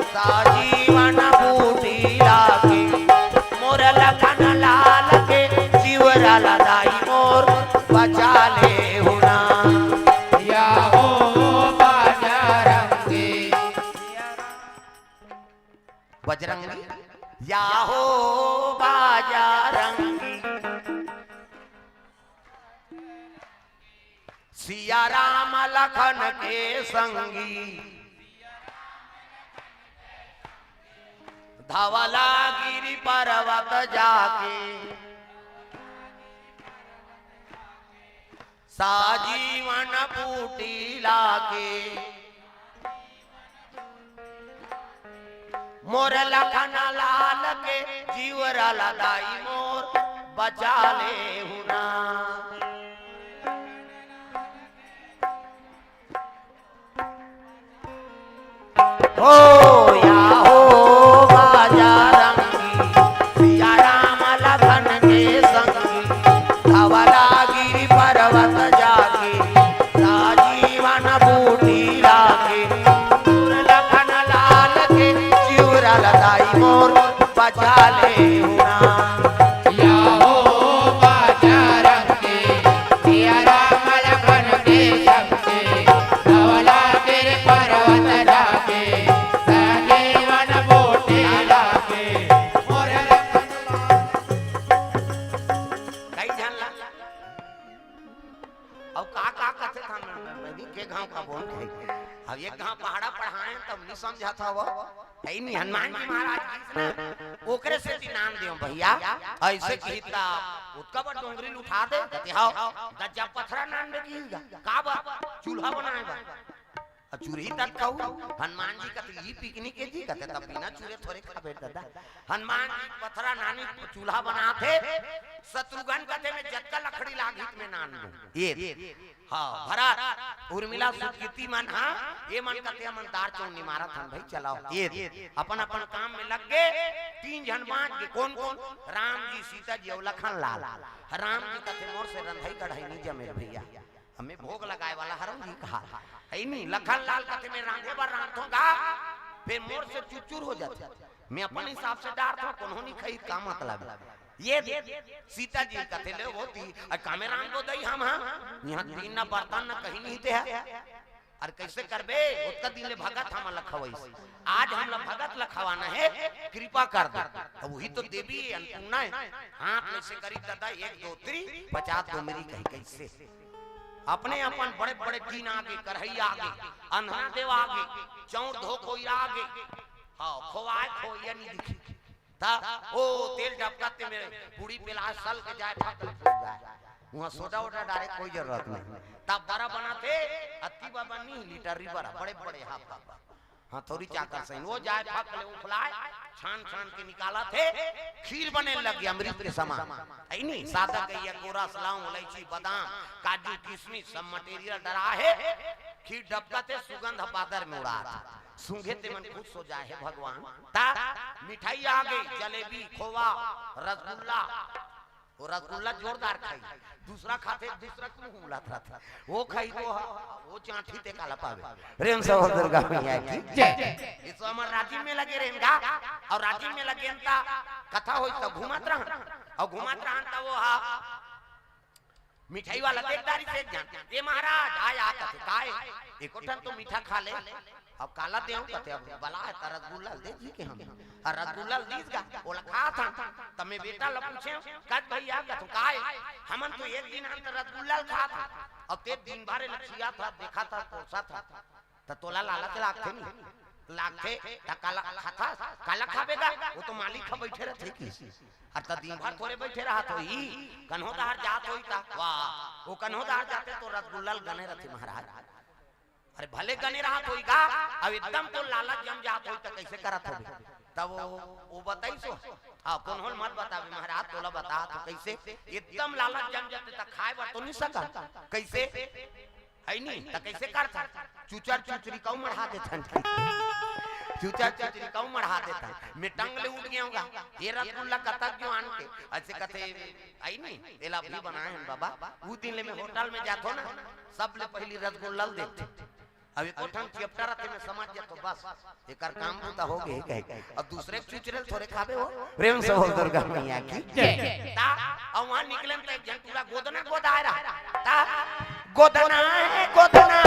साजीवन बूटी लाके, मोर लखन लाल के, सिया राम दाई मोर बचा लेहू ना। या हो बजरंगी। बजरंगी, या हो बजरंगी, सिया राम लखन के संगी, धवला गिरि पर्वत जाके, साजीवन बूटी लाके, मोर लखन लाल के, सिया राम दाई मोर बचा लेहू ना। हो या हो बजरंगी, सिया राम लखन के संगी, धवला गिरि पर्वत जाके, साजीवन बूटी लाके, मोर लखन लाल के, सिया राम दाई मोर बचा लेहू ना। या हो बजरंगी, सिया राम लखन के संगी, धवला गिरि पर्वत जाके, अउ का का कथे था, मैं, मैं, मैं भी के गांव का बोल के। अब एक गांव पहाड़ा पढ़ाए तब नहीं समझा था वो। है नहीं, हनुमान जी महाराज जी से ना, ओकरे से भी नान देव भैया। ऐसे की ता उतका बड़ डोंगरी उठा दे, कहते, "हाव, द जा पथरा नान दे की गा। का बा? चूल्हा बनाए बा।" अउ चूल्ही तक कहू, हनुमान जी कहते, "ई पिकनिक के जी," कहते, "तब बिना चूल्हे थोड़े खाबे दादा।" हनुमान जी पथरा नानी चूल्हा बनाथे, शत्रुघ्न कहते, "मैं जतका लकड़ी लागही त मैं नान दूं।" ये, हाँ, भरत, उर्मिला, सुतकीर्ति मन, हाँ, ये मन कहते, "हमन दार चौनी मारत हन भाई, चलाओ।" ये, अपन अपन काम में लग गे, तीन झन बांच गे, कौन कौन? राम जी, सीता जी अउ लखन लाल। राम जी कहते, "मोर से रंधई कढ़ई नहीं जमे भैया।" हमें भोग लगाए वाला हरंगी कहा। है नहीं, लखन लाल कहते, "मैं रांधे बर रांधथों गा, फिर मोर से चुचुर हो जाथे। मैं अपन हिसाब से डारथों, कोनो नहीं खाई, का मतलब?" ये दे, सीता जी कहते, "ले वो ती, अ, कामे राम को दई हम, हाँ? यहाँ तीन ना बर्तन ना कहीं नहीं दे है। अरे कैसे करबे? ओतका दिन ले भगत हम ला खवइस। आज हम ला भगत ला खवाना है, कृपा कर दे।" अब वही तो देवी अन्नपूर्णा है। हाथ में से करी दादा, एक दो त्री, पचास दो मेरी कही कैसे? अपने अपन बड़े बड़े टीन आगे, कढ़ई आगे, अंधना देव आगे, चौर धो कोई आगे, हाँ, खोवाए खोइया नहीं दिखी। ता ओ तेल डबका ते मेरे बूढ़ी पिला सल के जाए, फक ले फूल जाए। वहाँ सोडा वोडा डारे कोई जरूरत नहीं। तब बड़ा बनाथे, अत्ती बा बनी, लीटर री बड़ा, बड़े बड़े हाथ का। हाँ, थोड़ी चाकर सही। वो जाए फक ले उखलाए, छान छान के निकालथे, खीर बने लग गया अमृत के समान। है नहीं, सादा गैया, कोरस, लौंग, इलायची, बादाम, काजू, किशमिश, सब मटेरियल डरा है। खीर डबकाथे, सुगंध बादर में उड़ात। सूंघे ते मन खुश हो जाए, "हे भगवान।" ता मिठाई आ गई, जलेबी, खोवा, रसगुल्ला। वो रसगुल्ला जोरदार खाई, दूसरा खाथे, दूसरा क्यों हुलत रहता? वो खाई तो ह-, वो चांठी ते काला पावे। प्रेम से बोल दुर्गा मैया की जय। इस हमर राजिम में लगे रहेन गा, अउ राजिम में लगे ता कथा होई त घूमत रहन, अउ घूमत रहन त वो हा मिठाई वाला देख डारिस एक झन, "ए महाराज, आय, आ," कथे, "काय?" "एको ठन तो मीठा खा ले।" "अब काला देहूं?" कथे, "अब बला है, त रसगुल्ला ल दे जी के हम।" अउ रसगुल्ला ल दीस गा, ओला खात हन। त मैं बेटा ल पूछेंव, "कस भैया," कथंव, "काय?" "हमन तो एक दिन अंत रसगुल्ला ल खात हन, अब ते दिन भर एला खियाथस, देखथस, पोसथस।" त तोला लालच लागथे नहीं? लागथे, त काला खाथस? काला खाबे गा? वो तो मालिक ह बइठे रथे कि। अउ त दिन भर थोरे बइठे रहत होही, कन्हो डहर जात होही त, वाह, वो कन्हो डहर जाथे त रसगुल्ला ल गने रथे महाराज। अरे भले गने रहत होही गा, अब एकदम तोर लालच जम जात होही त कइसे करत होबे? तब वो, वो बताइस हो, हाँ, कोनो ल मत बताबे महाराज, तोला बतात हों कइसे, एकदम लालच जम जाथे त खाए बर तो नहीं सकस, कइसे? है नी? त कइसे करथस? चुचर चुचरी कऊ मढ़ा देथन। चुचर चुचरी कऊ मढ़ा देथन। मैं टंग ले उठ गेंव गा। ये रसगुल्ला कतक क्यों आन के? अइसे कथे, है नी? एला अभी बनाए हन बाबा। उ दिन ले मैं होटल में जाथों ना, सबले पहिली रसगुल्ला ल देथे। अब एको ठन चेपटा रथे, मैं समझ जाथों, बस। एकर काम बूता हो गे कहे। अब दूसरे के चुचरे ल थोरे खाबे हो। प्रेम से बोल दुर्गा मैया की जय। ता, अब वहाँ निकलेन त एक झन टूरा गोदना गोदाए रहा। ता, गोदना है, गोदना,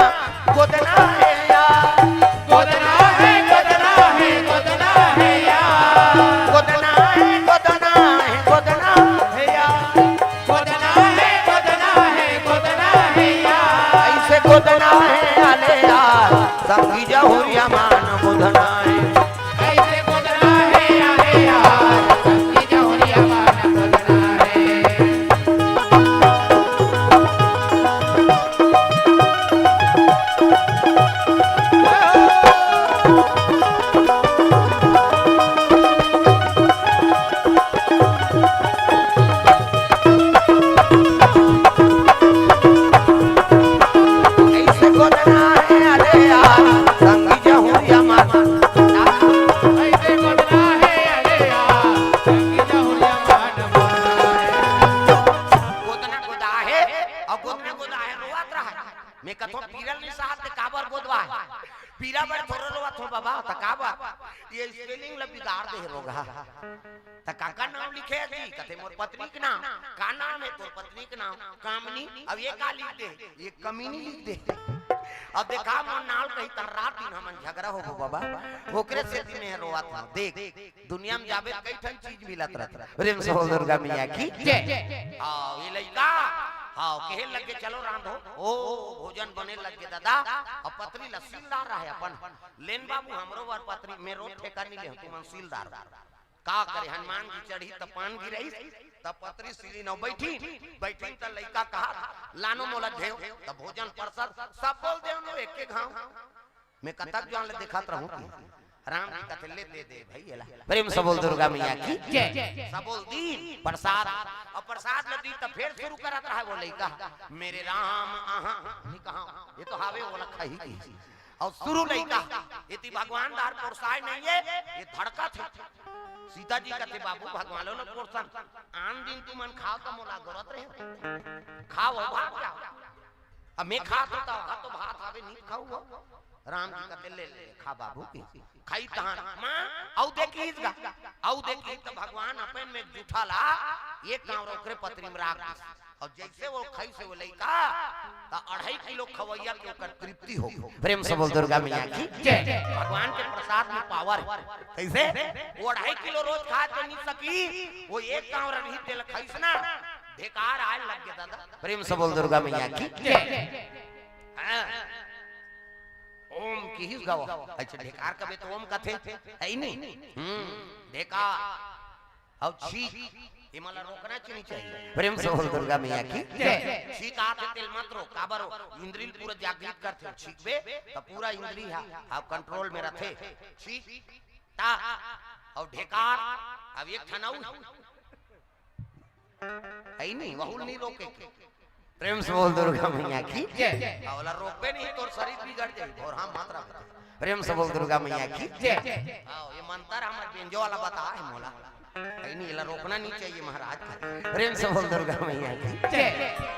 गोदना है यार। गोदना है, गोदना है, गोदना है यार। गोदना है, गोदना है, गोदना है यार। गोदना है, गोदना है, गोदना है यार। अइसे गोदना है आले यार, संगी जहुरिया मान गोदना है। अइसे गोदना है आले यार, संगी जहुरिया मान गोदना है। अइसे गोदना है, अरे यार, संगी जहुरिया मान। अइसे गोदना है, अरे यार, संगी जहुरिया मान। गोदना गोदा है, अउ गोदना गोदा है, रोवत रहा। मैं कथों पीरा ल नहीं सहत त काबर गोदवाए? पीरा बर थोरे रोवत हों बाबा, त काबर? ये स्पेलिंग ल बिगाड़ दे हे रोगहा। त काकर नाम लिखे हे जी? कथे मोर पत्नी के नाम। का नाम हे तोर पत्नी के नाम? कामनी। अब ये का लिख दे? ये कमीनी लिख दे। अब देखा मोर नाम कही त रात दिन हमन झगड़ा होबो बाबा। ओकरे सेती मैं रोवत हों। देख, दुनिया में जाबे त कई ठन चीज मिलत रथे। प्रेम से बोल दुर्गा मैया की जय। हाँ, ये लइका आओ, कहे लगे, "चलो रांधो।" ओ, भोजन बने लगे दादा। अब पतरी ला सीलदार रहे अपन। "लेन बाबू, हमरो बर पतरी, मैं रोज ठेका नहीं ले, तुमन सीलदार।" का करे, हनुमान जी चढ़ी त पान गिरही, त पतरी सीली न बैठी, बैठी त लइका कहा, "लानो मोला देव।" त भोजन परसत, सब बोल देव नो एक एक घाव। मैं कतक जान ले देखत रहूं कि राम जी कथे, "ले दे दे भई एला।" प्रेम से बोल दुर्गा मैया की जय। सब बोल दी प्रसाद, और प्रसाद ल दी त फेर शुरू करत रहा वो लइका, "मेरे राम आहा," नहीं कहा, ये तो हावे वो लखा ही की। और शुरू लइका, "एती भगवान दार पोरसाय नहीं है, ये धड़कत है।" सीता जी कथे, "बाबू, भगवान लो न पोरसन, आन दिन तुमन खाओ त मोला गोरत रहे, खाओ भाग जाओ।" अब मैं खात होता, हा तो भात हावे, नहीं खाऊ हो। राम जी कथे, "ले, ले, खा बाबू की।" खाई तहान, माँ, "अउ देखिस गा, अउ देखिस।" त भगवान अपन में जूठा ला, एक गांव ओकरे पतरी में राख दिस। और जैसे वो खाई से वो लइका, त अढ़ाई किलो खवैया के ओकर तृप्ति हो। प्रेम से बोल दुर्गा मैया की जय। भगवान के प्रसाद में पावर है। कैसे? वो अढ़ाई किलो रोज खाए तो नहीं सकी, वो एक गांव रही तेल खाइस ना, ढेकार आए लग गया दादा। प्रेम से बोल दुर्गा मैया की जय। हाँ। ओम किहिस गा। अच्छा, ढेकार कबे तो ओम कथे, है ही नहीं। हम्म, ढेकार। और छींक, ये मला रोकना च नहीं चाहिए। प्रेम से बोल दुर्गा मैया की जय। छींक आथे तेल मत रोक, काबर हो? इंद्री ल पूरा जागृत करथे। छींकबे त पूरा इंद्री हा, हा कंट्रोल में रथे। छींक, ता, और ढेकार, अब एक ठन अउ है ही नहीं, वहू ल नहीं रोके के। प्रेम से बोल दुर्गा मैया की जय। ओला रोकबे नहीं, तोर शरीर बिगड़ जाई। और हम मात्रा में। प्रेम से बोल दुर्गा मैया की जय। आओ, ये मंत्र हमर बेंजो वाला बता है मोला। है नहीं, एला रोकना नहीं चाहिए महाराज। प्रेम से बोल दुर्गा मैया की जय।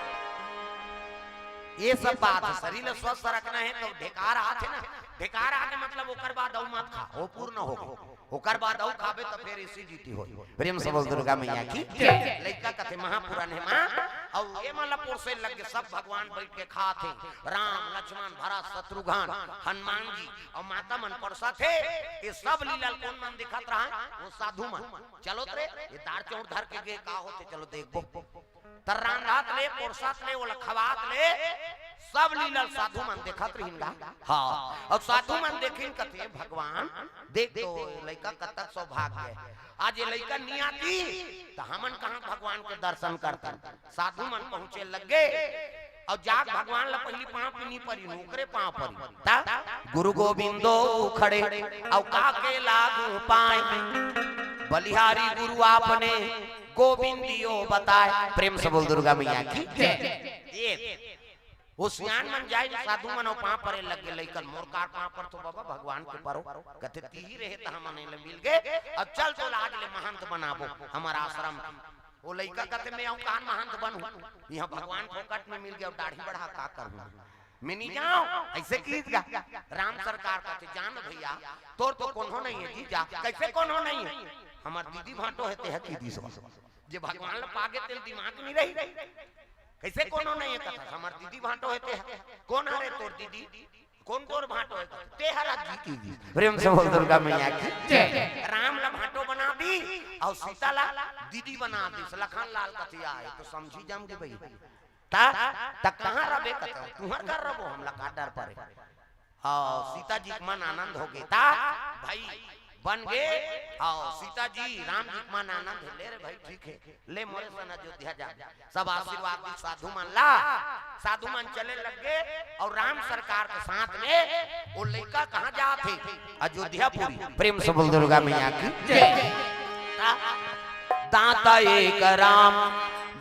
ये सब बात है, शरीर ला स्वस्थ रखना है तो ढेकार आथे ना, ढेकार आके मतलब ओकर बाद अउ मत खा, वो पूर्ण हो। ओकर बाद अउ खाबे त फेर एसिडिटी होई। प्रेम से बोल दुर्गा मैया की जय। लइका कथे महापुराण हे माँ, अउ ये मन ला पोसे लग गे, सब भगवान बैठ के खात हे, राम, लक्ष्मण, भरत, शत्रुघ्न, हनुमान जी, अउ माता मन परसत हे। ये सब लीला ल कोन मन दिखत रहा? वो साधु मन। चलो त रे, ये दार चौर धर के गे, का होथे, चलो देखबो। त रांधत ले, पोरसत ले, ओला खवात ले, सब लीला ल साधु मन देखत रहिन गा। हाँ, अउ साधु मन देखिन कथे, "भगवान, देख तो लइका कतक सौभाग्य हे। आज ये लइका नी आती, त हमन कहाँ भगवान के दर्शन करतन?" साधु मन पहुँचे लग गे, अउ जाके भगवान ल पहिली पाँव परी, ओकरे पाँव परी। त गुरु गोविंदो उखड़े, अउ काके लागू पाए, बलिहारी गुरु आपने गोविंदियो बताए। प्रेम से बोल दुर्गा मैया की जय। ये वो सियान मन जाए, साधु मन पाँव परे लग गे, लइकन मोर कार पाँव परथों बाबा, भगवान के परो। कथे, "तिही रहे त हमन एला मिल गे, अब चल तो आज ले महंत बनाबो हमर आश्रम।" वो लइका कथे, "मैं अउ कान महंत बनहूँ, यहाँ भगवान फोकट में मिल गे, अब दाढ़ी बढ़ा का करहूँ?" मैं नहीं जाऊं, ऐसे किहिस गा। राम सरकार कथे, "जान भैया, तोर तो कोनो नहीं है जी, जा।" "कैसे कोनो नहीं है?" "हमर दीदी भांटो हे, तेह किहिस।" जे भगवान ल पागे तेल दिमाग नहीं रही। "कैसे कोनो नहीं है?" कथा, "हमर दीदी भांटो हे, तेह।" "कोन हरे तोर दीदी?" "कोन तोर भांटो हे?" "तेह हरा जी।" प्रेम से बोल दुर्गा मैया की जय। राम ल भांटो बना दी अउ सीता ला दीदी बना दी। लखन लाल कथिया है तो समझी जम गे भाई। त, त कहाँ रबे कथव? तुहर घर रबो, हमला का डर परे? हाँ, सीता जी के मन आनंद हो गे। त भाई बन गे। हाँ, सीता जी, राम जी के मन आनंद हे। ले रे भाई, ठीक हे, ले मोरे सन अयोध्या जा। सब आशीर्वाद दी साधु मन ला। साधु मन चले लग गे अउ राम सरकार के साथ में वो लइका कहाँ जात हे? अयोध्यापुरी। प्रेम से बोल दुर्गा मैया की जय। त दाता एक राम,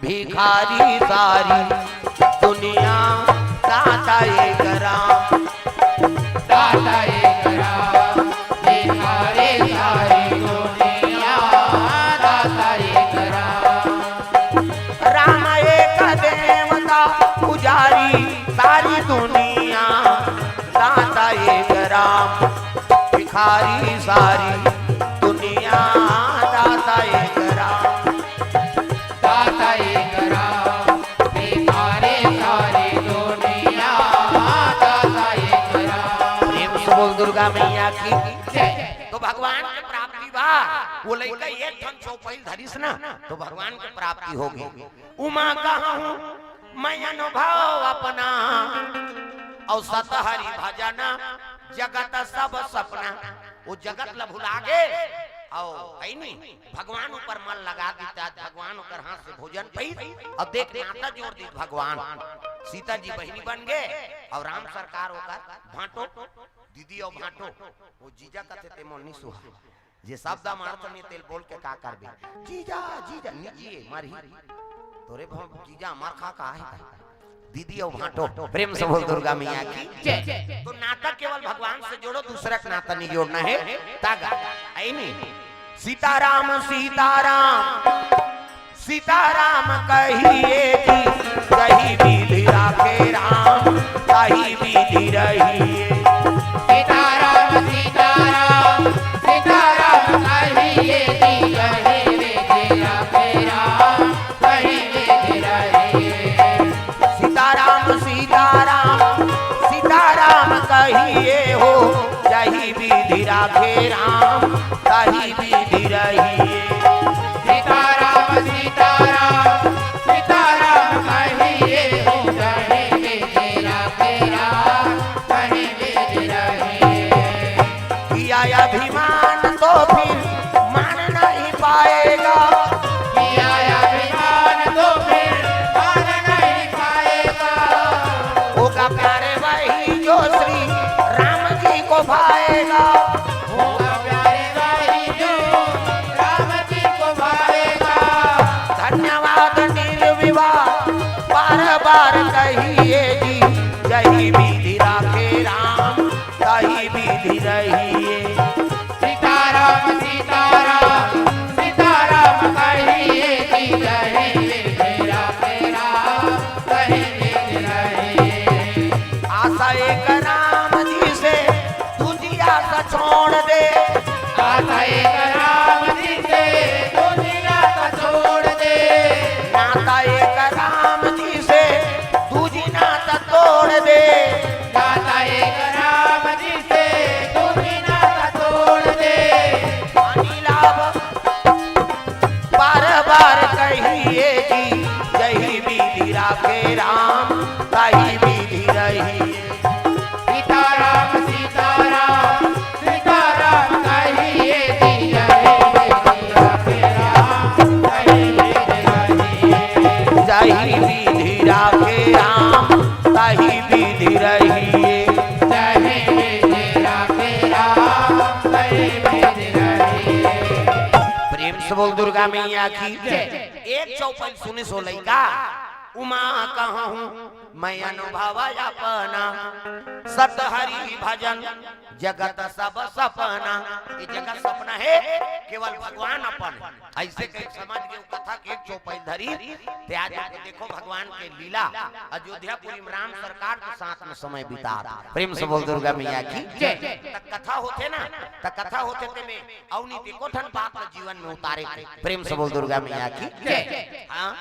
भिखारी सारी दुनिया। दाता एक राम, दाता एक राम, भिखारी सारी दुनिया। दाता एक राम, राम एक देवता पुजारी सारी दुनिया। दाता एक राम, भिखारी सारी दुनिया। दाता एक राम, दाता एक राम, भिखारी सारी दुनिया। दाता एक राम। प्रेम से बोल दुर्गा मैया की जय। तो भगवान के प्राप्ति बा, वो लइका एक ठन चौपाई धरिस ना, तो भगवान के प्राप्ति हो गे। उमा कहा हूँ, मैं अनुभव अपना, अउ सत हरि भजन जगत सब सपना। वो जगत ल भुला गे, अउ है नी, भगवान ऊपर मन लगा दीस, त आज भगवान ओकर हाथ से भोजन पईस, अउ देख नाता जोड़ दीस भगवान। सीता जी बहिनी बन गे, अउ राम सरकार ओकर भांटो, दीदी अउ भांटो, वो जीजा कथे ते मोर नी सुहा। जे शब्द मारत नहीं तेला बोल के का करबे? जीजा, जीजा, निजिए, मरही। तोरे भव जीजा, मर खा का है? दीदी अउ भांटो, प्रेम से बोल दुर्गा मैया की। जय। तो नाता केवल भगवान से जोड़ो, दूसरा के नाता नहीं जोड़ना है। तागा, आई नहीं। सीताराम, सीताराम, सीताराम कहिए जी, जही विधि राखे राम, तही विधि रहिए। सीताराम, सीताराम, सीताराम कहिए जी, जही विधि राखे राम, तही विधि रहिए। सीताराम, सीताराम, सीताराम कहिए हो, जही विधि राखे राम, तही विधि रहिए। सीताराम, सीताराम, सीताराम कहिए हो, जही विधि राखे राम, तही विधि रहिए। किया अभिमान तो फिर मान नहीं पाएगा। किया अभिमान तो फिर मान नहीं पाएगा। होगा प्यारे वही जो श्री राम जी को भाएगा। होगा प्यारे वही जो राम जी को भाएगा। धन्यवाद निर्विवाद बार बार कहिए जी, जही विधि राखे राम, तही विधि रहिए। सीताराम, सीताराम, सीताराम कहिए जी, जही विधि राखे राम, तही विधि रहिए। आशा एक राम जी से, दूजी आशा छोड़ दे। आशा एक राम जी से, दूजी आशा छोड़ दे। नाता एक राम जी से, दूजी नाता तोड़ दे। नाता एक राम जी से, दूजी नाता तोड़ दे। हानि लाभ बार बार कहिए जी, जही विधि राखे राम, तही विधि रहिए। सीताराम, सीताराम, सीताराम कहिए जी, जही विधि राखे राम, तही विधि रहिए। जही विधि राखे राम, तही विधि रहिए। जही विधि राखे राम, तही विधि रहिए। प्रेम से बोल दुर्गा मैया की। जय। एक चौपाई सुनिस ओ लइका, उमा कहूँ मैं अनुभव अपना, सत हरि भजन जगत सब सपना। ये जगत सपना है, केवल भगवान अपन है। अइसे कहीं समझ गे, कथा के एक चौपाई धरी, ते आज देखो भगवान के लीला। अयोध्यापुरी में राम सरकार के साथ में समय बितात। प्रेम से बोल दुर्गा मैया की। जय। त कथा होथे ना, त कथा होथे ते में अउ नहीं ते एको ठन बात ल जीवन में उतारे के। प्रेम से बोल दुर्गा मैया की। जय। हाँ,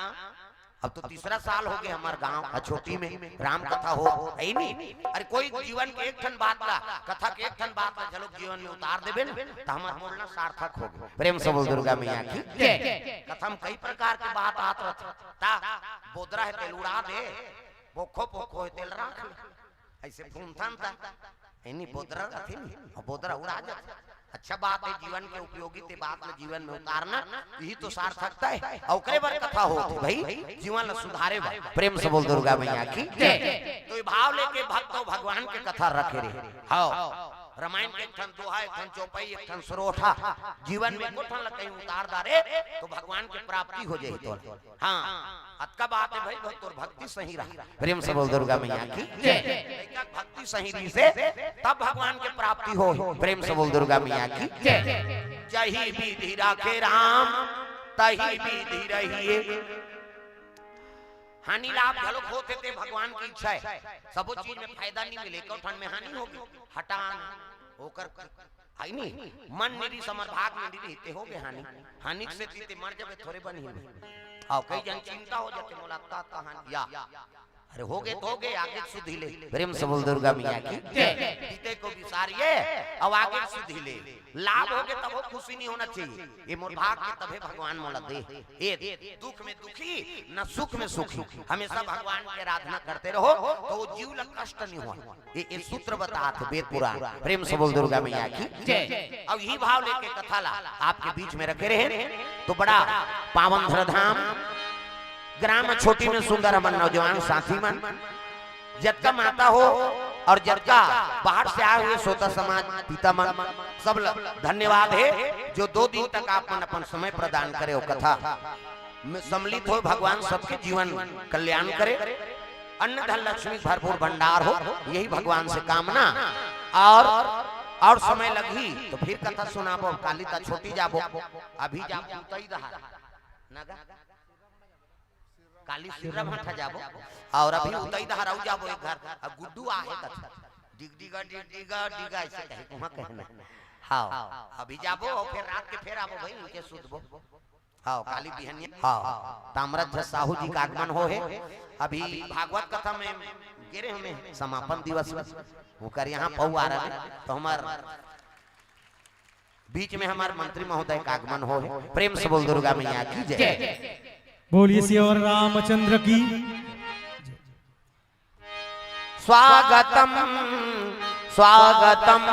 अब तो तीसरा साल हो गे हमर गांव अछोटी में राम कथा हो, है नी? अरे कोई जीवन के एक ठन बात ला, कथा के एक ठन बात ला चलो जीवन में उतार देबे ना, त हमर बोलना सार्थक हो गे। प्रेम से बोल दुर्गा मैया की। जय। कथा में कई प्रकार के बात आत रथे। ता बोदरा हे तेला उड़ा दे, पोखो पोखो हे तेला राख ले। अइसे फूंथन ता, एनी बोदरा रथे नी, अउ बोदरा उड़ा जाथे। अच्छा बात है, जीवन के उपयोगी ते बात ल जीवन में उतारना, यही तो सार्थकता है। अउ ओकरे बर कथा होत हे भाई, जीवन ल सुधारे बर। प्रेम से बोल दुर्गा मैया की। जय। तो ये भाव लेके भक्त अउ भगवान के कथा रखे रहे। हाँ, रामायण के एक ठन दोहा, एक ठन चौपाई, एक ठन सरोठा, जीवन में एको ठन ल कहीं उतार डारे, तो भगवान के प्राप्ति हो जाही तोला। हाँ, अतका बात है भाई, भक्त अउ भक्ति सही रहा। प्रेम से बोल दुर्गा मैया की। जय। लइका भक्ति सही रही से तब भगवान के प्राप्ति हो। प्रेम से बोल दुर्गा मैया की। जय। जही विधि राखे राम, तही विधि रहिए। हानि लाभ घलो होथे ते भगवान की इच्छा है। सबो चीज में फायदा नहीं मिले, एको ठन में हानि होगे, हटान ओकर है नी, मन निरी समर भाग निरी रहिते होगे हानि। हानि के सेती ते मर जाबे, थोरे बनही। अउ कई झन चिंता हो जाथे, मोला अतका अतका हानि या। अरे हो गे तो हो गे, आगे सुधी ले। प्रेम से बोल दुर्गा मैया की। जय। बीते को बिसारिए, अब आगे सुधी ले। लाभ हो गे तब वो खुशी नहीं होना चाहिए, ये मोर भाग के तभे भगवान मोला दे। ए दुख में दुखी, न सुख में सुखी, हमेशा भगवान की आराधना करते रहो तो वो जीव ला कष्ट नहीं हो। ये, ये सूत्र बतात हे वेद पुराण। प्रेम से बोल दुर्गा मैया की। जय। अब यही भाव लेके कथा ला आपके बीच में रखे रहे तो बड़ा पावन श्रद्धाम ग्राम छोटी में सुंदर हमर नौजवान साथी मन, जतका माता हो और जतका बाहर से आए हुए श्रोता समाज, पिता मन, सब ल-, धन्यवाद हे जो दो दिन तक आप मन अपन समय प्रदान करे हो कथा में सम्मिलित हो। भगवान सबके जीवन कल्याण करे, अन्न धन लक्ष्मी भरपूर भंडार हो, यही भगवान से कामना। और, और समय लगही तो फिर कथा सुनाबो, काली त छोटी जाबो, अभी जाबो उतई दहार नगा, काली सिर्रा भाठा जाबो, और अभी उतई दहार अउ जाबो एक घर, अब गुड्डू आहे कथा, डिग डिगा, डिग डिगा, डिगा, ऐसे कहे, वहाँ कहना। हाँ, अभी जाबो और फिर रात के फिर आबो भाई, नीचे सुतबो। हाँ, काली बिहनिया। हाँ, ताम्रध्वज साहू जी का आगमन हो हे। अभी भागवत कथा में गे रहे हमें समापन दिवस में, ओकर यहाँ पौआरा में, तो हमार बीच में हमार मंत्री महोदय का आगमन हो हे। प्रेम से बोल दुर्गा मैया की जय। जय। बोलिए सियावर रामचंद्र की। स्वागतम, स्वागतम,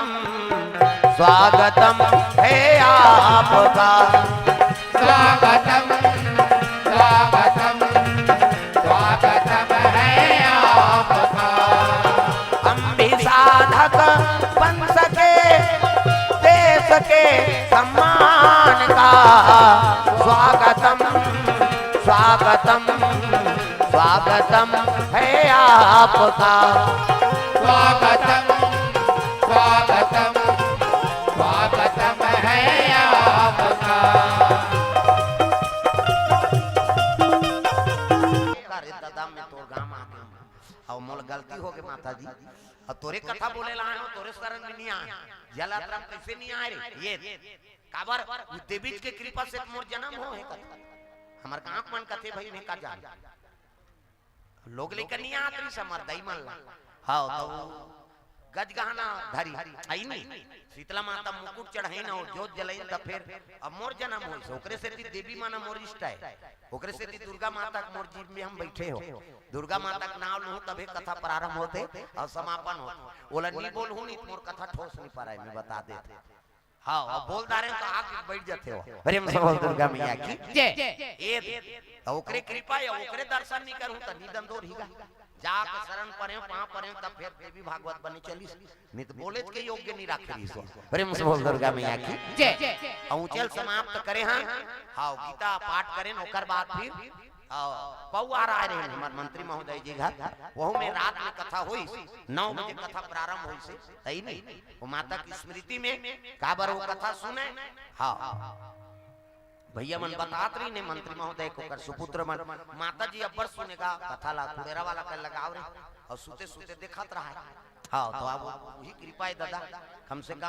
स्वागतम है आपका। स्वागतम, स्वागतम, स्वागतम है आपका। हम भी साधक बन सके देश के सम्मान का। स्वागतम, स्वागतम, स्वागतम है आपका। स्वागतम, स्वागतम, स्वागतम है आपका। अरे दादा, मैं तोर गांव आ गया हूँ। अब मोला गलती हो गई माता जी, अब तोरे कथा बोले ला आए हो, तोरे शरण में नहीं आए। जलात राम कैसे नहीं आए रे? ये काबर? वो देवी के कृपा से मोर जन्म हो हे कथा। हमार गांव मन कथे भाई, मैं का जान, लोग लेकर नहीं आत रही समर दाई मन ला। हाँ, तो गजगहना धरी आई नहीं, शीतला माता मुकुट चढ़ाई ना हो, जोत जलाई, तब फिर अब मोर जन्म होइस, ओकरे सेती देवी माना मोर इष्ट है, ओकरे सेती दुर्गा माता के मोर जीव में हम बैठे हो। दुर्गा माता के नाम लूँ तभे कथा प्रारंभ होते और समापन होते। ओला नहीं बोलहूँ नहीं तो मोर कथा ठोस नहीं पाए, मैं बता देते। हाँ, अब बोल डारे तो आके बैठ जाते हो। प्रेम से बोल दुर्गा मैया की जय। ए, तो ओकरे कृपा या ओकरे दर्शन नहीं करूँ तो निदन दो रहीगा। जाके शरण पड़े, पाँव पड़े, तब फिर देवी भागवत बने चलिस। नहीं तो बोले के योग्य नहीं रखे रही सो। प्रेम से बोल दुर्गा मैया की जय। और उचल समाप्त करे हैं। हाँ, गीता पाठ करें, ओकर बाद फिर, हाँ, पौआर आए रहे हमार मंत्री महोदय जी घर, वहू में रात में कथा होइस, नौ बजे कथा प्रारंभ होइस, तई नहीं, वो माता की स्मृति में काबर वो कथा सुने। हाँ, भैया मन बतात रही ने मंत्री महोदय को कर सुपुत्र मन, माता जी अब्बड़ सुनेगा कथा ला, कुड़ेरा वाला कर लगाव रे, और सुते सुते देखत रहा है। हाँ, तो अब वही कृपा है दादा, कम से कम